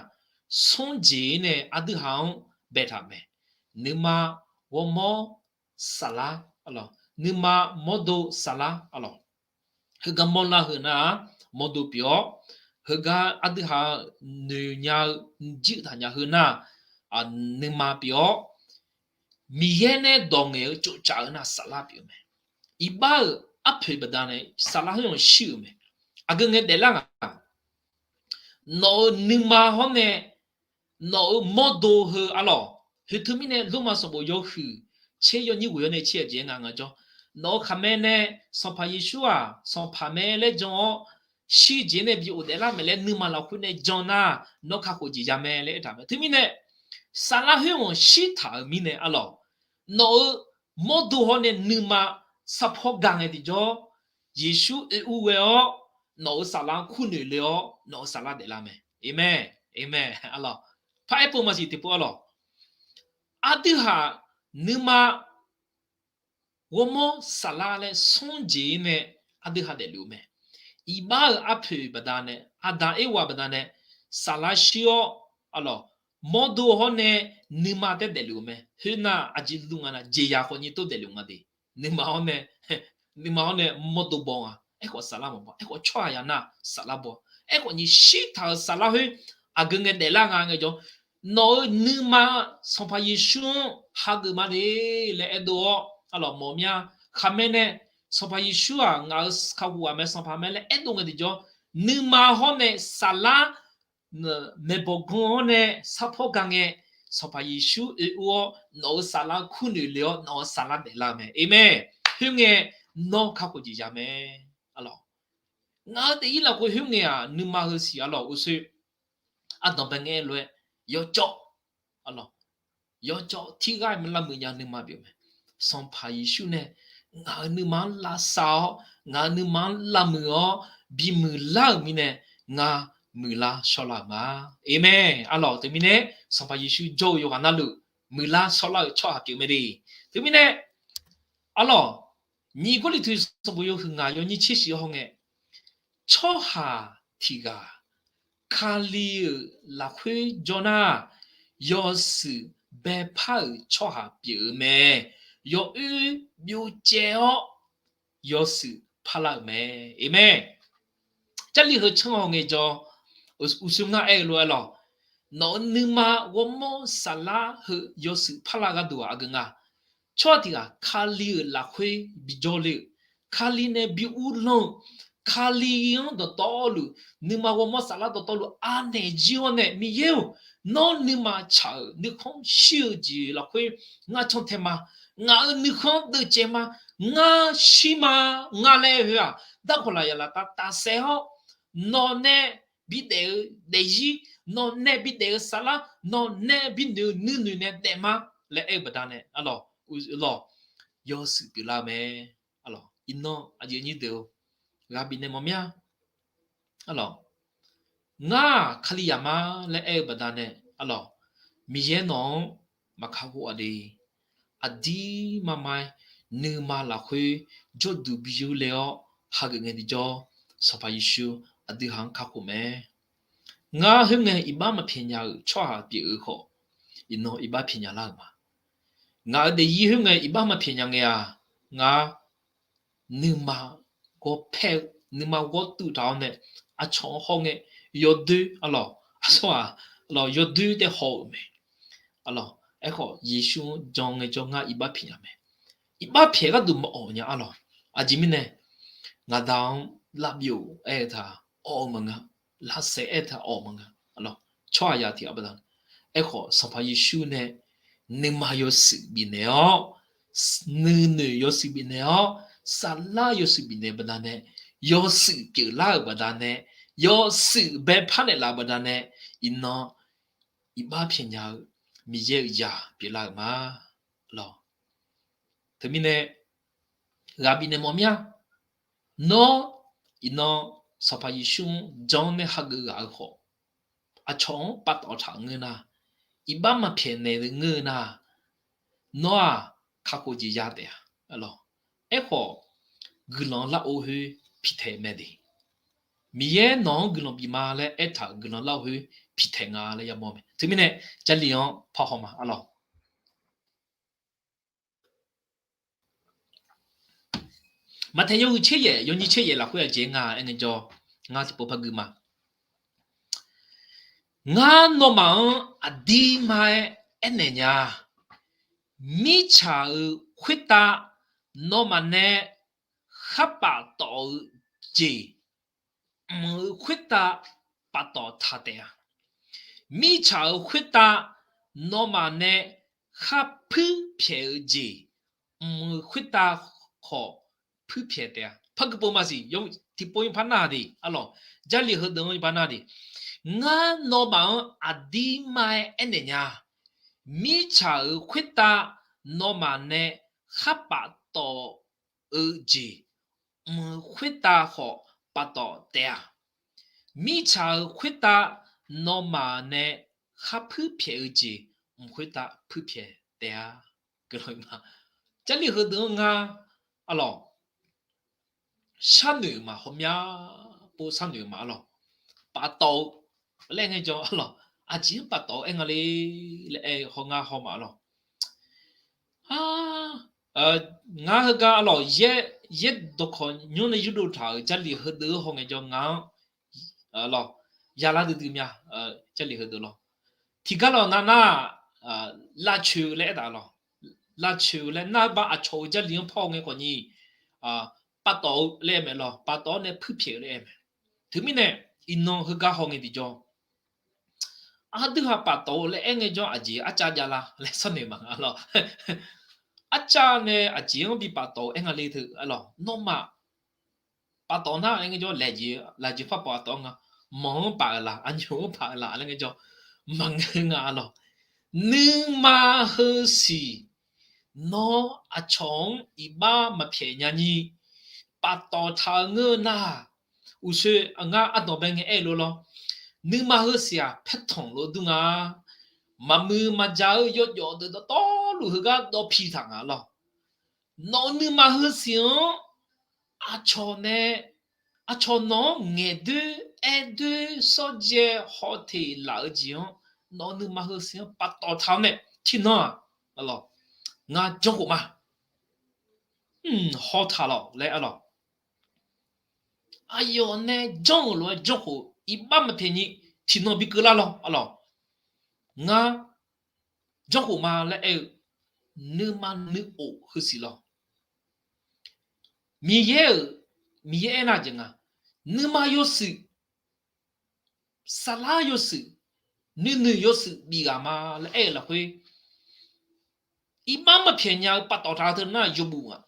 smr jeq-ir nae aqdui haq-anr baetaq-euq mae. Nuima ghawrmawr saflar, nuima mawrdo saflar arlawq. Heugar mawrlar heu nar-aq, mawrdo pyeuf-awr, heugar aqdui haq-euq noeqnya-eu jirtaq nya heu nar, nuima pyeuf-awr, Miqyaer nae dawq ngaeq-eu tsoftsaf-eu nar saflar pyeuf-eu mae. Iqbax-euq arpoeq baqdanae saflar khoer-anr shir-euq mae. Aqgeu ngae daeflar ngaq, nawq-euq nuima hawr nae nawq-euq mawrdo heu arlawq. Heu teumirnae Lormav sanqbof yawhuiq tser yawnyir ghoeq-awr nae tser-eu jeq-aer nga ngaq jawr, nawq-euq khaqmae nae Sanqpaq Yeqsur-aq Sanqpaq mae laer jan-awr, shirjeq nae bi ghofdaef lar mae laer nuima lafkhoer nae jan nar, nawr kakhof jeq ya mae laer aertaq mae. Teumirnae saflar khoer-anr shirtaq-euq mirnae arlawq, nawq-euq mawrdo hawr nae nuima sarpawr ga ngae tiqjawr, Yeqsur oe ur ghae-awr, nawq-euq saflar-anr kurnoeq le-awr nawq-euq saflar daeflar mae. Aqmeq, aqmeq arlawq. Paraer pov maqsiq tiqpov arlawq. Aqdui haq nuima ghawrmawr saflar laer smr jeq-ir nae aqdui haq daefluf-eu mae. Iqbax-euq arpoeq baqdanae, Aqdaq Erwa baqdanae saflar shir-awr arlawq, mawrdo hawr nae nuima taer daefluf-eu mae. Khoernar aqjeq luf nga nar, jeqzaq khawf nyir tov daefluf nga de. Nuima hawr nae, nuima hawr nae mawrdo baw nga. Aerkhawf saflar maqbaw. Aerkhawf tsawrhaq ya nar saflar baw. Aerkhawf nyiq shirtaq-euq saflar khoer aqgeu ngae daeflar nga ngaejawr, nawq-euq nuima Sanqpaq Yeqsur-anr hageuf ma de laer aerdov-awr arlawq mawf mya. Khaqmae nae Sanqpaq Yeqsur-aq ngaq-euq kakhof ghaq mae, Sanqpaq mae laer aerdov ngae tiqjawr, nuima hawr nae saflar maeqbawq gan-awr nae sarpawr ga ngae, Sanqpaq Yeqsur oe ur-awr nawq-euq saflar kurnoeq le-awr nawq-euq saflar daeflar-eu mae. Aqmeq. Khoerngae nawr kakhof jeq ya mae. Arlawq, ngaq-euq daefzir lafkhoer khoerngae-aq nuima heu siq arlawq uqshoe ardanq bae ngae lof-aer yawcawv, arlawq, yawcawv tirghar-iq lavmuiq nya nuima pyeuf mae. Sanqpaq Yeqsur nae ngaq-euq nuima-anr lavsav-awr, ngaq-euq nuima-anr lavmuiq-awr bimuiq lar-euq mirnae, ngar muiqlar shawrlar-euq ma. Aqmeq. Arlawq, teumirnae Sanqpaq Yeqsur jawr-eu yawqghaq navluf muiqlar shawrlar-euq tsawrhaq pyeuf mae de. Teumirnae arlawq, nyiq Gawrliqtu sanqbof yawhuiq ngaq yawnyir tser shif hawr ngae, tsawrhaq tiq ghaq Kali-euq lafkhoer jawr nar, yawshuif baepar-euq tsawrhaq pyeuf-eu mae. Yawoer byovcaev-awr yawshuif parlar-euq mae. Aqmeq. Jarlif heu tsanr haw ngaejawr, uqshoe ngar aer-eu lof-aer lawq, nawq-euq nuima ghawrmawr saflar heu yawshuif parlar gharduq-aq aqgeu nga. Tsawrhaq tiq ghaq Kali-euq lafkhoer bijawr le-euq, Kali nae bi uvlanr-eu, Kali-anr dawqtawvluf, nuima ghawrmawr saflar dawqtawvluf anaeq jir-awr nae, Miqyaer-or, nawr nuima tsaq-euq nuikhanr shir-eu jeq lafkhoer ngar cantae ma. Ngaq-euq nuikhanr deuvcaev ma. Ngar shir ma. Ngar laer aer-eu heu-aq, darkawq lafyaq laftav tafsaef-awr, nawq nae bidaef-eu daefzir, nawq nae bidaef-eu saflar, nawq nae binoeq-eu nuinoeq nae daef ma laer aer-eu baqdanae, arlawq, lawq, yawshuif pyeuflar-eu mae. Arlawq, iqnan aqyuif aqnyir deuq-or, ghaq bifnaeq mawf mir-a. Arlawq, ngar-aq Kalizaq ma laer aer-eu baqdanae, arlawq, Miqyaer nawq-anr maqkar ghov-a de. Aqdirmar ma-aer nuima lafkhoer jawrduq bi yur le-awr hageuf ngae tiqjawr, Sanqpaq Yeqsur aqdui haq-anr kakhof mae. Ngar khoerngae iqbax maqpyaeq nya-euq tsawrhaq pyeuf-eu khawf, iqnan iqbax pyaeq nya lar-euq ma. Ngaq-euq daefzir khoerngae iqbax maqpyaeq nya ngae-aq, ngar nuima ghawrpaer-eu, nuima ghawrtuv taq-awr nae, aqcawq-anr hawr ngae yawdoer, arlawq, aqsawr-aq, arlawq, yawdoer taef haw-euq mae. Arlawq, aerkhawf Yeqsur-anr jan ngaejawr ngar iqbax pyaeq nya mae. Iqbax pyaeq gharduq maqawq nya, arlawq. Aqjeq mirnae, ngaqda-anr lavbyov aer-eu taq awq-eu maqngeur, lavsaef aer-eu taq awq-eu maqngeur, arlawq, tsawrhaqzaq tiq ghaq baqdanae. Aerkhawf Sanqpaq Yeqsur nae nuima yawshuif bifnaeq-awr, nuinoeq yawshuif bifnaeq-awr, saflar yawshuif bifnaeq baqdanae, yawshuif pyeuflar-euq baqdanae, yawshuif baepar naeqlaf-eu baqdanae, iqnan iqbax pyaeq nya-eu Miqyaer-euq zaq pyeuflar-euq ma. Lawq, teumirnae ghaq bifnaeq mawf mir-a. Nawr iqnan Sanqpaq Yeqsur-anr jan-anr nae hageuf ghaq-eu khawf, aqcawq-anr paftawf taq ngeur nar, iqbax maqpyaeq naeq-eu ngeur-eu nar, nawr-aq, kakhof jeq ya taef-a. Aerkhawf, guiqlanq lar-or khoer piqtaeq mae de. Miqyaer nawq-anr guiqlanq bif ma laer aertaq-euq guiqlanq lar-or khoer piqtaeq nga laer yamawr mae. Teumirnae, Jarlif-anr parhaw ma arlawq. Maqtaeq yawhuiq tser yaef, yawnyir tser yaef lafkhoer aqjeq nga aer ngaejawr, ngar tiqpov par gui ma. Ngar nawmaf-anr aqdirma-aer aernaeq nya. Mirtsaq-euq khoertav nawmaf nae khar paftawf-eu jeq, mq-euq khoertav paftawf taq taef-a. Mirtsaq-euq khoertav nawmaf nae khar puirpyaeq-eu jeq, mq-euq khoertav khawf puirpyaeq taef-a. Par gui pov maqsiq, tiqpov yawpar nar de arlawq. Jarlif heudeuq-anr yawpar nar de. Ngar nawmaf-anr aqdirma-aer aernaeq nya. Mirtsaq-euq khoertav nawmaf nae khar paftawf-eu jeq, mq-euq khoertav khawf paftawf taef-a. Mirtsaq-euq khoertav nawmaf nae khar puirpyaeq-eu jeq, mq khoertav puirpyaeq taef-a. Jarlif heudeuq-anr ngar arlawq, sharnoeq ma, hawmya pov sharnoeq ma arlawq. Paftawf-eu laer aer ngaejawr arlawq, aqjeq-anr paftawf-eu aer nga le laer aer-eu haw ngar haw ma arlawq. Ngar heugar arlawq, yaer dawqkawq nymr nae yurdov taq-euq Jarlif heudeuq-anr haw ngaejawr ngaq-anr arlawq, yalar duidui mya. Jarlif heudeuq lawr, tiqgar lawq nar nar, lavcoeq-eu laer aertaq lawq. Lavcoeq-eu laer nar-eu bar aqcawq-eu Jarlif-anr pawr ngae khawfni, paftawf-eu laer aer mae lawq, paftawf-awr nae puirpyaeq-eu laer aer mae. Teumirnae, iqnan heugar haw ngae tiqjawr, aqdui haq paftawf-eu laer aer ngaejawr aqjeq arcav javlar laer sharnoeq ma nga arlawq. Arcav nae aqjeq-anr bi paftawf-eu aer nga le teu arlawq. Nawmaf paftawf nar aer ngaejawr, lafjeq par paftawf nga, manq-anr paf-euq laq, aqnyoq-anr paf-euq laq laer ngaejawr, maqngeur nga arlawq. Nuima heusiq nawr aqcawq-anr iqbax maqpyaeq nya ni paftawf taq-eu ngeur nar, uqshoe ngar ardanq bae ngae aer-eu lof lawr, nuima heusiq-aq paertanq lof dur nga. Maqmuiq maqjaq-eu yawjawf deuq dawqtawvluf heugar dawv pi taq nga lawr. Nawq-euq nuima heusiq-anr aqcawq nae, aqcawq nawq-anr ngaeqdoer aerdoer shawrdzae hawteq laf-eu jeq-anr, nawq-euq nuima heusiq-anr paftawf taq-awr nae tiqnan-aq, ngar janrkhof ma, haw taq lawq laer arlawq. Aqyawf nae janr-euq lof-aer janrkhof iqbax maqpyaeq ni tiqnan bi keuvlar lawr arlawq. Ngar janrkhof ma laer aer-eu nuima nuikhof heusiq lawr. Miqyaer-euq, Miqyaer aernar jeq nga, nuima yawshuif, saflar yawshuif, nuinoeq yawshuif bif ghaq ma laer aer-eu lafkhoer, iqbax maqpyaeq nya-eu paftawf taq-eu teu nar yawbuf-aq,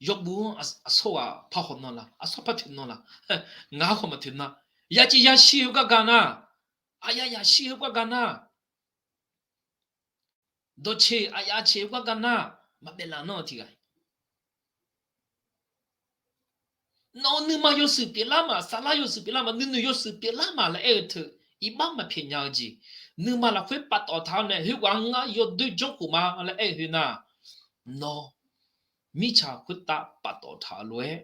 yawbuf-anr aqsawr ghaq par haw nan la, aqsawr par toeq nan la, ngaq-anr khawf maqtoeq nar, yaciv yashir-eu garga nar, aqyaf yashir-eu garga nar, dawqceq aqyaf ceq-eu garga nar, maqbaef laf nanr-eu tiq ghaq nawq-euq nuima yawshuif pyeuflar ma, saflar yawshuif pyeuflar ma, nuinoeq yawshuif pyeuflar ma laer aer-eu teu, iqbax maqpyaeq nya-eu jeq, nuima lafkhoer paftawf taq-awr nae khoerghaq-anr ngar yawdoer janrkhof ma laer aer-eu khoernar, nawr mirtsaq khoertav paftawf taq-eu lof-aer,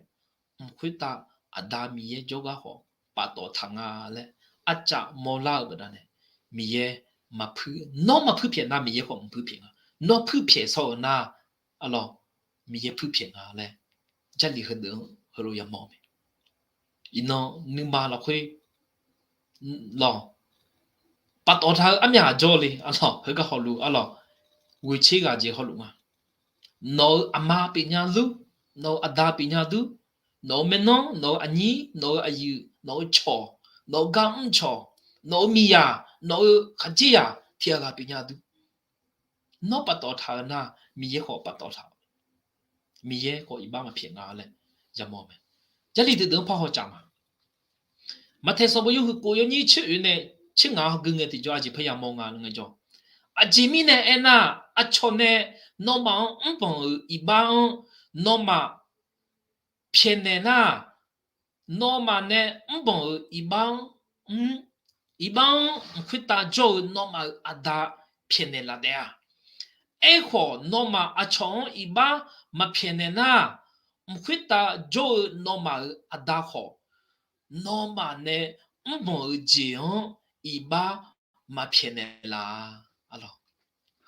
mq khoertav Aqda Miqyaer jawrgar khawf paftawf taq nga laer arcav mawrlar-eu baqdanae, Miqyaer maqpuir, nawr maqpuir pyaeq nar Miqyaer khawf maqpuir pyaeq nga. Nawr puir pyaeq shawr-eu nar, arlawr, Miqyaer puir pyaeq nga laer Jarlif heudeuq-anr heulof yamawr-eu mae. Iqnan nuima lafkhoer lawq, paftawf taq-eu armyaq jawr le arlawq, heugar hawluf arlawq, ghoeqtser ghaq jeq hawluf nga. Nawq-euq aqma pyeufnya dur, nawq-euq aqda pyeufnya dur, nawq-euq maernmr, nawq-euq aqnyir, nawq-euq aqyuif, nawq-euq cawq, nawq-euq gar mr cawq, nawq-euq miqyaq, nawq-euq khaqdzerzaq tiq ghaq ghaq pyeufnya dur. Nawr paftawf taq-eu nar, Miqyaer khawf paftawf taq, Miqyaer khawf iqbax maqpyaeq nga laer yamawr mae. Jarlif deuqdeuq-anr par haw caf ma. Maqtaeq sanqbof yawhuiq khof yawnyir tser oeq nae tser ngaq-anr gui ngae tiqjawr aqjeq par yamawr nga laer ngaejawr, aqjeq mirnae aernar, aqcawq nae nawmaf-anr mrbanq-euq iqbax-anr nawmaf pyaeqnaeq nar, nawmaf nae mrbanq-euq iqbax-anr mr, iqbax-anr mq khoertav jawr-eu nawmaf-euq aqda pyaeqnaeq laf taef-a. Aerkhawf, nawmaf aqcawq-anr iqbax maqpyaeqnaeq nar, mq khoertav jawr-eu nawmaf-euq aqda khawf, nawmaf nae mrbanq-eu jeq-anr iqbax maqpyaeqnaeq laf-a.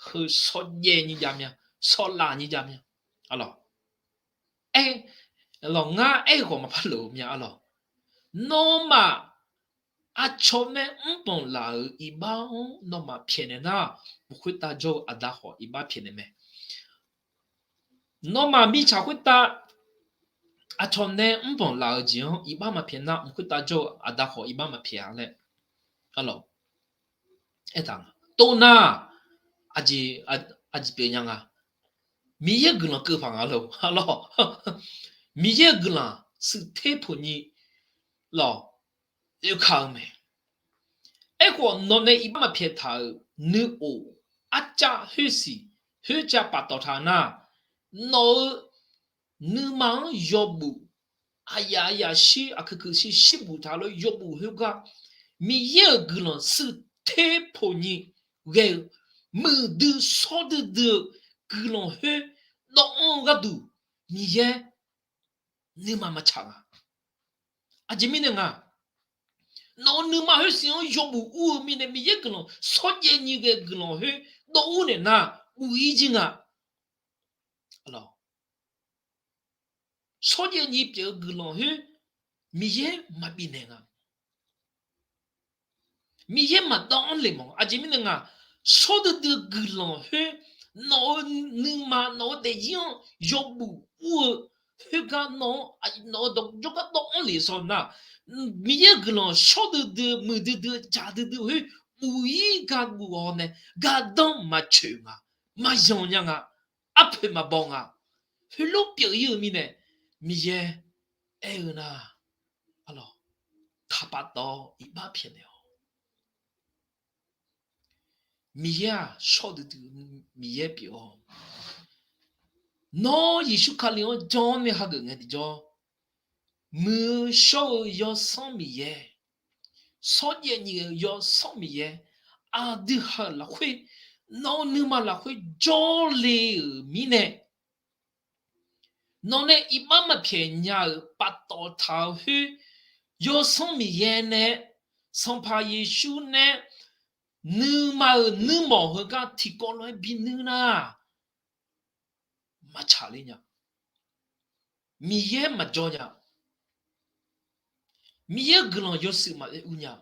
Heu shawrjaev nyir jav mya, shawrlav nyir jav mya. Alawq, aer, alawq, ngar aer-eu khawf maqpar lof-eu mya. Alawq, nawmaf aqcawq nae mrbanq laf-euq iqbax-anr nawmaf pyaeqnaeq nar, mq khoertav jawr-eu aqda khawf iqbax pyaeqnaeq mae. Nawmaf mirtsaq khoertav aqcawq nae mrbanq laf-euq jeq-anr iqbax maqpyaeq nar, mq khoertav jawr-eu aqda khawf iqbax maqpyaeq-a laer. Alawq, aertaq nga. Tov nar, aqjeq, aqjeq pyeuf nya nga. Miqyaer-euq guiqlanq keuv paq nga lor. Alawq, Miqyaer-euq guiqlanq shuif ter poq nyi lawq, oekaq-eu mae. Aerkhawf, nawq nae iqbax maqpyaeq taq-euq nuiof arcav khoersiq khoercav paftawf taq nar, nawq-euq nuima-anr yawbuf, aqyaf yaf shir, aqkuiq kuiq shir, shir buf taq lof yawbuf khoergar, Miqyaer-euq guiqlanq shuif ter poq nyi ghae-eu, muiqdui shawrdui dui-eu guiqlanq khoer dawv-anr-eu gharduq, Miqyaer nuima maqtsaq nga. Aqjeq mirnae nga, nawq-euq nuima khoersiq-anr yawbuf ur-eu mirnae, Miqyaer guiqlanq shawrjaev nyi ghae-eu guiqlanq khoer dawv ur naeq nar, buf-ir jir nga. Shawrjaev nyi pyeuf-eu guiqlanq khoer Miqyaer maqbifnaeq nga. Miqyaer maqdawv-anr le mawf. Aqjeq mirnae nga, shawrdui dui-eu guiqlanq khoer, nawq-euq nuima, nawq-euq daefzir-anr yawbuf ur-eu khoergar, nawq-euq dawq jawrgar dawv-anr le zaw nar, Miqyaer-euq guiqlanq shawrdui dui-eu, muiqdui dui-eu, dzaqdui dui-eu khoer buf-ir gar buf-awr nae, gardanr maqcoeq nga, maqyanq nya nga, arpoeq maqbaw nga. Heulof pyeuf-ir-eu mirnae, Miqyaer aer-eu nar, alawq, taqpaf tawv iqbax pyaeqnaeq-awq. Miqyaer-aq, shawr duidui Miqyaer pyeuf-awq. Nawr Yeqsur Kali-anr jan-awr nae hageuf ngae tiqjawr, muiq-eu shawr-eu Yawsanr Miqyaer, shawrjaev nyiq-eu Yawsanr Miqyaer, aqdui ha-euq lafkhoer, nawq-euq nuima lafkhoer jawrle-euq mirnae, nawq nae iqbax maqpyaeq nya-euq paftawf taq-eu khoer, Yawsanr Miqyaer nae, Sanqpaq Yeqsur nae, nuima-euq nuirmawf heugar tiqkawv lof-aer binuir nar, maqtsaq ler nya. Miqyaer maqjawr nya. Miqyaer-euq guiqlanq yawshuif maqaer ur nya.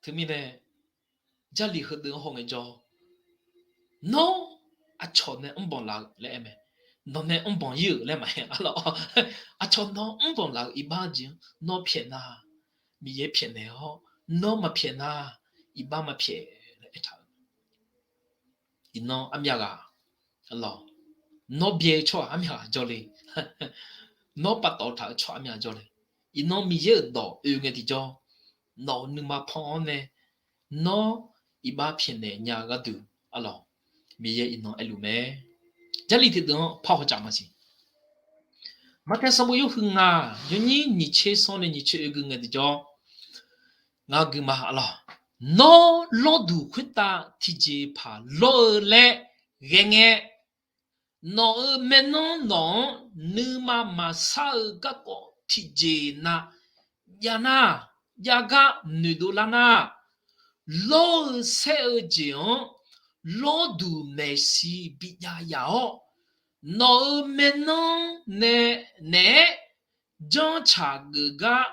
Teumirnae, Jarlif heudeuq-anr hawngae jawr, nawr aqcawq nae mrbanq laf-eu laer aer mae. Nawq nae mrbanq ir-euq laer maqaer, alawq, aqcawq nawr mrbanq laf-eu iqbax jeq-anr nawr pyaeq nar, Miqyaer pyaeqnaeq-awr, nawr maqpyaeq nar, iqbax maqpyaeq laer aertaq-eu. Iqnan armyav ghaq, alawq, nawr byae-eu tsawrhaq armyav ghaq jawrle. Nawr paftawf taq-eu tsawrhaq armyav jawrle. Iqnan Miqyaer-euq dawq oe ngae tiqjawr, nawq-euq nuima pan-awr nae, nawr iqbax pyaeqnaeq nya-eu gharduq, alawq, Miqyaer iqnan aerluf mae. Jarlif tiqdeuq-anr par hawcaf maqsiq. Maqtae sanqbof yawhuiq ngaq, yawnyir nyiq tser sanr nae nyiq tser oe gui ngae tiqjawr, ngaq gui ma, alawq, nawr lawrduq khoertav tiqjeqpaq lawr-eu laer ghae ngae, nawq-euq maernmr nawq-anr nuima maqsar-eu garkawv tiqjeq nav jav nar, jav gar noeqdov lar nar, lawr-eu saer-eu jeq-anr lawrduq maeqshi bijav yaf-awr, nawq-euq maernmr nae naeq-aer janrtsaq geuf gar,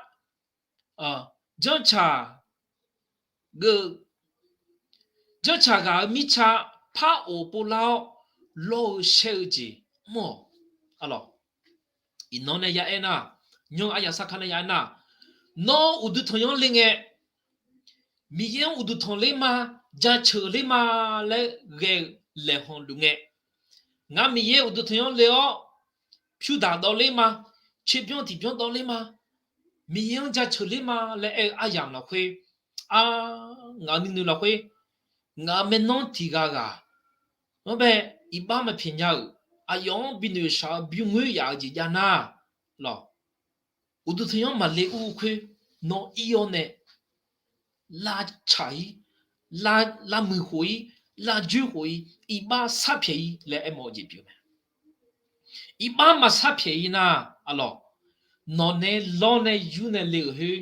janrtsaq geuf, janrtsaq ghaq-euq mirtsa par of pov lar-awr, lawr-eu saer-eu jeq mr-awq. Alawq, iqnan nae ya aer nar, nymr aryaq sarkar nae ya aer nar, nawr uqduq tanqyanr le ngae, Miqyaer-anr uqduq tanq ler ma, jaceuq ler ma laer ghae-eu laeqhmq luf ngae, ngar Miqyaer uqduq tanqyanr le-awr, pyurdaq dawv ler ma, tserbyanr tiqbyanr dawv ler ma, Miqyaer-anr jaceuq ler ma laer aer-eu aryamq lafkhoer, a, ngaq-euq nuinoeq lafkhoer, ngaq-euq maernmr tiq ghaq ghaq, nawr bae iqbax maqpyaeq nya-euq, aqyawf-anr binoeq shaq-eu bymr ngoer yaf-eu jeq jav nar, lawq, uqduq tanqyanr maqle ur-eu khoer, nawr ir-awr nae, lavtsaq-ir, lavmuiq khof-ir, lavjoer khof-ir, iqbax sarpyaeq-ir laer aermawf-eu jeq pyeuf mae. Iqbax maqsarpyaeq-ir nar, aqlawq, nawq nae lawr nae yur nae le-euq khoer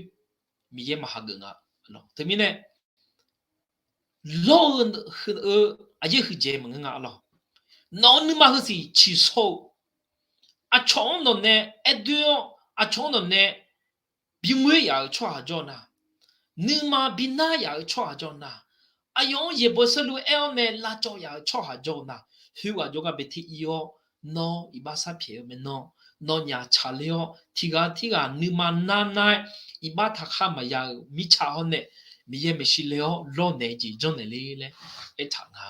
Miqyaer maqhageuf nga. Teumirnae lawr-eu heu-eu aqyaer huiqdzaeq maqngeur nga, aqlawq. Nawq-eu nuima heusiq ciqsawr-eu, aqcawq-anr nawq nae aerdoer-awr, aqcawq-anr nawq nae bingoer yaf-euq tsawrhaq jawr nar, nuima binar yaf-euq tsawrhaq jawr nar, aqyawf-anr yaeqbawq saerlu aer-awr nae lavcawv yaf-euq tsawrhaq jawr-eu nar, khoerghaq jawrgar baetir ir-awr, nawr iqbax sarpyaeq-eu maeqnan, nawnyaf tsaqler-awr, tiqghaq tirghaq nuima nar nar-aer iqbax taqkhar maqya-euq mirtsa hawr nae, Miqyaer maeqshi le-awr lawrnaeq jeq janrnaeq ler laer aertaq nga.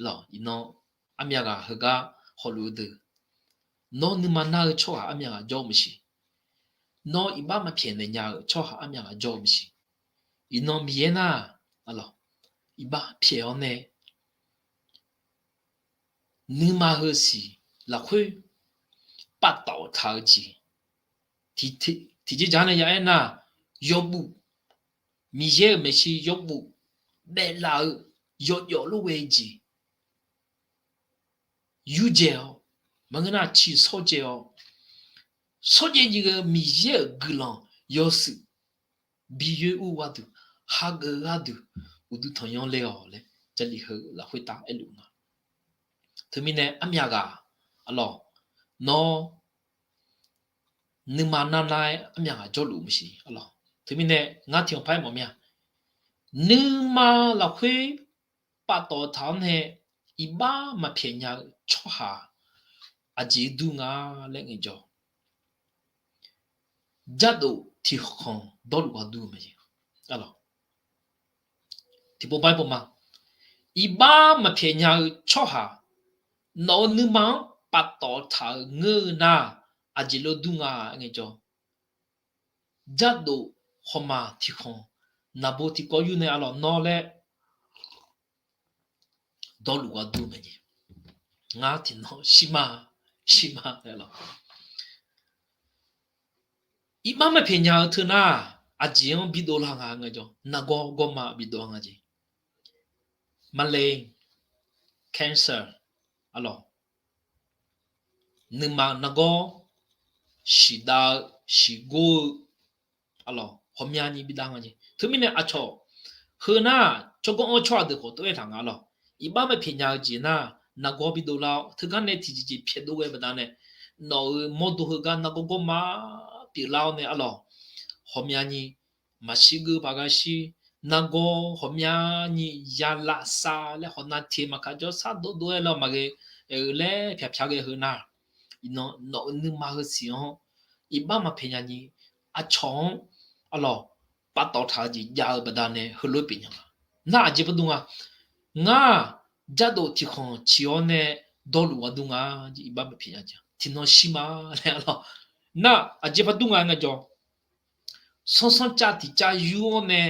Lawq, iqnan armyav ghaq heugar hawluf-eu deuq, nawr nuima nar-eu tsawrhaq armyav ghaq jawr-eu maeqshi, nawr iqbax maqpyaeq naeq nya-euq tsawrhaq armyav ghaq jawr-eu maeqshi, iqnan Miqyaer nar, aqlawq, iqbax pyaeq-awr nae nuima heusiq lafkhoer paftawf taq-eu jeq, tiqjeq jaq nae ya aer nar, yawbuf, Miqyaer-euq maeqshi yawbuf daeflaf-eu yawjawf lof ghae jeq yurdzae-awr, maqngeur nar ciqsawr dzae-awr, shawrdzae nyiq ghae-eu Miqyaer-euq guiqlanq yawshuif bi yoer ur gharduq, hageuf-eu gharduq uqduq tanqnymr ler-awq laer Jarlif heu lafkhoer taf aerluf nga. Teumirnae armyav ghaq, aqlawq, nawr nuima nar nar-aer armyav ghaq jawrluf-eu maeqshi, aqlawq. Teumirnae ngar tiqghaq par-aer mawf mir-a, nuima lafkhoer paftawf taq-awr nae iqbax maqpyaeq nya-eu tsawrhaq aqjeq dur nga laer ngaejawr, jardof tiqkhanq dawrluf ghaqdur-eu mae. Tiqpov par-aer pov ma, iqbax maqpyaeq nya-eu tsawrhaq nawq-eu nuima-anr paftawf taq-euq ngeur-eu nar, aqjeq lof dur nga ngaejawr, jardof hawma tiqkhanq naqbo tiqkawv yur nae aqlawq nawr laer dawrluf ghaqdur mae jeq. Ngar tiqnan shirma, shirma laer lawq. Iqbax maqpyaeq nya-eu teu nar, aqjeq-anr bidov lar nga ngaejawr, nargawr gawrma bidov-a nga jeq. Maqle, cancer, aqlawq, nuima nargawr shiqdav-eu, shiqgor-eu, aqlawq, ghawqmyani bidav nga jeq. Teumirnae aqcawq heu nar, tsawrganr-anr tsawrhaq deuq khawf tov-aer taq nga lawq. Iqbax maqpyaeq nya-eu jeq nar, nargawr bidov lar-awr, teugar nae tiqjeqjeq pyaeqdov ghae baqdanae, nawq-euq mawrdo heugar nargawr gawrma pyeuflar-awr nae aqlawq, ghawqmyani maqshir geur paq gar shir, nargawr ghawqmyani ya lavsav laer hawq nav teq maqkaq jawr sar dovdov-aer lar maqghae-eu laer pyaq pyaq ghae heu nar, iqnan nawq-euq nuima heusiq-anr iqbax maqpyaeq nya ni, aqcawq-anr aqlawq paftawf taq-eu jeq jav-eu baqdanae heulof-aer pyeuf nya nga. Nar aqjeq pardmr nga, ngar jardof tiqkhanq ciq-awr nae dawrluf ghaqdur nga, iqbax maqpyaeq nya jeq tiqnan shirma laer aqlawq. Nar aqjeq pardmr nga ngaejawr, sanrsanrcav tiqcav yur-awr nae,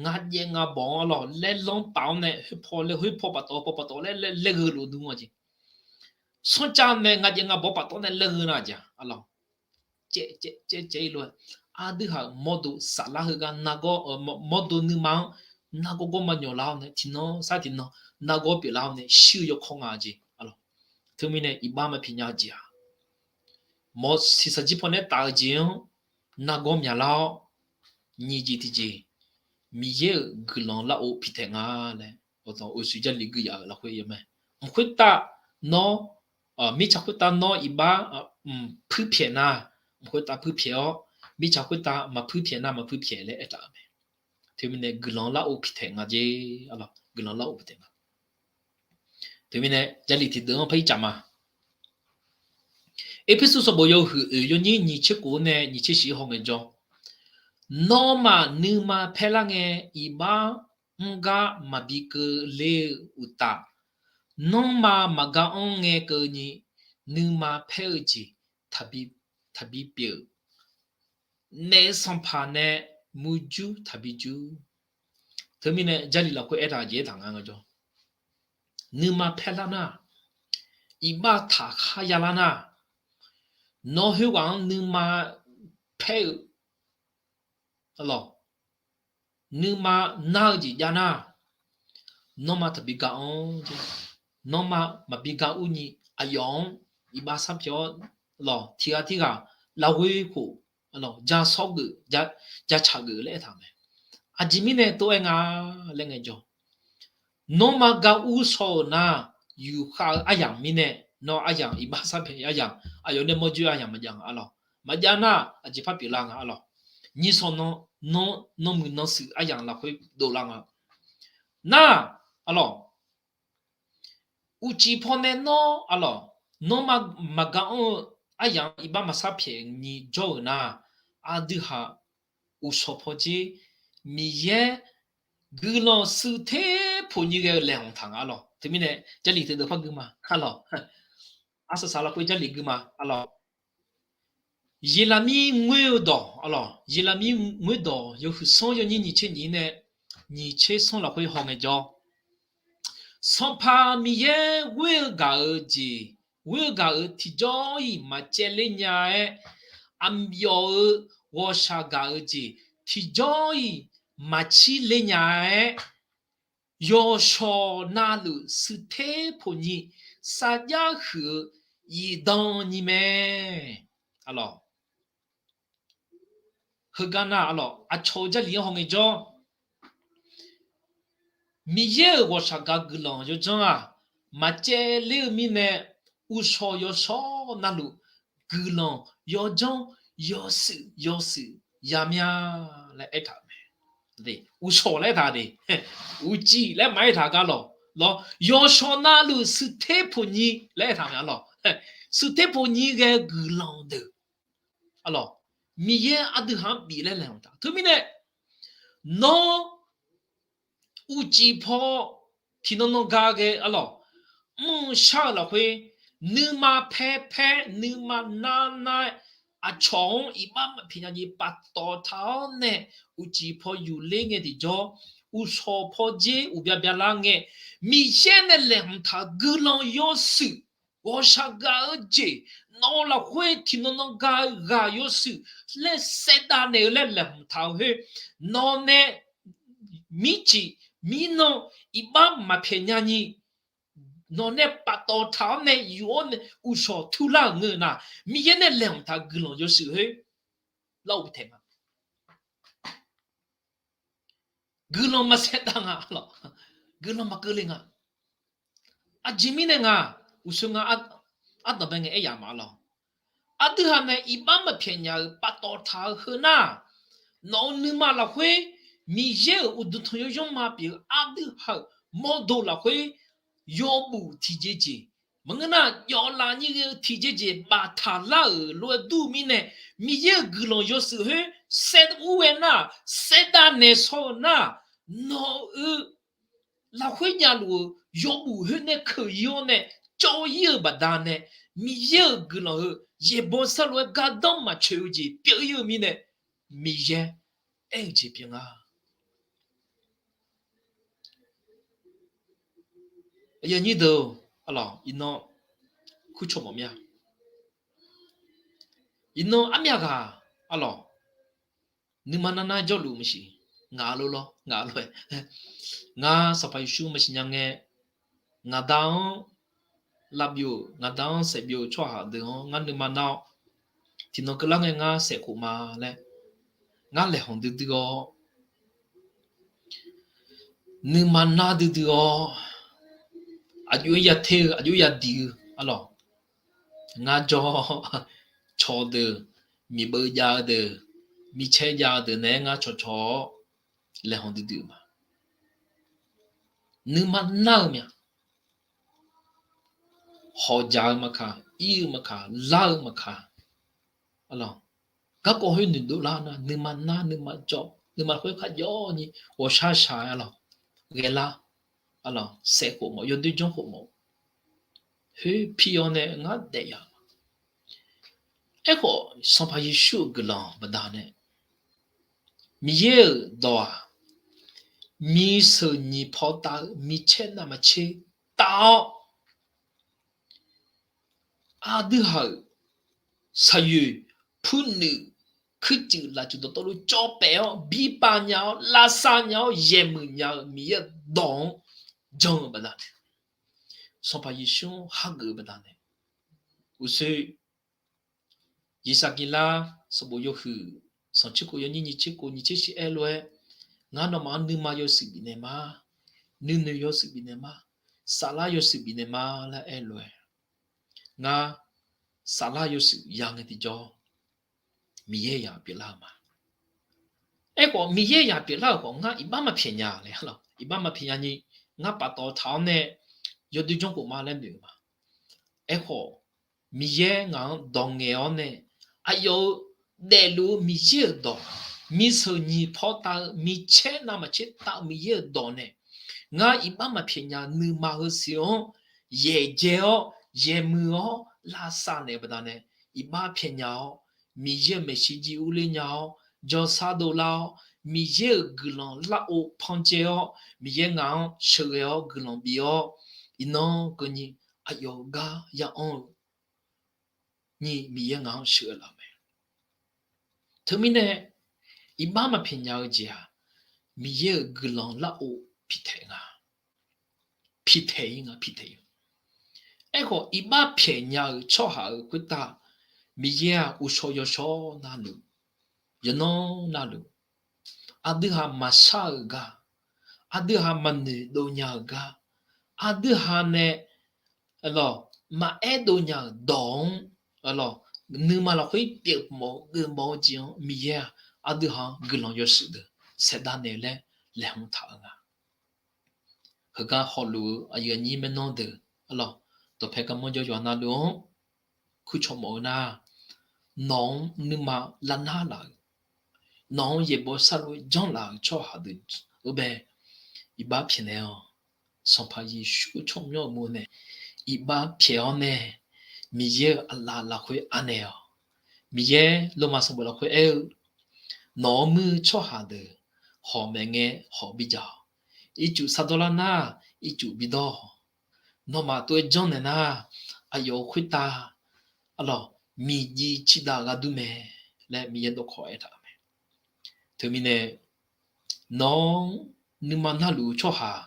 ngaqjaev ngaqbawq-anr aqlawq laer lanr taf-awr nae, khoerpaw laer khoerpaw paftawf paw paftawf laer laer laer gheu luf dur nga jeq. Sanrcav nae ngaqjaev ngaqbawq paftawf nae laer gheu nar jeq aqlawq. Caev caev caev caev-ir lof-aer, aqdui haq-euq mawrdo saflar heugar nargawr, mawrdo nuima-anr nargawr gawrma nyawq lar-awr nae tiqnan sar tiqnan nargawr pyeuflar-awr nae shir-eu yawkawr nga jeq aqlawq. Teumirnae iqbax maqpyaeq nya-eu jeq-aq, mawq siqsaqjir pawnae taf-eu jeq-anr nargawr myaqlar-awr, nyiq jeq tiqjeq, Miqyaer-euq guiqlanq lar-eu piqtaeq nga laer, awq oeqsoeq Jarlif gui yaf-euq lafkhoer mae. Mq khoertav nawr, mirtsaq khoertav nawr iqbax mq puirpyaeq nar, mq khoertav puirpyaeq-awr, mirtsaq khoertav maqpuirpyaeq nar maqpuirpyaeq laer aertaq-euq mae. Teumirnae guiqlanq lar-eu piqtaeq nga jeq, guiqlanq lar-eu piqtaeq nga. Teumirnae Jarlif tiqdeuv-anr par-ir caf ma. Erpersu sanqbof yawhuiq oeq yawnyir nyiq tser khof-anr nae nyiq tser shif haw ngaejawr, nawmaf nuima paerlar ngae iqbax mr gar maqbi keuvle-eu uqtaf, nanrma maqgar anr ngae keuvni nuima paer-eu jeq taqbi pyeuf-eu, naef sanqpaq nae murjur taqbi jur. Teumirnae Jarlif lafkhoer aertaq jeq aertaq nga ngaejawr, nuima paerlar nar, iqbax taqkhar yalar nar, nawr khoerghaq-anr nuima paer-eu, aqlawq, nuima nar-eu jeq jav nar, nawmaf taqbi ga-anr jeq, nawmaf maqbi ga urni, aqyawf-anr iqbax sharpyaeq-awr lawq, tiqghaq tirghaq lafkhoer khof, ja sawr geuf, ja tsaq geuf laer aertaq-euq mae. Aqjeq mirnae tov-aer nga laer ngaejawr, nawmaf ga ur shaw-euq nar, yufkhav-eu aryamq mirnae, nawr aryamq iqbax sharpyaeq aryamq, aqyawf nae mawrjoe aryamq maqjav nga arlawq. Maqjav nar, aqjeq par pyeuflar nga arlawq. Nyiq shawq nan, nawr, nawmuiq nan shuif aryamq lafkhoer dovlar nga. Nar, arlawq, uqcif pawnae nawr, arlawq, nawmaf maqga anr-eu aryamq iqbax maqsar pyaeq ni jawr-euq nar, aqdui haq uqshawq pawdzer Miqyaer guiqlanq shuif ter poq nyi ghae-eu laeqhmq taq nga arlawq. Teumirnae Jarlif teudeuq par gui ma arlawq. Arsaq saq lafkhoer Jarlif gui ma arlawq. Yeqlaqmir ngoer-eu dawq arlawq, Yeqlaqmir ngoer dawq yawhuiq sanr yawnyir nyiq tser nyiq nae nyiq tser sanr lafkhoer hawngae jawr, Sanqpaq Miqyaer ghoer-eu gaq-eu jeq, ghoer-eu gaq-euq tiqjawr-iq maqcaevler nya-aer, aqmyawf-euq ghawqshaq gaq-eu jeq tiqjawr-iq maqcir ler nya-aer, yawshawq navluf shuif ter poq nyi sarjax huiq-eu zifdan nyi mae. Arlawq, heugar nar arlawq, aqcawq-eu Jarlif-anr hawngae jawr, Miqyaer-euq ghawqshaq gaq guiqlanq yawdzanr-aq, maqcaevler-eu mirnae, uqshawq yawshawr navluf guiqlanq yawdzanr yawshuif yawshuif yamya laer aertaq-euq mae. Uqshawq laer aertaq de, uqcif laer maqaer taq gar lawq. Lawr, yawshawr navluf shuif ter poq nyi laer aertaq mae arlawq. Shuif ter poq nyi ghae-eu guiqlanq deuq arlawq, Miqyaer aqdui haq-anr bif laer laeqhmq taq. Teumirnae nawr uqcif paw tiqnan nan ga ghae arlawq, mr-eu shar-eu lafkhoer, nuima paer paer nuima nar nar-aer, aqcawq-anr iqbax maqpyaeq nya jeq paftawf taq-awr nae, uqcif paw yufler ngae tiqjawr, uqshawq pawdzer uqbya byalar ngae, Miqyaer nae laeqhmq taq-euq guiqlanq yawshuif, ghawqshaq gaq-eu jeq, nawq-eu lafkhoer tiqnan nan ga-eu ghaq yawshuif laer saevdav naeq-eu laer laeqhmq taq-eu khoer, nawq nae mircif mirnan iqbax maqpyaeq nya nyi, nawq nae paftawf taq-awr nae yuf-awr nae uqshawq turlar-euq ngeur nar, Miqyaer nae laeqhmq taq-euq guiqlanq yawshuif khoer lar-eu taeq nga. Guiqlanq maqsaevdav nga lawq. Guiqlanq maqkeuvle nga. Aqjeq mirnae nga, uqshoe nga ardanqbae ngae aer yaf ma lawq. Aqdui haq nae iqbax maqpyaeq nya-euq paftawf taq-eu heu nar, nawq-eu nuima lafkhoer Miqyaer-euq uqduq tanqnymr yanrma pyeuf-eu aqdui haq-euq mawrdo lafkhoer yawbuf tiqjeq jeq, maqngeur nar jawvlaf nyir ghae-eu tiqjeq jeq baftaq lar-euq lof-aer dur mirnae, Miqyaer-euq guiqlanq yawshuif khoer saev ur ghae nar, saevdav naeq shaw-eu nar, nawq-eu lafkhoer javluf-euq yawbuf khoer nae keuq ir-awr nae cawv ir-eu baqdanae, Miqyaer-euq guiqlanq heu yaeqbawq sarlof-aer gardanr maqtsoeq-eu jeq pyeuf ir-eu mirnae, Miqyaer aer-eu jeq pyeuf nga. Aqyuif aqnyir deuq, arlawq, iqnan kurcawq mawf mir-a. Iqnan armyav ghaq, arlawq, nuima nar nar jawrluf maqsiq, ngaq lof lawr, ngaq lof-aer, ngar Sanqpaq Yeqsur maqsiq nya ngae, ngaqda-anr lavbyov, ngaqda-anr saefbyov-eu tsawrhaq deuq-anr ngar nuima nar-awr, tiqnan keuvlar ngae ngar saef khof ma laer, ngar laeqhmq duidui-awr, nuima nar duidui-awr, aqjox-aer ya ter-eu, aqjox-aer ya diq-eu, arlawq, ngar jawr-awr, cawq deuq, miqbeuv jav-eu deuq, micaer jav-eu deuq naeq-aer ngar cawqcawq-awr laeqhmq duidui-eu ma. Nuima nar-eu mya, hawqjaq-eu maqkaq, ir-eu maqkaq, lar-eu maqkaq, arlawq, garkawv khoer noeqdov lar nar, nuima nar, nuima jawr, nuima khoer kharjawr ni ghawqshaq shaq-aer, arlawq, ghaelar, arlawq, saef khof mawf, yawdoer janr khof mawf, khoer pi-awr nae ngar daef ya. Aerkhawf, Sanqpaq Yeqsur-euq guiqlanq baqdanae, Miqyaer-euq dawq-aq, miqsheuq nyiq paw tav-eu micaer navmaqtser tav-awr, aqdui haq-euq shaqyoeq purnuif kuircuf lafcuf dawqtawvluf cawv paef-awr, birpav nya-awr, lavsav nya-awr, yaeqmuiq nya-eu Miqyaer-euq dawq-anr jan-eu baqdanae, Sanqpaq Yeqsur-anr hageuf-eu baqdanae, uqshoe Yeqsaqgeqlar sanqbof yawhuiq sanqtser khof yawnyir nyiq tser khof nyiq tser shif aer lof-aer, Ngar nawmaf-anr nuima yawshuif bifnaeq ma, nuinoeq yawshuif bifnaeq ma, saflar yawshuif bifnaeq ma laer aer lof-aer, ngar saflar yawshuif ya ngae tiqjawr, Miqyaer yaq pyeuflar-eu ma. Aerkhawf, Miqyaer yaq pyeuflar-euq khawf, ngar iqbax maqpyaeq nya laer lawq. Iqbax maqpyaeq nya ni, ngar paftawf taq-awr nae yawdoer janrkhof ma laer noeq-eu ma. Aerkhawf, Miqyaer ngaq-anr dawq ngaeq-awr nae, aqyawf-euq daefluf-eu Miqyaer-euq dawq, miseuq nyiq paw taf-eu, micaer navmaqtser taf-eu Miqyaer-euq dawq nae, ngar iqbax maqpyaeq nya nuima heu siq-anr yaeqjae-awr, yaeqmuiq-awr lavsav naeq-eu baqdanae, iqbax pyaeq nya-awr, Miqyaer-euq maeqshi jir urler nya-awr, jawrsar dovlar-awr, Miqyaer-euq guiqlanq larov panjae-awr, Miqyaer ngaq-anr sheuqghae-awr guiqlanq bif-awr, iqnan keuvni aqyawf-euq gar ya anr-eu ni Miqyaer ngaq-anr sheuqghae laf-eu mae. Teumirnae, iqbax maqpyaeq nya-eu jeq-aq, Miqyaer-euq guiqlanq larov pitaeq nga. Pitaeq-ir nga, pitaeq-ir. Aerkhawf, iqbax pyaeq nya-euq tsawrhaq-euq khoertav, Miqyaer-aq, uqshawq yawshawr navluf, yawqnan navluf, aqdui ha maqshar-euq gar, aqdui ha maqnoeq dov nya-euq gar, aqdui ha nae, lawq, maqaer dov nya-euq dawq-anr, lawq, nuima lafkhoer pyeuf mawf-eu geufmawf-eu jeq-anr Miqyaer-aq, aqdui ha-anr guiqlanq yawshuif deuq saeqdav naeq-eu laer laeqhmq taq-eu nga. Heugar hawluf-eu aqyuif aqnyir maernmr deuq, arlawq, dawqpae garmanr jawr yawqha navluf-anr kurcawq mawf-eu nar, nawq-anr nuima lavnar laf-euq, nawq-anr yaeqbawq sarlof janrlaf-euq tsawrhaq deuq-eu bae, iqbax pyaeqnaeq-awq. Sanqpaq Yeqsur-eu tsawrmyanr-euq mo nae iqbax pyaeq-awr nae, Miqyaer-euq aqlaf lafkhoer anaeq-awq. Miqyaer lormav sanqbof lafkhoer aer-eu, nawq-anr muir-eu tsawrhaq deuq hawq maeq ngae hawq bidzaq-awq. Ircuf sardawr lar nar, ircuf bidawr-awq. Nawmaf tov-aer janrnaeq nar, aqyawf-euq khoertav, arlawq, miqjiv ciqdav ghardur mae laer Miqyaer dawqkawq aertaq-euq mae. Teumirnae, nawq-anr nuima narluf-eu tsawrhaq,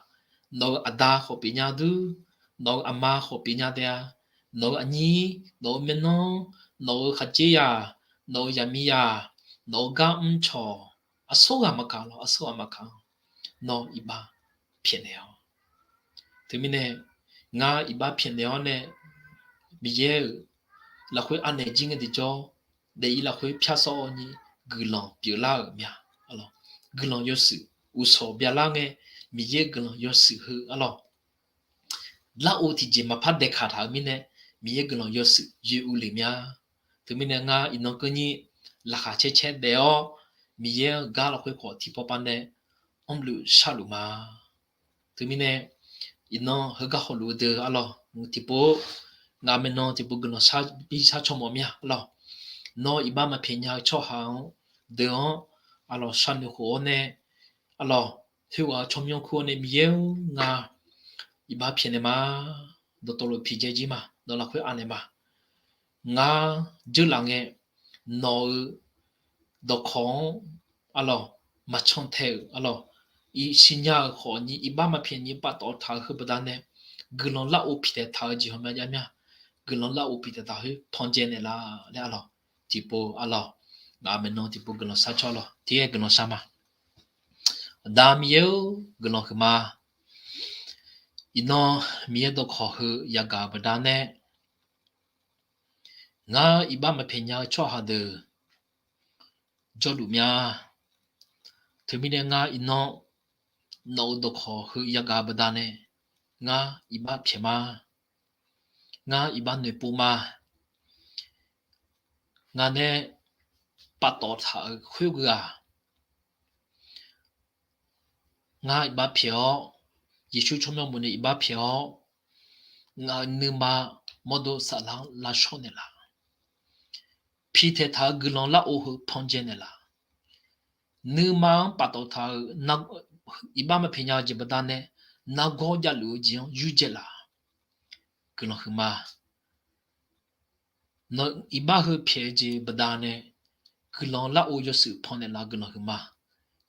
nawq-euq aqda khawf pyeufnya dur, nawq-euq aqma khawf pyeufnya taef-a, nawq-euq aqnyir, nawq-euq maernmr, nawq-euq khaqdzerzaq, nawq-euq zaqmiqzaq, nawq-euq gar mrcawq, aqsur ghaq maqkaq lawq, aqsur ghaq maqkaq-anr nawr iqbax pyaeqnaeq-awq. Teumirnae, ngar iqbax pyaeqnaeq-awr nae, Miqyaer-euq lafkhoer anaeq jir ngae tiqjawr, daef-ir lafkhoer pyar sawr-awr ni guiqlanq pyeuflar-euq mya. Guiqlanq yawshuif uqshawq byalar ngae, Miqyaer guiqlanq yawshuif heu, arlawq, larov tiqjeq maqpar daeqkaq taq-euq mirnae, Miqyaer guiqlanq yawshuif yoeq uvlef mya. Teumirnae ngar iqnan keuvni laqkhaq caer caer daef-awr, Miqyaer-euq gar lafkhoer khawf tiqpawf pavnae anrluf sharluf ma. Teumirnae, iqnan heugar hawluf-eu deuq, arlawq, tiqpov, ngaq maeqnan tiqpov guiqlanq shar bi shar caw mawf mir-a, arlawq. Nawr iqbax maqpyaeq nya-eu tsawrhaq-anr, deuq-anr, arlawq, sharnoeq khof-awr nae, arlawq, khoerghaq-eu tsawrmyanr kur-awr nae, Miqyaer-or, ngar iqbax pyaeqnaeq ma. Dawqtawvluf pyaeqdzae jir ma. Nawq lafkhoer anaeq ma. Ngar dzeurlaf ngae, nawq-euq dawqkawq-anr, arlawq, maqcan tae-euq, arlawq, iqsiq nya-euq khawf ni iqbax maqpyaeq ni paftawf taq-eu heu baqdanae, guiqlanq larov piqtaeq taq-eu jeq hawmya jav mir-a. Guiqlanq larov piqtaeq taq khoer panjae naeqlaf laer, arlawq, tiqpov, arlawq, ngaq maeqnan tiqpov guiqlanq shar caw lawq. Tiqghae guiqlanq shar ma. Aqda Miqyaer-or, guiqlanq huiqma. Iqnan Miqyaer dawqkawq heu yagaq-eu baqdanae, ngar iqbax maqpyaeq nya-eu tsawrhaq deuq jawrluf mya. Teumirnae ngar iqnan nawq-euq dawqkawq heu yagaq-eu baqdanae, ngar iqbax pyaeq ma. Ngar iqbax noeqpov ma. Ngaq nae paftawf taq-euq khoergheu-aq, ngar iqbax pyaeq-awr, Yeqsur tsawrmyanr mawf nae iqbax pyaeq-awr, ngaq-euq nuima mawrdo saflar-anr lavshawr naeqlaf. Piqtaeq taq-euq guiqlanq larov heu panjae naeqlaf. Nuima-anr paftawf taq-euq iqbax maqpyaeq nya-eu jeq baqdanae, nargawr javluf-eu jeq-anr yurdzae laf. Guiqlanq huiqma. Nawq iqbax heu pyaeq-eu jeq baqdanae, guiqlanq lar-eu yawshuif pannaeq laf guiqlanq huiqma.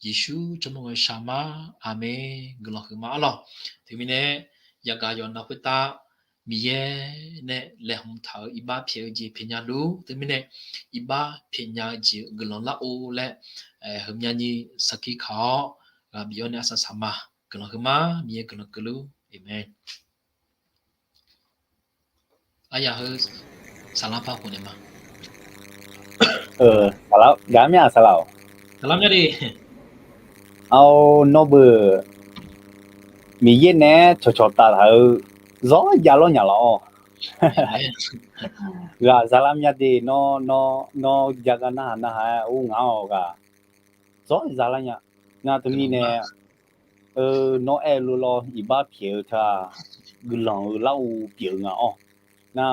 Yeqsur tsawrmyanr-eu shar ma. Aqmeq. Guiqlanq huiqma arlawq. Teumirnae yagaq yawqnan khoertav Miqyaer nae laeqhmq taq-euq iqbax pyaeq-eu jeq pyaeqnya luf. Teumirnae iqbax pyaeqnya-eu jeq guiqlanq lar-or laer heumyani sarkir kaq-awr ghaq bif-awr nae arsaq saq ma. Guiqlanq huiqma. Miqyaer guiqlanq keuvluf. Aqmeq. Aryaq heu saqlar par khof naeq ma. Gaq mya saqlaq-awq. Aq, nawr beu Miqyaer nae cawqcawq taf taq-eu zawr javlawr nya laf-awr. Ghaq zalar mya de, nawr, nawr, nawr jagar narhaq narhaq-aer or ngaq-awq ghaq zawr zalar nya. Nar teumirnae nawr aer-eu lof lawr iqbax pyaeq-eu teu-aq, guiqlanq-euq lar-eu pyeuf-eu nga-awr. Nar,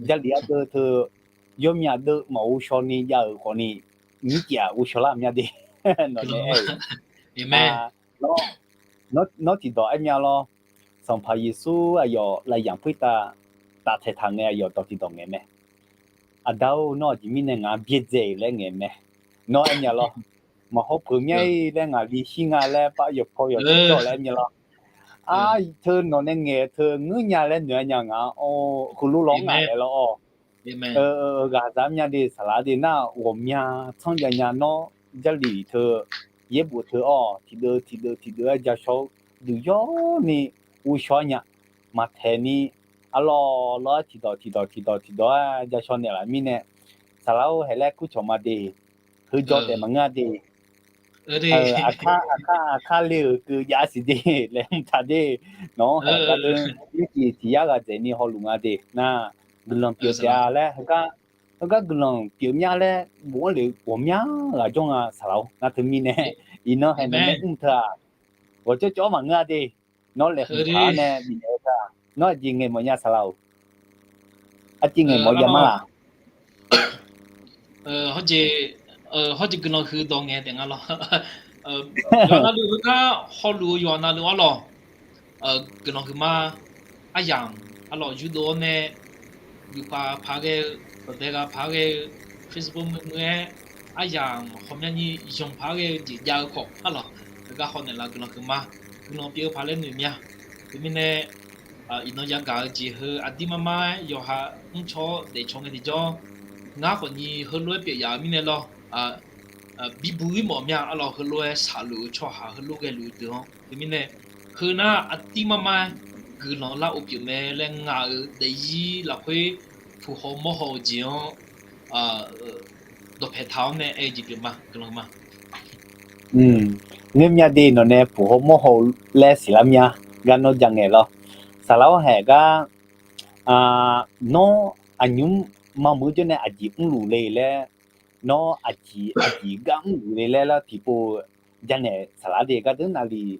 Jarlif ardeuv teu yawmyav deuv maqghov shaw ni jav-euq khawfni, mircif-aq ghovshaw lar mya de. Nawq nae aer-eu, nawr tiqdawq aer mya lawr. Sanqpaq Yeqsur aqyawf lavyamq khoertav taftaeq taq ngae aqyawf dawq tiqdawq ngaeq mae. Aqda-or, nawr aqjeq mirnae ngaq-anr byaerdzae-euq laer ngaeq mae. Nawr aer mya lawr. Maqhaw peuq mya-ir laer ngaq li shir nga laer par yawqpaw yawqcawq cawv laer aer mya lawr. Ar, teu nawq nae ngaeq teu ngeur nya laer noeq-aer nya ngaq-anr, heulof lawr ngaq laer lawr-awr. Ghaq zaq mya de saqlaq de nar, ghawqmya tsanr jav nya nawr, Jarlif teu yaerbof teu-awr tiqdeuv tiqdeuv tiqdeuv-aer jashawr-eu duq yawrni ghovshaw-ar nya. Maqtaeq ni arlawr lawr-aer tiqdawq tiqdawq tiqdawq tiqdawq-aer jashawr naeqlaf mirnae, saqlaq-or haeq laer kurcawq ma de. Heujawr taef maqngeur-a de. Aqkar aqkar aqkar le-euq keuv jav siq de laer mr taq de. Nawq-anr haeq gar deuv mircif tiq yar ghaq dzaeqni hawluf nga de nar, guiqlanq pyeuf taef-a laer heugar, heugar guiqlanq pyeuf mya laer bof-anr lef ghawqmya ghaq jawr nga saqlaq-or. Nar teumirnae iqnan haeq naeq nae mr teu-aq, ghawqcawv cawv-awr maqngeur-a de. Nawr laeqhmq taq-awr nae bifnaeq-eu teu-aq, nawr aqjeq ngaeq mawf nya saqlaq-or. Artiv ngaeq mawf ya mar laq. Hawr jeq guiqlanq huiq dawq ngaeq taef nga lawr. Yawqha navluf heugar hawluf-eu yawqha navluf arlawq, guiqlanq huiqma. Aryamq arlawq yurdov-awr nae, yufkhav paq ghae-eu, dawqdae ghaq paq ghae-eu, Facebook muiqmuiq-aer aryamq ghawqmyani zanqpaq ghae-eu jeq jav-eu khawf arlawq, heugar haw naeqlaf guiqlanq huiqma. Guiqlanq pyeuf-eu paq laer noeq mya. Teumirnae iqnan yagaq-eu jeq heu aqdir mar mar-aer yawqha mrcaw-awr daefcaw ngae tiqjawr, ngar khawfni heulof-aer pyeuf yaf-eu mirnae lawr, bibuq ir mawf mya arlawq, heulof-aer shaqluf-eu tsawrhaq heulof ghaeluf-eu deuq-anr. Teumirnae, heu nar aqdir mar mar-aer guiqlanq lar-eu pyeuf mae laer ngaq-euq daefzir lafkhoer puq haw mawr haw-eu jeq-anr dawqpae taq-awr nae aer-eu jeq pyeuf ma. Guiqlanq ma. Ngeur mya de nawq nae puq haw mawr haw laer siqlar mya. Gar nawr ja ngaeq lawr. Saqlaq-awr haeq gar, nawr aqnymr mameuq jawr nae aqjeq mrluf le laer, nawr aqjeq aqjeq gar mrluf le laer lar tiqpov janaeq saqlaq de gar deuq navlif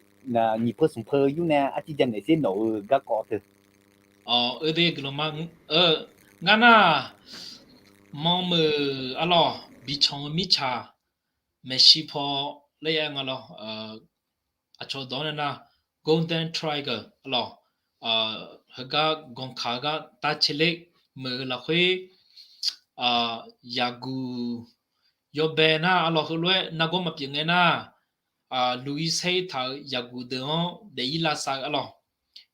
nyiq peur smq peur yur nae artiv janaeq sher nawq-euq garkawv teu. Awq, eu de guiqlanq ma. Ngar nar, manmeuq arlawq bicanq-eu mirtsaq maeqshi paw laer ya nga lawr. Aqcawq dawq-anr nae nar, Golden Triangle arlawq, heugar ganqkaq gar tav caerler meuq-eu lafkhoer, yaqguq yawbae nar arlawq, heulof-aer nargawr maqpyeuf ngae nar, luq-ir saer-ir taq-euq yaqguq deuq-anr daef-ir lavsav-eu arlawq,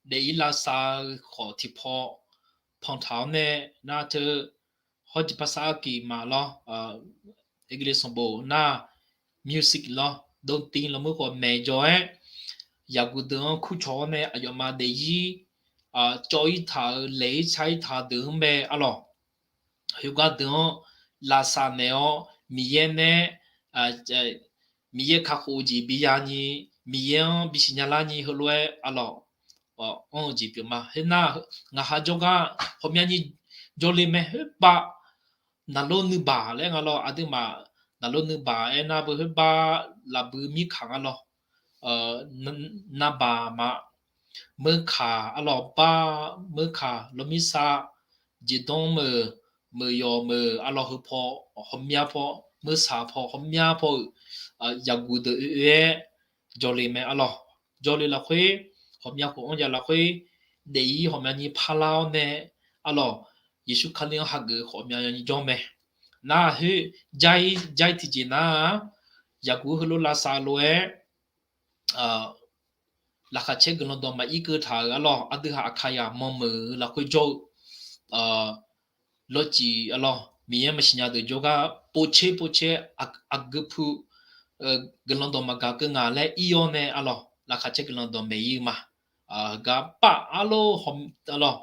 daef-ir lavsav-eu khawf tiqpaw pantaq-awr nae nar teu, hawr jeq parsar arkiq ma lawr, English sanqbof nar, music lawr, ดนตรี lawr mur khawf maeq jaw-aer, yaqguq deuq-anr kurcawq-awr nae aqyawfmaf daef-ir, cawv-ir taq-euq laeq-ir tsar-ir taq deuq-anr mae arlawq. Yawqgar deuq-anr lavsav naeq-awr Miqyaer nae, Miqyaer kakhof-eu jeq bi ya ni, Miqyaer-anr bisiq nya lar ni heulof-aer arlawq, anr-eu jeq pyeuf ma. Khoernar, ngaq ha jawrgar ghawqmyani jawrle mae khoerpav, naqlor nuibaq laer nga lawr, aqduimaf naqlor nuibaq aernar beu khoerpav lafbui mirkaq nga lawr. Navbaq ma, meukaq arlawq, bar meukaq lawrmirsav, jeqdanr meuq, meuq yawq meuq arlawq, heu paw ghawqmya paw, meusaq paw ghawqmya paw-euq yaqguq deuq oe-oe-aer jawrle mae arlawq. Jawrle lafkhoer, ghawqmya khof-anr ya lafkhoer, daef-ir ghawqmyani parlar-awr nae arlawq, Yeqsur Kali-anr hageuf ghawqmyani jawr mae. Nar khoer jar-ir jar-ir tiqjeq nar, yaqguq heulof lavsav lof-aer, laqkhaq caer guiqlanq dawq maqir keuv taq-euq arlawr, aqdui haq Aqkaqyaq manmeuq-eu lafkhoer jawr-eu lawrcif arlawr, Miqyaer maqsiq nya deuq jawrgar povtser povtser aqgeu pu guiqlanq dawq maqgaq keuv ngaq laer ir-awr nae arlawr, laqkhaq caer guiqlanq dawq maeq-ir-eu ma. Heugar pav arlawr, arlawr,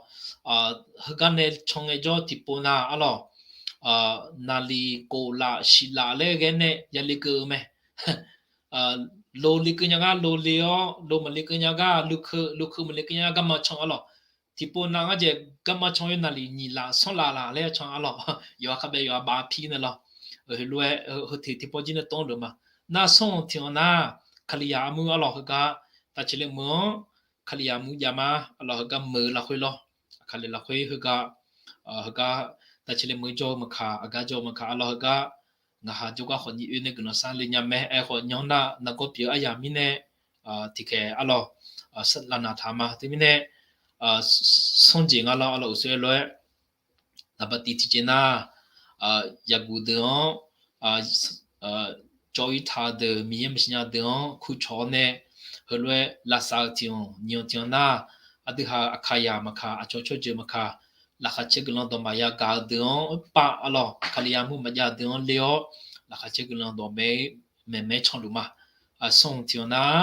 heugar nae can ngaejawr tiqpov nav arlawr, naqliq kof laf shiq laf laer ghae nae yale keuv-eu mae. Lo le keuv nya gar lo le-awr, lo maqle keuv nya gar lo keuv, lo keuv maqle keuv nya gar garma can arlawr. Tiqpov nav ngar jeq garma can-eu naqliq nyiq laf sanr laf laf laer can arlawr. Yawqha khavbae yawqha baf pir nae lawr. Heulof-aer heu teq tiqpov jir nae tov-anr leuq ma. Nar sanr-eu tiq-anr nar, Kalizaq armur arlawr heugar, tavceqle meuq-anr, Kalizaq armur jav ma arlawr heugar meuq-eu lafkhoer lawr. Kali lafkhoer heugar, heugar tavceqle meuq jawr-eu maqkaq, aqgar jawr-eu maqkaq arlawr heugar, ngaqha jawrgar khawf nyiq oe nae guiqlanq sar le nya mae. Aerkhawf nyanr nar nargawr pyeuf-eu aryamq mirnae, tiqkhaeq arlawr, lavnaq taq ma. Teumirnae, sanr jeq nga lawr arlawr uqshoe lof-aer, naqbaqtiv tiqjeq nar, yaqguq deuq-anr, cawv-ir taq-eu deuq, Miqyaer maqsiq nya deuq-anr kurcawq-awr nae, heulof-aer lavsav-eu tiq-anr nyiq-anr tiq-anr nar, aqdui haq Aqkaqyaq maqkaq, aqcawq tsawrjeuq maqkaq, laqkhaq caer guiqlanq dawq maqya gaq-eu deuq-anr pov arlawr, Kalizaq armur maqjav deuq-anr le-awr, laqkhaq caer guiqlanq dawq mae, maeqmae canluf ma. Sanr-eu tiq-anr nar,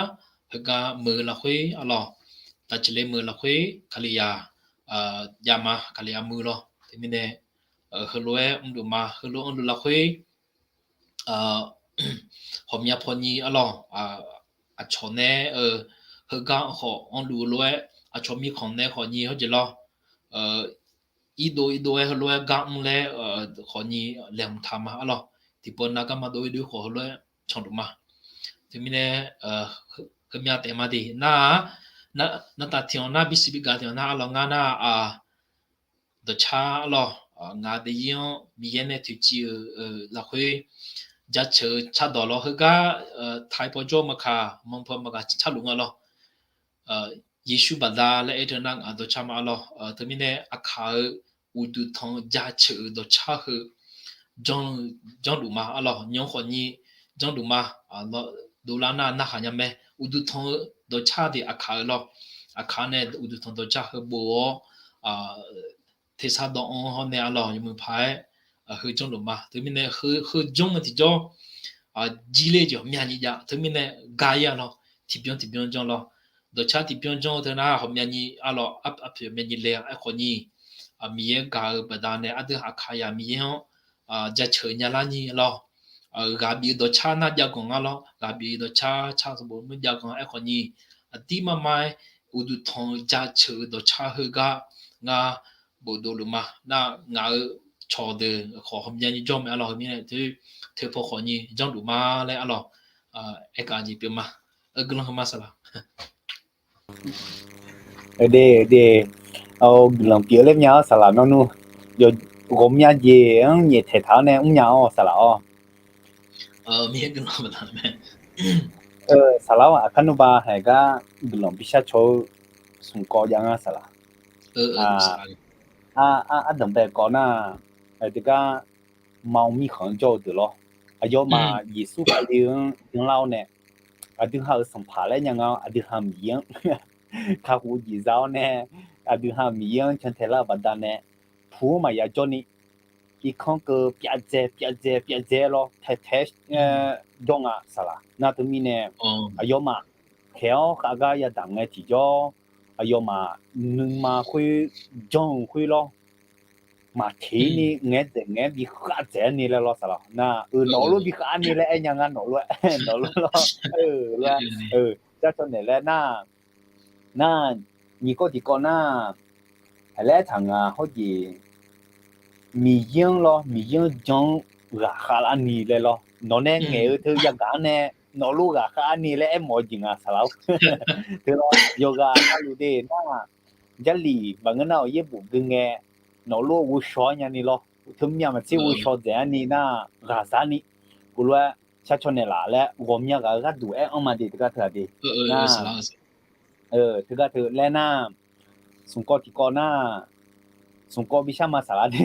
heugar meuq-eu lafkhoer arlawr, tavceqle meuq-eu lafkhoer Kalizaq jav ma, Kalizaq armur lawr. Teumirnae, heulof-aer mrluf ma, heulof-aer mrluf lafkhoer, hawqmya pawni arlawr, aqcawq nae-eu heugar khawf anrluf-eu lof-aer, aqcawq mirkhanq nae khawf nyi hawr jeq lawr, irdov irdov-aer heulof-aer gar mr laer khawf nyi laeqhmq taq ma arlawr. Tiqpov nav garma dov-ir dov-ir khawf heulof-aer canluf ma. Teumirnae, heumya taef ma de nar-aq, nartaf tiq-anr nar, bisiq bigaq tiq-anr nar arlawr ngar nar-aq, dawqcar arlawr, ngaq daefzir-anr Miqyaer nae toeqciv-eu lafkhoer jaceuq-eu cardawq lawr heugar, taiq paw jawr maqkaq, manq paw maqgaq carluf nga lawr. Yeqsur baqda laer aer teu nar ngaq dawqcar ma arlawr. Teumirnae aqkaq-eu uqduq tanq-eu jaceuq-euq dawqcar heu janr, janrluf ma arlawr, nymr khawf nyi janrluf ma. Dovlar nar narhaq nya mae, uqduq tanq-eu dawqcar de aqkaq-eu lawr. Aqkaq nae uqduq tanq dawqcar heu bof-awr, tersar dawv-anr hawr nae arlawr yawmuiq paq-aer heu janrluf ma. Teumirnae heu janr-eu tiqjawr, jir ler jeq ghawqmya nyi jav. Teumirnae ga-ir arlawr, tiqbyan tiqbyan janr lawr. Dawqcar tiqbyan janr-eu teu nar ghawqmya nyi arlawr, arpoeq ghawqmya nyi le-a. Aerkhawf nyi, Miqyaer gaq-eu baqdanae aqdui Aqkaqyaq Miqyaer-anr jaceuq nyalar nyi lawr. Ghaq bif-eu dawqcar nar jav ganq nga lawr, ghaq bif-eu dawqcar car sanqbof mr jav ganq. Aerkhawf nyi, aqdir mar mar-aer uqduq tanq-eu jaceuq-eu dawqcar heugar ngar bofdov luf ma. Nar ngaq-euq cawqdeuq khawf ghawqmya nyi jawr mae arlawr. Heu mirnae teu, teu paw khawf nyi janrluf ma laer arlawr, aerkhav jeq pyeuf ma. Guiqlanq heu ma saqlaq. De, de, guiqlanq pyeuf laer mya-awr saqlaq nawr nmr. Ghawqmya jeq-anr nyaeftaeq taq-awr nae mrnya-awr saqlaq-awr. Saqlaq-awr aqkar nmrba haeq gar guiqlanq bishar caw-eu smq kawv jav nga saqlaq. Ardanqbae kawv nar, teugar ma-eu mirkhanq-anr jawr-eu deuq lawr. Aqyawfmaf Yeqsur Kali-anr byanlar-awr nae, aqdui ha-euq Sanqpaq laer nya nga-awr, aqdui ha Miqyaer-anr kakhof-eu jeq za-awr nae, aqdui ha Miqyaer-anr cantae lar-eu baqdanae, pu-anr maqya jawrni, irkanr keuv pyavdzae pyavdzae pyavdzae lawr taetae jawr nga saqlaq. Nar teumirnae, aqyawfmaf khaeq-awr khavgar yadaq ngae tiqjawr, aqyawfmaf nuima khoer janr-eu khoer lawr, maqteq-ir ni ngaeq-aer dzaeq ngaeq-aer bi khav dzaeq-aer ni laer lawr saqlaq. Nar-euq nawq lof bi khav-ar ni laer aer nya nga nawq lof-aer, nawq lof lawr, lof-aer, car caw naeq laer nar, nar, nyiq kawv tiqkawv nar, laer taq nga hawr jeq, Miqyaer-anr lawr, Miqyaer-anr jan-anr ghaqkhav lar ni laer lawr. Nawq nae ngaeq-eu teu yagaq-anr nae, nawq lof ghaqkhav-ar ni laer aermawf-eu jeq nga saqlaq-or. Teu lawr yawqghaq navluf de nar, Jarlif maqngeur nar-awq yaerbof gui ngae, nawq lof ghovshaw-ar nya ni lawr. Teu myav maqtser ghovshaw dzaeq-ar ni nar, ghaqzaq ni. Khoerlof-aer car caw naeqlaf laer ghawqmya ghaq-eu gharduq aer-anr ma de teugar teu-aq de. Teugar teu laer nar, smq kawv tiqkawv nar, smq kawv bishar ma saqlaq de.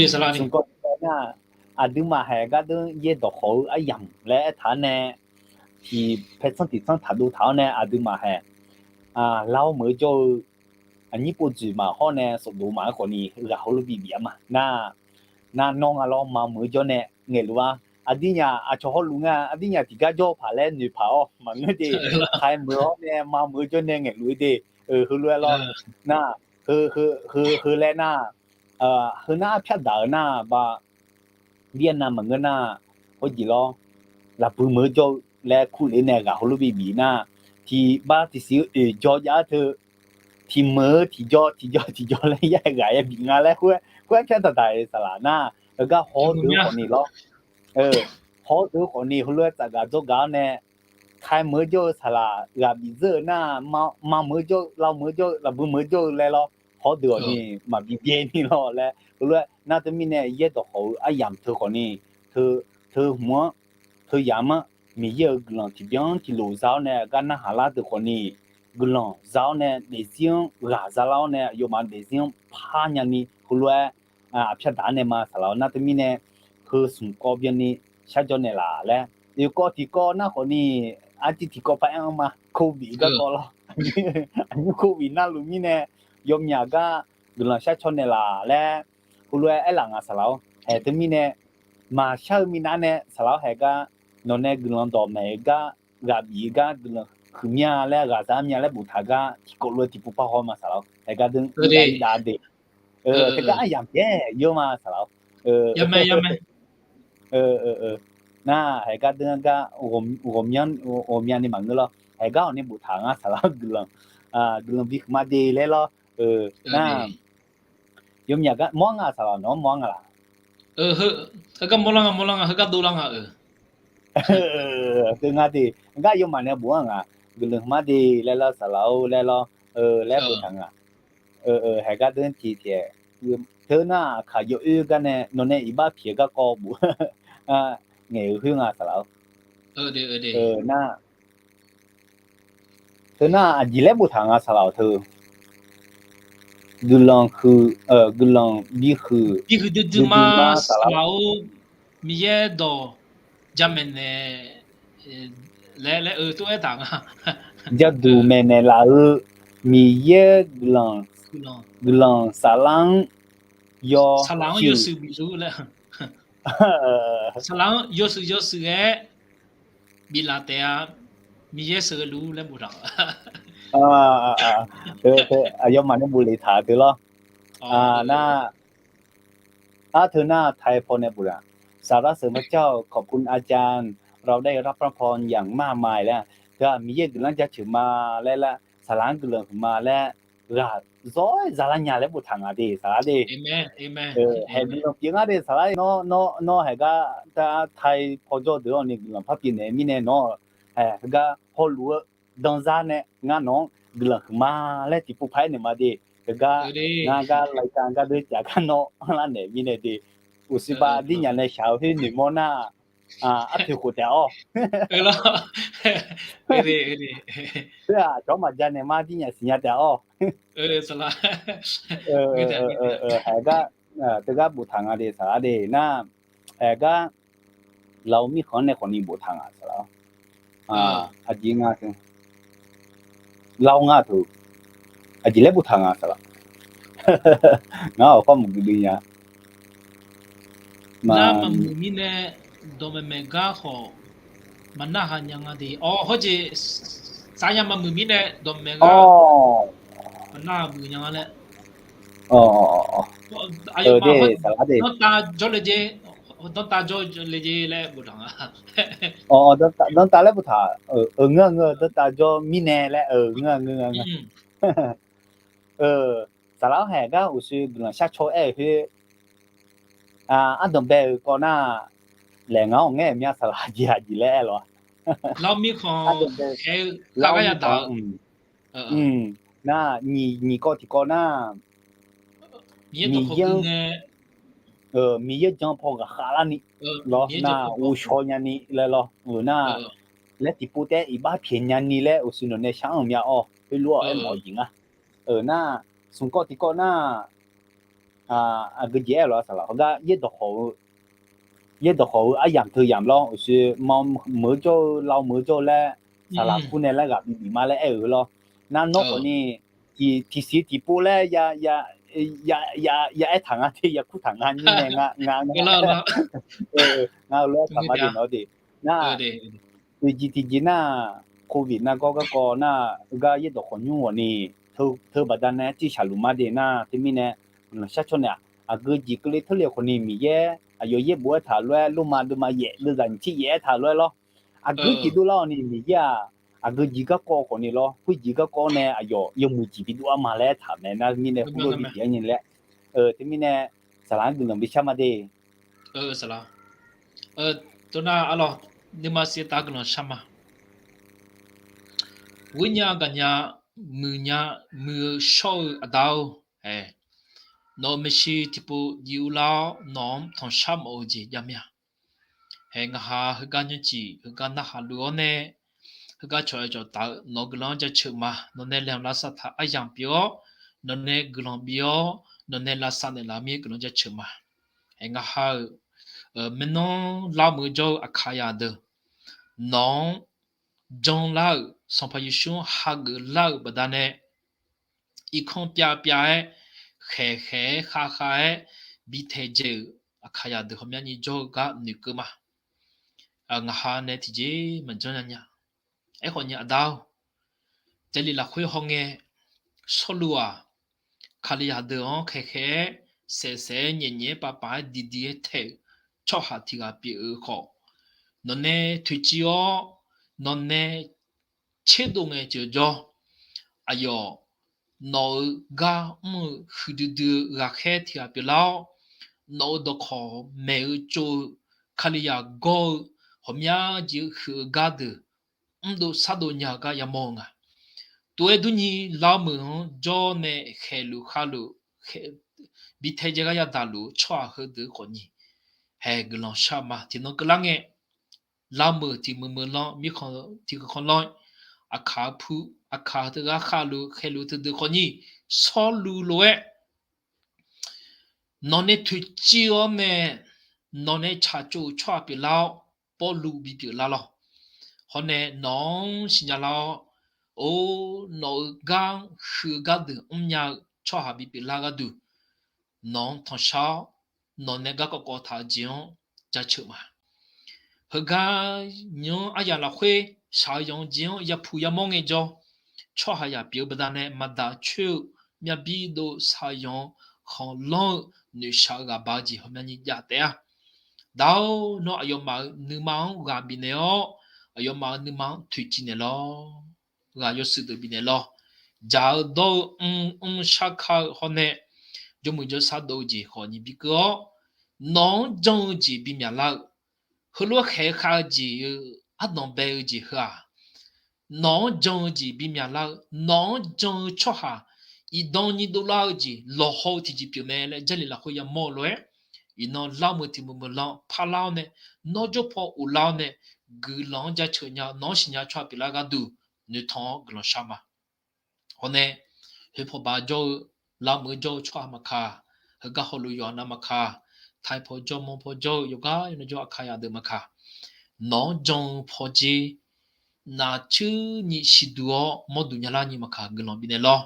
Smq kawv Nar, aqduimaf haeq gardeur yaerdawq khawf-eu aryamq laer aertaq-awr nae, tiq paertsanr tiqtsanr taqdov taq-awr nae aqduimaf haeq, lar-awr meuq-eu jawr-eu aqnyir pov dzoeq maqhawr nae sofdov maqaer khawfni ghaq heulof bibif-a ma. Nar, nar nawr nga lawr, ma meuq-eu jawr nae ngaeqluf-a. Aqdirnyaf aqcawq hawluf nga, aqdirnyaf tiqgar jawr-eu paq laer noeqpaq-awr maqngeur de. Taq-aer meuq-awr nae ma meuq-eu jawr nae ngaeqluf-eu de. Heulof-aer lawr. Nar, heu, heu laer nar, heu nar arpyar daq-euq nar ba, byaer nav maqngeur nar, hawjeq lawr, lafbui meuq-eu jawr-eu laer kurlef nae ghaq heulof bibif nar, tiqbav tiqsiq-eu oeq jaw jav-aer teu, tiqmeuq-eu tiqjaw tiqjaw tiqjaw laer ya ghaq ya bif nga laer khoer-aer pyar daqdaq-iq saqlaq nar, heugar hawr deuq-eu khawfni lawr. Hawr deuq-eu khawfni heulof-aer tsafgaq dzawrgaq-awr nae, taq-aer meuq-eu jawr-eu saqlaq ghaq bif dzeur-eu nar, ma meuq-eu jawr-eu, lav meuq-eu jawr-eu, lafbui meuq-eu jawr-eu laer lawr, hawr deuq-awq ni maqbi byaer ni lawr laer heulof-aer nar teumirnae yaerdawq khawf-eu aryamq teu khawfni, teu hmq-anr, teu yamq-anr Miqyaer-euq guiqlanq tiqbyan tiqlof za-awr nae gar narhaq lar deuq khawfni, guiqlanq za-awr nae daefzir-anr ghaq za lar-awr nae aqyawfmaf daefzir-anr par nyani heulof-aer, aqpyar daq-awr nae ma saqlaq-awr nar teumirnae, heu smq kawv byanni sharjawr naeqlaf laer, oeq kawv tiqkawv nar khawfni, artiv tiqkawv par aer-anr ma, covid garkawv lawr. Aqnyir covid navluf mirnae, yawmyaq gar guiqlanq sharcaw naeqlaf laer, heulof-aer aerlaf nga saqlaq-awr. Haeq teumirnae, maqshar-eu minav nae saqlaq-awr haeq gar, nawq nae guiqlanq dawqmaeq-eu gar, ghaq bif-eu gar guiqlanq huiqmya laer ghaq za mya laer boftaq gar tiqkawv lof-aer tiqpov par haw ma saqlaq-awr. Haeq gar deuq-anr irdav irdav de. Teugar aryamq pyaeq yawr ma saqlaq-awr. Nar, haeq gar deuq-anr gar ghawqmya ni maqngeur lawr. Haeq gar hawq ni boftaq nga saqlaq-awr guiqlanq, guiqlanq bihuiq ma de laer lawr. Nar, yawmyaq gar mawr nga saqlaq-awr, nawq-anr mawr nga laq? Heugar mawrlar nga, mawrlar nga, heugar dovlar nga-euq. Deuq nga de, gar yawmaf nae bof-anr nga, guiqlanq huiqma de laer lawr saqlaq-or laer lawr, laer boftaq nga. Haeq gar deuq-anr tiq taef, teu nar aqkaq yawoer gar nae nawq nae iqbax pyaeq-eu garkawv bof ngaeq-euq khoer nga saqlaq-or. Nar, teu nar aqjeq laer boftaq nga saqlaq-awq teu. Guiqlanq huiq, guiqlanq bihuiq, bihuiq duidui ma saqlaq-or. Miqyaer dawq jamaeq naeq laer laer-eu tov-aer taq nga. Jaduq maeqnaeq laf-eu Miqyaer guiqlanq, guiqlanq saflar-anr yawshuif, saqlaq-anr yawshuif bif luf laer, saqlaq-anr yawshuif yawshuif-aer biflaf taef-a. Miqyaer sheuqghae luf laer boftaq. Aqyawfmaf nae bof lef taq teu lawr. Nar, arteu nar taipaw nae boftaq. สรรเสริญพระเจ้า ขอบคุณอาจารย์ เราได้รับพระพรอย่างมากมาย laer, teu-aq Miqyaer guiqlanq jaceuq ma laer laer, saqlaq-anr guiqlanq huiq ma laer, ghaq zawr-aer zalar nya laer boftaq nga de saqlaq de. Haeq guiqlanq pyeuf ngar de saqlaq-aer, nawr haeq gar taipaw jawr deuq-awq ni guiqlanq par pyeuf naeq mirnae nawr, haeq gar hawluf-eu danzar nae ngar nawq-anr guiqlanq huiq ma laer tiqpov paq-aer naeq ma de. Teugar ngar gar รายการ gar deuq caf gar nawr anrlar naeq mirnae de. Uqshoe ba dirnyaf nae shaq-eu khoer noeqmawr nar, arpoeq khof taef-awr. Khoer-aq cawq maqja naeq ma dirnyaf siqnya taef-awr. Haeq gar, teugar boftaq nga de saqlaq de nar, haeq gar, lafov mirkhanq-anr nae khawfni boftaq nga saqlaq-awr. Aqjeq nga, lafov nga teu, aqjeq laer boftaq nga saqlaq. Ngar-awq khawr maqgui dui nya. Nar maqmuiq mirnae dawqmaeq maeq gar khawf maqnarhaq nya nga de. Awq, hawjeq saqnya maqmuiq mirnae dawqmaeq gar maqnarhaq muiq nya nga laer. Aqyawfmaf-anr dantav jawrle jeq, dantav jawrle jeq laer boftaq nga. Dantav laer boftaq-euq ngeur-a ngeur, dantav jawr mirnae laer-euq ngeur-a ngeur-a ngeur. Saqlaq-anr haeq gar uqshoe guiqlanq sharcaw aer-euq khoer, ardanq bae-euq kawv nar, laeq ngaq-anr ngaer-euq mya saqlaq jeq aqjeq laer aer lawq. Lafov mirkhanq khaeq-eu kaq gar yadaq-eu. Nar, nyiq kawv tiqkawv nar, Miqyaer-anr, Miqyaer jan paw ghaqkhav larni lawr nar, ghovshaw nyani laer lawr. Nar, laer tiqpov taef-aer iqbax pyaeq nyani laer uqshoe nawq nae shar-anr mya-awr, heulof-awq aermawf-eu jeq nga. Nar, smq kawv tiqkawv nar, Aqgeujeq aer-eu lawr saqlaq heugar yaerdawq khawf-eu, yaerdawq khawf-eu aryamq teu yamq lawr, uqshoe ma meuq-eu jawr-eu lav meuq-eu jawr-eu laer, saqlaq kur nae laer ghaq bibif ma laer aer-eu lawr. Nar nawr khawfni tiqsiq tiqpov laer ya aer taq nga te, ya kur taq nga nyir nae nga nga nga-eu lof-aer taqma de nawr de. Nar oeq jeq tiqjeq nar, covid nargawr garkawv nar, heugar yaerdawq khawf nymr ghawqni, teu baqdanae arcuiv shaqluf ma de nar, teumirnae guiqlanq shar cawr naeq-aq, aqgeu jeq keuvle teurle khawfni Miqyaer aqyawf yaerbof aertaq lof-aer, Lormav deuvma yaef deuvzaq nyiq tser yaef aertaq lof-aer lawr. Aqgeu jeq dovlar-awq ni Miqyaer-aq, aqgeu jeq garkawv khawfni lawr, khoerjeq garkawv nae aqyawf yawmuiq jeq bidov-ar ma laer aertaq mae nar, mirnae heulof bibif-aer nyi laer. Teumirnae saqlaq-anr guiqlanq bishar ma de. Saqlaq, teunar arlawr, nuima siq taf guiqlanq shar ma. Ghoernya gaqnya, muiqnya muiq-eu shawr-eu Aqda-or, nawq-euq maeqshi tiqpov jiv urlar-awr, nawq-anr tanqshar mawf-eu jeq jav mir-a. Hae, ngaqha heugar nymrcif heugar narhaq luf-awr nae, heugar cawq-aer cawqtaf-eu nawq-eu guiqlanq-anr jaceuq ma. Nawqnae laeqhmq lavsav taq aryamq pyeuf-awr, nawqnae guiqlanq bif-awr, nawqnae lavsav naeqlaf mir-aer guiqlanq jaceuq ma. Hae, ngaqha-euq maernmr lar meuq-eu jawr-eu Aqkaqyaq deuq, nawq-anr janlar-euq Sanqpaq Yeqsur-anr hageuf lar-euq baqdanae, irkanr pyav pyav-aer, khaeq khaeq-aer khav khav-aer bi taedzae-euq Aqkaqyaq deuq ghawqmyani jawr-eu gar noeqkeuv ma. Ngaqha nae tiqjeq maqjanr nya nya. Aerkhawf ni Aqda-or, Jarlif lafkhoer hawngae, Sawrluv-aq, Kalizaq deuq-anr khaeq khaeq-aer saef saef-aer nyaef nyaef-aer pav pav-aer diqdiq-aer taeq-euq tsawrhaq tiq ghaq pyeuf-eu khawf, nawqnae toeqciv-awr, nawqnae tserdov ngae ceuq jawr, aqyawf nawq-euq gar mr-eu huiqdui dui-eu ghaqkhaer tiq ghaq pyeuflar-awr, nawq-euq dawqkawq maeq-eu tsov-eu Kalizaq gawr-eu ghawqmya jeq huiq-eu gar deuq mrdov sardov nya-eu gar yamawr-eu nga. Tov-aer durni lar meuq-anr jawr nae khaeqluf khavluf bi taedzae gar yadaq luf-eu tsawrhaq heudeuq khawfni, hae guiqlanq shar ma. Tiqnan keuvlar ngae, lar meuq tiq meuq meuq lanr mirkhanq tiq khanq lanr, Aqkaq pu, Aqkaq teughaq khavluf khaeqluf teudeuq khawfni, Sawrluv lof-aer nawqnae toeqciv-awr mae, nawqnae tsaqtsov-euq tsawrhaq pyeuflar-awr, Pawrluv bipyeuf lar lawr. Hawr nae nawq-anr siqnya lar-awr, or, nawq-euq gar-anr huiq-eu gardeuq mrnya-eu tsawrhaq bipyeuf lar gharduq, nawq-anr tanqshar-awr, nawqnae garkawv kawv taq-eu jeq-anr jaceuq ma. Heugar nymq-anr aryamq lafkhoer shaq-eu yanq-eu jeq-anr yapuq yamawr ngaejawr, tsawrhaq yaq pyeuf-eu baqdanae maqdaq coer-eu myavbir dov shaq-eu yanq-eu khanqlanr-eu noeqshaq-eu ghaq ba-eu jeq ghawqmyani jav taef-a. Da-or, nawr aqyawfmaf-euq nuima-anr ghaq bifnaeq-awr, aqyawfmaf-euq nuima-anr toeqciv naeq lawr. Ghaq yawshuif deuq bifnaeq lawr. Dzaq-eu dawr-eu mr mr sharkar-eu hawr nae, jawrmuiq jawrsar dov-eu jeq khawfni bikeuv-awr, nawq-anr jan-eu jeq bimyaq lar-eu, heulof-aer khaeq-eu khav-eu jeq-eu ardanq bae-eu jeq heu-aq, nawq-anr jan-eu jeq bimyaq lar-eu, nawq-anr jan-eu tsawrhaq iqdan ni dovlar-eu jeq lawqhaw-eu tiqjeq pyeuf mae laer Jarlif lafkhoer yamawr-eu lof-aer, iqnan lar meuq tiq meuq meuq lanr parlar-awr nae, nawr jawr paw uvlar-awr nae, guiqlanq-anr jaceuq nya-eu nawq-anr siqnya tsawrhaq pyeuflar gharduq noeqtanq-awr guiqlanq shar ma. Hawr nae, khoer paw ba jawr-eu, lar meuq jawr-eu tsawrhaq maqkaq, heugar hawluf yawqha nav maqkaq, taiq paw jawr manr paw jawr-eu yawqgar yawqnan jawr-eu Aqkaqyaq deuq maqkaq, nawq-anr jan-eu pawdzer navtser nyi siqduq-awr mawrduq nyalar nyi maqkaq guiqlanq bifnaeq lawr.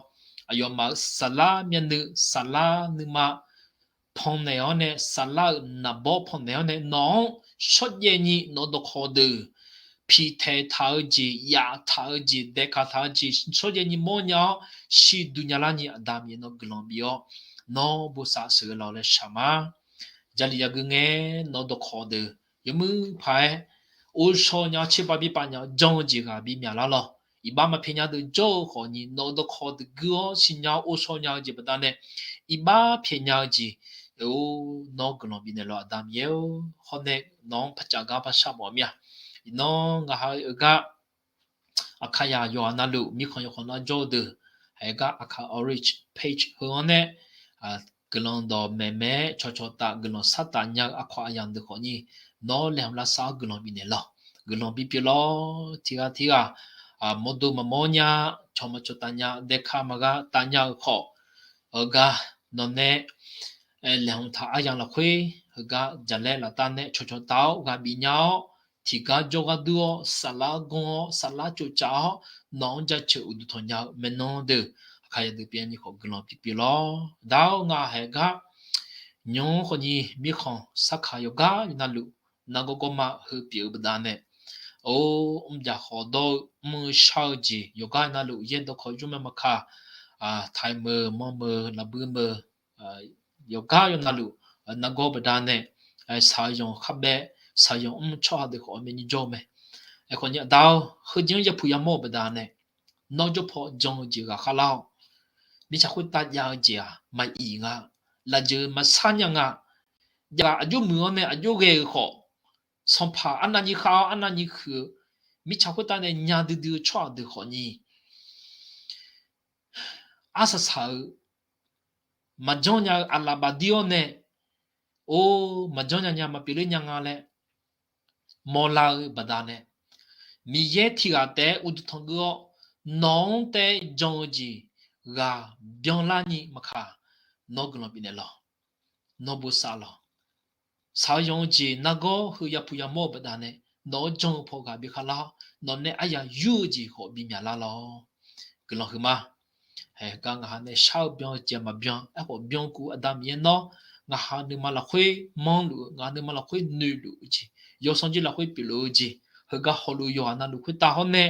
Aqyawfmaf-euq saflar myavnuiv saflar nuima pannaeq-awr nae, saflar-euq naqbawr pannaeq-awr nae, nawq-anr shawrjaev nyi nawq-eu dawqkawq deuq piqtaeq taq-eu jeq, yaftaq-eu jeq, daeqkaq taq-eu jeq shawrjaev nyi mawrnya-awr, siqduq nyalar nyi Aqda Miqyaer nawr guiqlanq bif-awr, nawr bosav sheuqghae lawq laer shaq ma. Jarlif yagui ngae, nawq-eu dawqkawq deuq yawmuiq paq-aer, ovshaw nya-awr tserpav birpav nya-awr jan-eu jeq ghaq bimyaq lar lawq. Iqbax maqpyaeq nya deuq jawr-eu khawfni, nawq-eu dawqkawq deuq gui-awr siqnya-awr ovshaw nya-eu jeq baqdanae, iqbax pyaeq nya-eu jeq, or, nawr guiqlanq bifnaeq lawq Aqda Miqyaer-or. Hawr nae nawq-anr paqcaf gar paqshar mawf mir-a. Iqnan ngaq ha-eu gar Aqkaqyaq yawqha navluf mirkhanq yawkhanq nar jawr-eu deuq, haiq gar Aqkaq Orange Page heu-anr nae guiqlanq dawqmaeq maeq-aer cawqcawq taf guiqlanq sar taf nya-eu aqkawq aqyamq deuq khawfni, nawr laeqhmq lavsav-awr guiqlanq bifnaeq lawq. Guiqlanq bipyeuf lawr. Tiqghaq tiqghaq mawrdo maqmawr nya, cawq maqcawq taf nya, daeqkaq maqghaq taf nya-eu khawf, heugar nawqnae laeqhmq taq aryamq lafkhoer heugar jaqlaer laftav nae cawqcawq taf-awr ghaq bif nya-awr, tiqgar jawrgar dur-awr, saflar ganr-awr, saflar tsovcaf-awr, nawq-anr jaceuq uqduq tanqnya-eu maeqnan deuq, aqkaq yadeuq pyeuf-a ni khawf guiqlanq pyeuf pyeuf lawr. Dar-awr ngaq haeq gar nymq-mr khawf ni mirkhanq sarkaq yawqgar yawqnavluf nargawr gawrma heu pyeuf-eu baqdanae, or, mrjaq khawf dawr-eu mr-eu shar-eu jeq yawqgar yawqnavluf yaer dawqkawq yurmae maqkaq, taiq meuq manr meuq lafbui meuq, yawqgar yawqnavluf nargawr baqdanae, saqyanq khar bae, saqyanq mr tsawrhaq deuq khawf-eu myavnyir jawr-eu mae. Aerkhawf ni aqda-or, heujeq-anr yapuq yamawr-eu baqdanae, nawr jawrpaw jan-eu jeq ghaqkhaer lar-awq. Mirtsaq khoertav jav-eu jeq-aq maqif nga, lafjeuq maqsar nya nga. Jav aqjox muiq-awr nae aqjox ghae-euq khawf, sanqpaq arnavni khav-awr arnavni huiq-eu, mirtsaq khoertav nae nya duidui-eu tsawrhaq deuq khawf ni, arsaq saq-eu, maqjanr nya-eu aqlaf bafdir-awr nae, or, maqjanr nya nya maqpyeuf ler nya nga laer mawrlar-eu baqdanae, Miqyaer tiq ghaq taef-aer uqduq tanqgeur-awr, nawq-anr taef-aer jan-eu jeq ghaq byanlar ni maqkaq, nawr guiqlanq bifnaeq lawq. Nawr bosav lawq. Saqyanq-eu jeq nargawr heu yapuq yamawr-eu baqdanae, nawq-anr jan-eu paw ghaq bikhav lar-awr, nawq nae aryaq yur-eu jeq khawf bimyaq lar lawq. Guiqlanq huiqma. Haeq gar ngaq ha nae shar-eu byan-eu jeq maqbyan, aerkhawf byankuf Aqda Miqyaer nawr, ngaq ha nuima lafkhoer manrluf-eu, ngaq ha nuima lafkhoer noeqluf-eu jeq, yawsanr jir lafkhoer pyeufluf-eu jeq, heugar hawluf yawqha navluf khoertav hawr nae,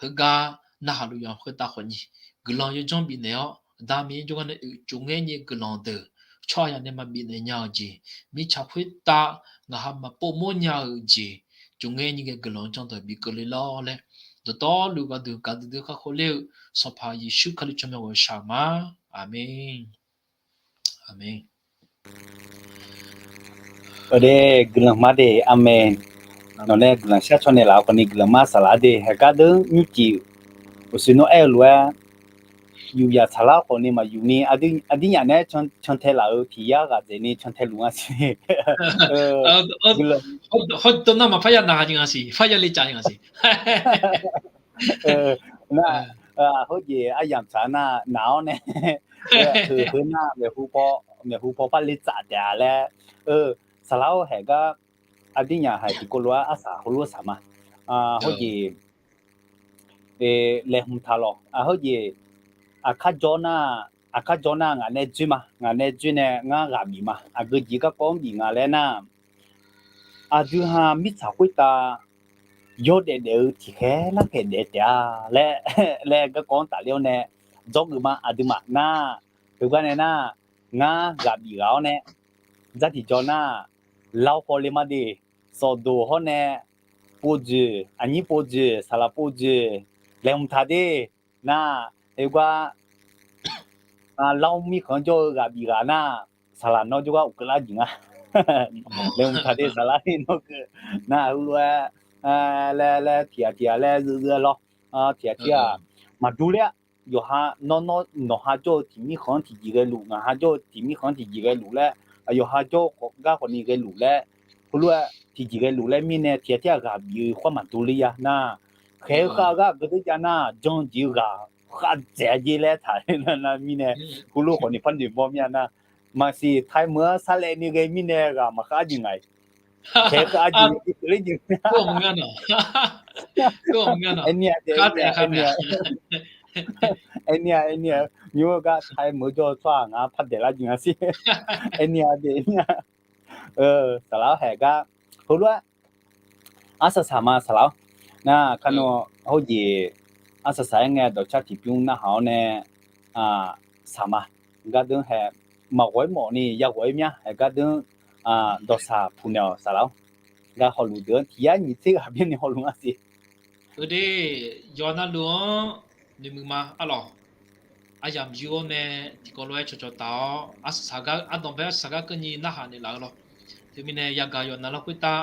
heugar narhaq luf yawqha khoertav khawf ni, guiqlanq yawdzanr bifnaeq-awr, Aqda Miqyaer jawrgar nae oeq cuf ngaer nyi guiqlanq deuq, tsawrhaq yaq nae maqbifnaeq nya-euq jeq, mirtsaq khoertav ngaq ha maqpov mawr nya-euq jeq, cuf ngaer nyi ghae guiqlanq janrdeuq bikeuv le lawr laer, dawqtawvluf gharduq gaqdui dui kakhof ler-eu, Sanqpaq Yeqsur Kali tsawrmyanr ghawqshaq ma. Aqmeq. Aqmeq. Aqde guiqlanq ma de, aqmeq. Nawq nae guiqlanq shar caw naeqlaf-eu khawf ni guiqlanq ma saqlaq de. Haeq gar deuq nymrcif uqshoe nawr aer-eu lof-aer, yuf yaf saqlar khawf ni maqyuf ni, aqdirnyaf nae aer cantae laf-euq tiq yar ghaq dzaeq ni cantae luf nga siq. Hawr dawq nar maqpar ya naq ha jeq nga siq, par ya le caf jeq nga siq. Nar, heujeq aryamq tsaq nar naq-awr nae, heu heu nar maeqhu paw par le tsaf taef-a laer, saqlar-awr haeq gar, aqdirnyaf haeq tiqkawv lof-aer arsaq heulof-aer saq ma. Heujeq laeqhmq taq lawq. Heujeq aqkar jawr nar, aqkar jawr nar ngaq nae dzoer ma, ngaq nae dzoer nae ngar ghaq bif ma, aqgeu jeq garkawv-anr bif nga laer nar, aqdui ha mirtsaq khoertav yawdaef daef-eu tiqkhaer larkhaeq daef taef-a laer, laer garkawv-anr tafler-awr nae dzawrgeuf ma. Aqduimaf nar, heugar nae nar, ngar ghaq bif ghaq-awr nae dzar tiqjaw nar, lar khawf le ma de, sawfdoq hawr nae pov dzoeq, aqnyir pov dzoeq, saqlaq pov dzoeq, laeqhmq taq de. Nar, heugar lar mirkhanq-anr jawr-eu ghaq bif ghaq nar, saqlaq nawr jawrgar uqkeuv lar jeq nga. Laeqhmq taq de saqlaq ni nawr keuv nar heulof-aer laer laer tiq ghaq tiq ghaq laer zeuv zeuv-aer lawr. Tiq ghaq tiq ghaq maqdur ler-a. Yawqha nawr nawr nawq ha jawr-eu tiq mirkhanq-anr tiqjeq ghae luf, ngaq ha jawr-eu tiq mirkhanq-anr tiqjeq ghae luf laer, yawqha jawr-eu gar khawf ni ghae luf laer, heulof-aer tiqjeq ghae luf laer mirnae tiq ghaq tiq ghaq ghaq bif-eu khoer maqdur ler ya nar, khaeq-eu khav-eu gar geur ler jav nar, jan-eu jeq-eu ghaq khav dzaeq-a jer laer taq nar mirnae, heulof khawf ni par noeqbawr mir-a nar, maqsiq taemeuq-anr sarlaev ni ghae mirnae ghaq maqkhav jeq ngaq-iq. Khaeq-eu khav jeq jeq keuv ler jeq. Aerni-a, aerni-a, aerni-a, nymr-eu gar taemeuq jawr-eu tsawrhaq ngaq-anr par daeq lar jeq nga siq. Aerni-a daeq-a. Saqlaq-awr haeq gar heulof-aer arsaq saq ma saqlaq-awr. Nar kar nawr hawjeq arsaq saq-aer ngae dawqcar tiqbymr narhaq-awr nae saq ma. Gardeuv haeq maqghawq-aer mawf ni yaghawq-aer mya haeq gardeuv dawqsaq puq naeq-awq saqlaq-awr. Gar hawluf deuq-anr tiq yar nyiq tser ghaq byanni hawluf-a siq. Eudeuq yawqha navluf-anr noeqmuiq ma arlawq. Aryamq yur-awr nae tiqkawv lof-aer cawqcawq taf-awr arsaq saq gar ardanqbae arsaq saq gar keuvni narhaq naeqlaf-eu lawr. Teumirnae yagaq yawqha navluf khoertav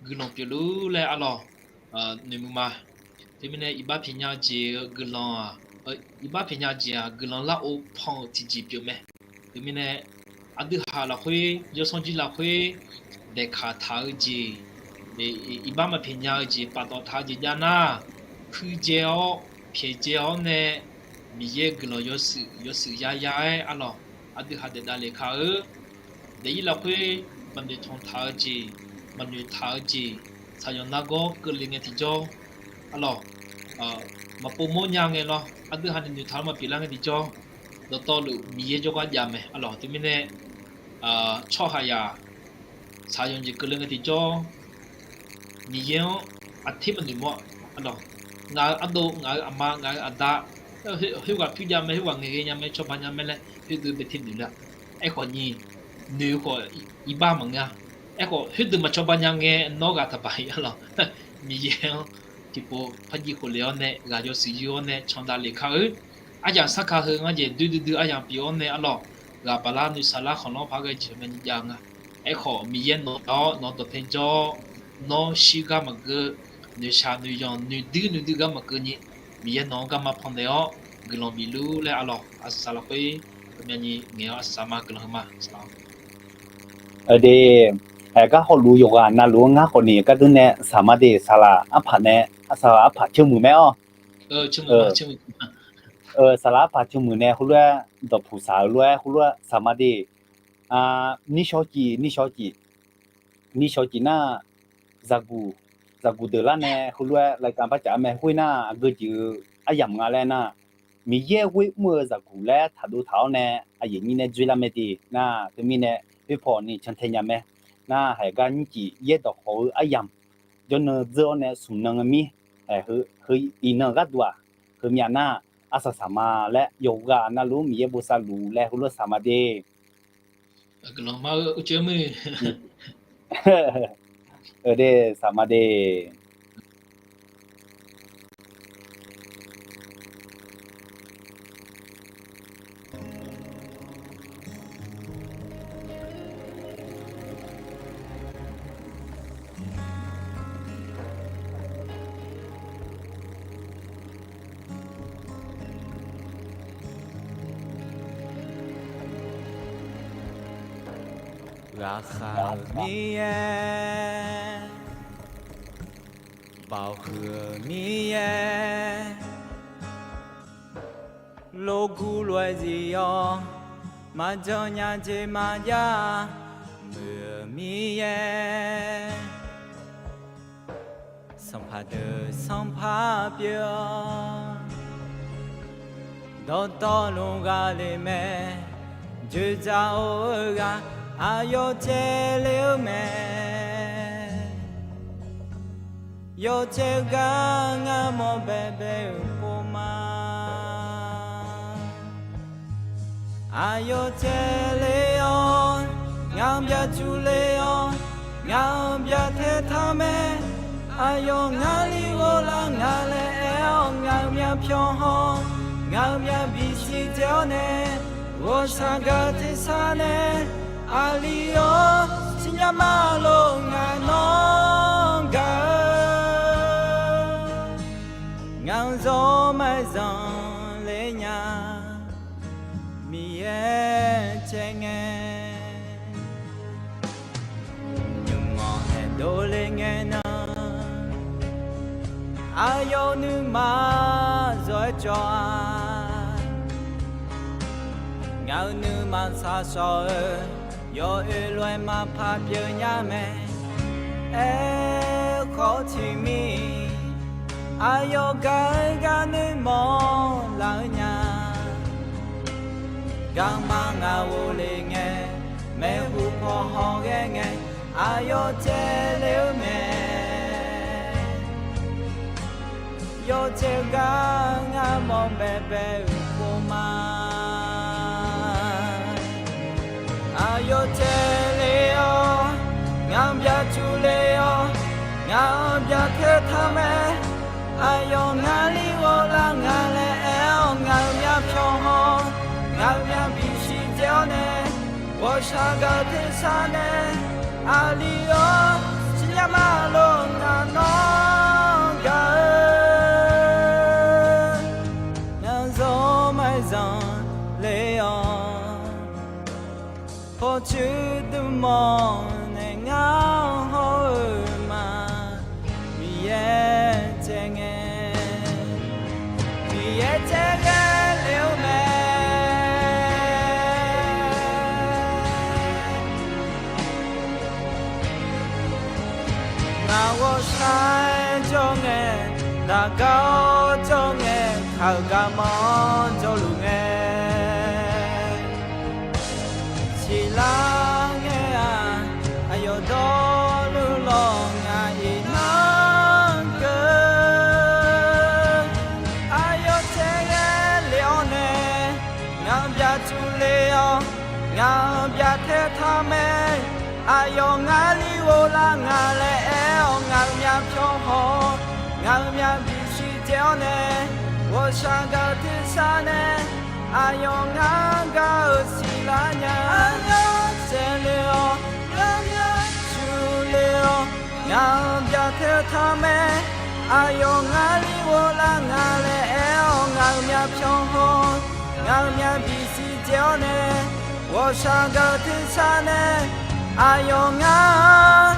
guiqlanq pyeufluf laer arlawq noeqmuiq ma. Teumirnae iqbax pyaeqnya jeq-eu guiqlanq-aq, iqbax pyaeqnya jeq-aq guiqlanq lar-eu pan-euq tiqjeq pyeuf mae. Teumirnae aqdui haq lafkhoer yawsanr jir lafkhoer daeqkaq taq-eu jeq, iqbax maqpyaeq nya-eu jeq paftawf taq-eu jeq jav nar, puiv dzae-awr pyaeq dzae-awr nae Miqyaer guiqlanq yawshuif yawshuif yaya-aer arlawq aqdui haq daeqdav le kar-eu Daefzir lafkhoer maqnoeqtanq taq-eu jeq, maqnoeq taq-eu jeq, saqyanq nargawr keuvle ngae tiqjawr, arlawq, maqpov mawrnya ngae lawr, aqdui haq nae noeqtaq-eu maqpyeuf lar ngae tiqjawr, dawqtawvluf Miqyaer jawrgar jav mae, arlawq. Teumirnae tsawrhaqzaq saqyanq jeq keuvle ngae tiqjawr, Miqyaer-anr aqter maqnoeq mawr, arlawq. Ngaq-euq ardov, ngaq-euq aqma, ngaq-euq aqda, khoerghaq pyur jav mae, khoerghaq ngaeqghae nya mae, cawba nya mae laer khoerdeuv bae ter noeq ler-a. Aerkhawf nyiq, noeq-eu khawf iqbax maqngeur-a. Aerkhawf khoerdeuq maqcawba nya ngae nawr ghaq taqbaq-iq, arlawq. Miqyaer-anr tiqpov par jiv khof lef-awr nae, ghaq yawshuif yur-awr nae candav lef kar-eu. Aryamq sarkaq heu ngar jeq doer duidui aryamq pyeuf-awr nae, arlawq, ghaq baqlar nuisar lar khanqlanr par ghae jeq maqnyi jav-eu nga. Aerkhawf Miqyaer nawq-awr nawq-eu dawqpae jawr-awr, nawr shirgar maqgeur, noeqshaq noeqyanq noeqdui noeqdui gar maqgeur nyi, Miqyaer nawq-anr garma pannaeq-awr guiqlanq bif lur laer, arlawq, aqsaq saq lafkhoer heumyav nyi ngaeq-awr aqsaq saq ma guiqlanq heu ma saq-awr. Aqde, gar hawluf yawqghaq navluf-anr ngar khawf ni gardeur nae saq ma de, saqlaq arpaq nae, saqlaq arpaq ceumuiq mae-awr. Saqlaq arpaq ceumuiq nae heulof-aer dawqpuq saq-eu lof-aer heulof-aer saq ma de. Nishawq cif, nishawq cif, nishawq cif nar, zaqguq, zaqguq deuq lar nae heulof-aer รายการ par caf-a mae. Khoernar aqgeu jeq-eu aryamq nga laer nar, Miqyaer ghoer mr-eu zaqguq laer taqdov taq-awr nae, aqyuif nyir nae dzoerlar mae de nar, teumirnae khoerpaw ni cantae nya mae. Nar, haeq gar nymrcif yaerdawq khawf-eu aryamq jawrnan dzeur-awr nae smq nan-eu mir, heu iqnan gharduq-aq, heumyav nar, arsaq saq ma laer yawqghaq navluf-anr Miqyaer bosav luf laer heulof-aer saq ma de. Guiqlanq ma-eu uqcif-aer muir. De, saq ma de. Ghaqkhav-euq Miqyaer, baoq huiq-euq Miqyaer, lof guv lof-aer zif-awr, maqjan nya jeq maqjav muiq-euq Miqyaer, sanqpaq deuq sanqpaq pyeuf-awr, dawqtawvluf ghaqle mae, joeqdzaq or-eu ghaq aqyawf caevle-eu mae. Yawcaev gar ngar mawr baebae-euq pov ma. Aqyawf caevle-awr, ngaq-anr byaqcuq le-awr, ngaq-anr byaqtae taq mae. Aqyawf ngar li ghoflar nga laer aer-awr, ngaq-euq myavpyawq haw, ngaq-euq myavbif siqdzae-awr nae, ghawqshaq gaq tersar nae, aqli-awr siqnya ma lor ngaq nawr gaq-eu Ngaq-euq zawr maqzanq le nya, Miqyaer caev ngae. Nymq-anr haeqdov le ngae nan, aqyawf nuima zawr-aer cawv-a. Ngaq-euq nuima shaqshawq-eu, yawoer lof-aer maqpar pyeuf nya mae. Aerkhawf tiqmir, aqyawf gaq-eu gar noeqmawr laf-eu nya. Garma ngaq ghofle ngae, maeqhu paw hawghae ngae, aqyawf caev le-eu mae. Yawcaev gar ngar mawr baebae-euq pov ma. Aqyawf caev le-awr, ngaq-anr byaqcuq le-awr, ngaq-anr byaqtae taq mae. Aqyawf ngar li ghoflar nga laer aer-awr, ngaq-euq myavpyawq haw, ngaq-euq myavbif siqdzae-awr nae, ghawqshaq gaq tersar nae, aqli-awr siqnya ma lor ngaq nawr gaq-eu. Ngaq-euq zawr maqzanq le-awr, pawqtsuif dmq mawr nae ngar hawr-eu ma. Miqyaer caev ngae, Miqyaer caev ghae le-eu mae. Nar ghawqshaq-aer jawr ngae, nargaq-awr jawr ngae, kaq-euq garmanr jawrluf ngae, siqlar ngae-aq, aqyawf dawrluf lawq ngaq iqnan keuv. Aqyawf caevghae lef-awr nae, ngaq-euq byaqtsuif le-awr, ngaq-euq byaqtae taq mae. Aqyawf ngar li ghoflar nga laer aer-awr, ngaq-euq myavpyawr haw-awr, ngaq-euq myavbif siqdzae-awr nae, ghawqshaq gaq-eu tersar nae, aqyawf ngar gaq-euq siqlar nya. Aqyawf caevle-awr, aqyawf cuf le-awr, ngaq-euq byaqtae taq mae. Aqyawf ngar li ghoflar nga laer aer-awr, ngaq-euq myavpyawr haw-awr, ngaq-euq myavbif siqdzae-awr nae, ghawqshaq gaq-eu tersar nae, aqyawf ngar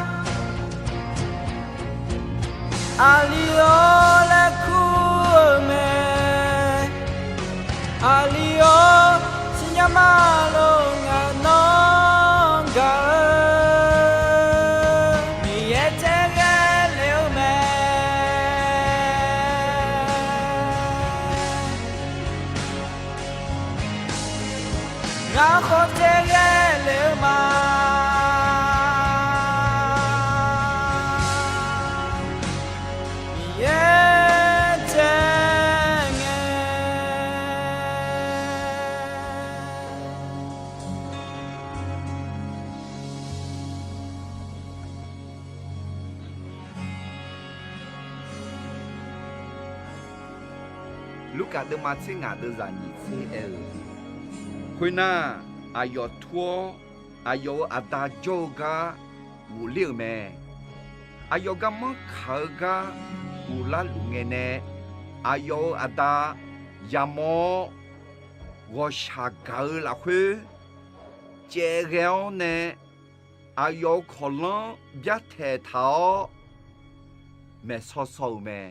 aqli-awr laer kur-eu mae. Aqli-awr siqnya ma lor, ngaq nawr gaq-eu Miqyaer caevghae lef-eu mae. Ngar khawf caevghae lef-eu ma. Miqyaer caevngae. Lurkaf deuvma tser ngaq deuvzaq nyiq tser aer-eu, khoernar, aqyawf tur-awr, aqyawf-euq aqda jawr-eu gar ghofler-euq mae. Aqyawf garmanr kaq-eu gar ghoflar luf ngae nae, aqyawf-euq aqda yamawr-awr, ghawqshaq gaq-eu lafkhoer caevghae-awr nae, aqyawf-euq kawqlanr byartaeq taq-awr maeqsaw saw-euq mae.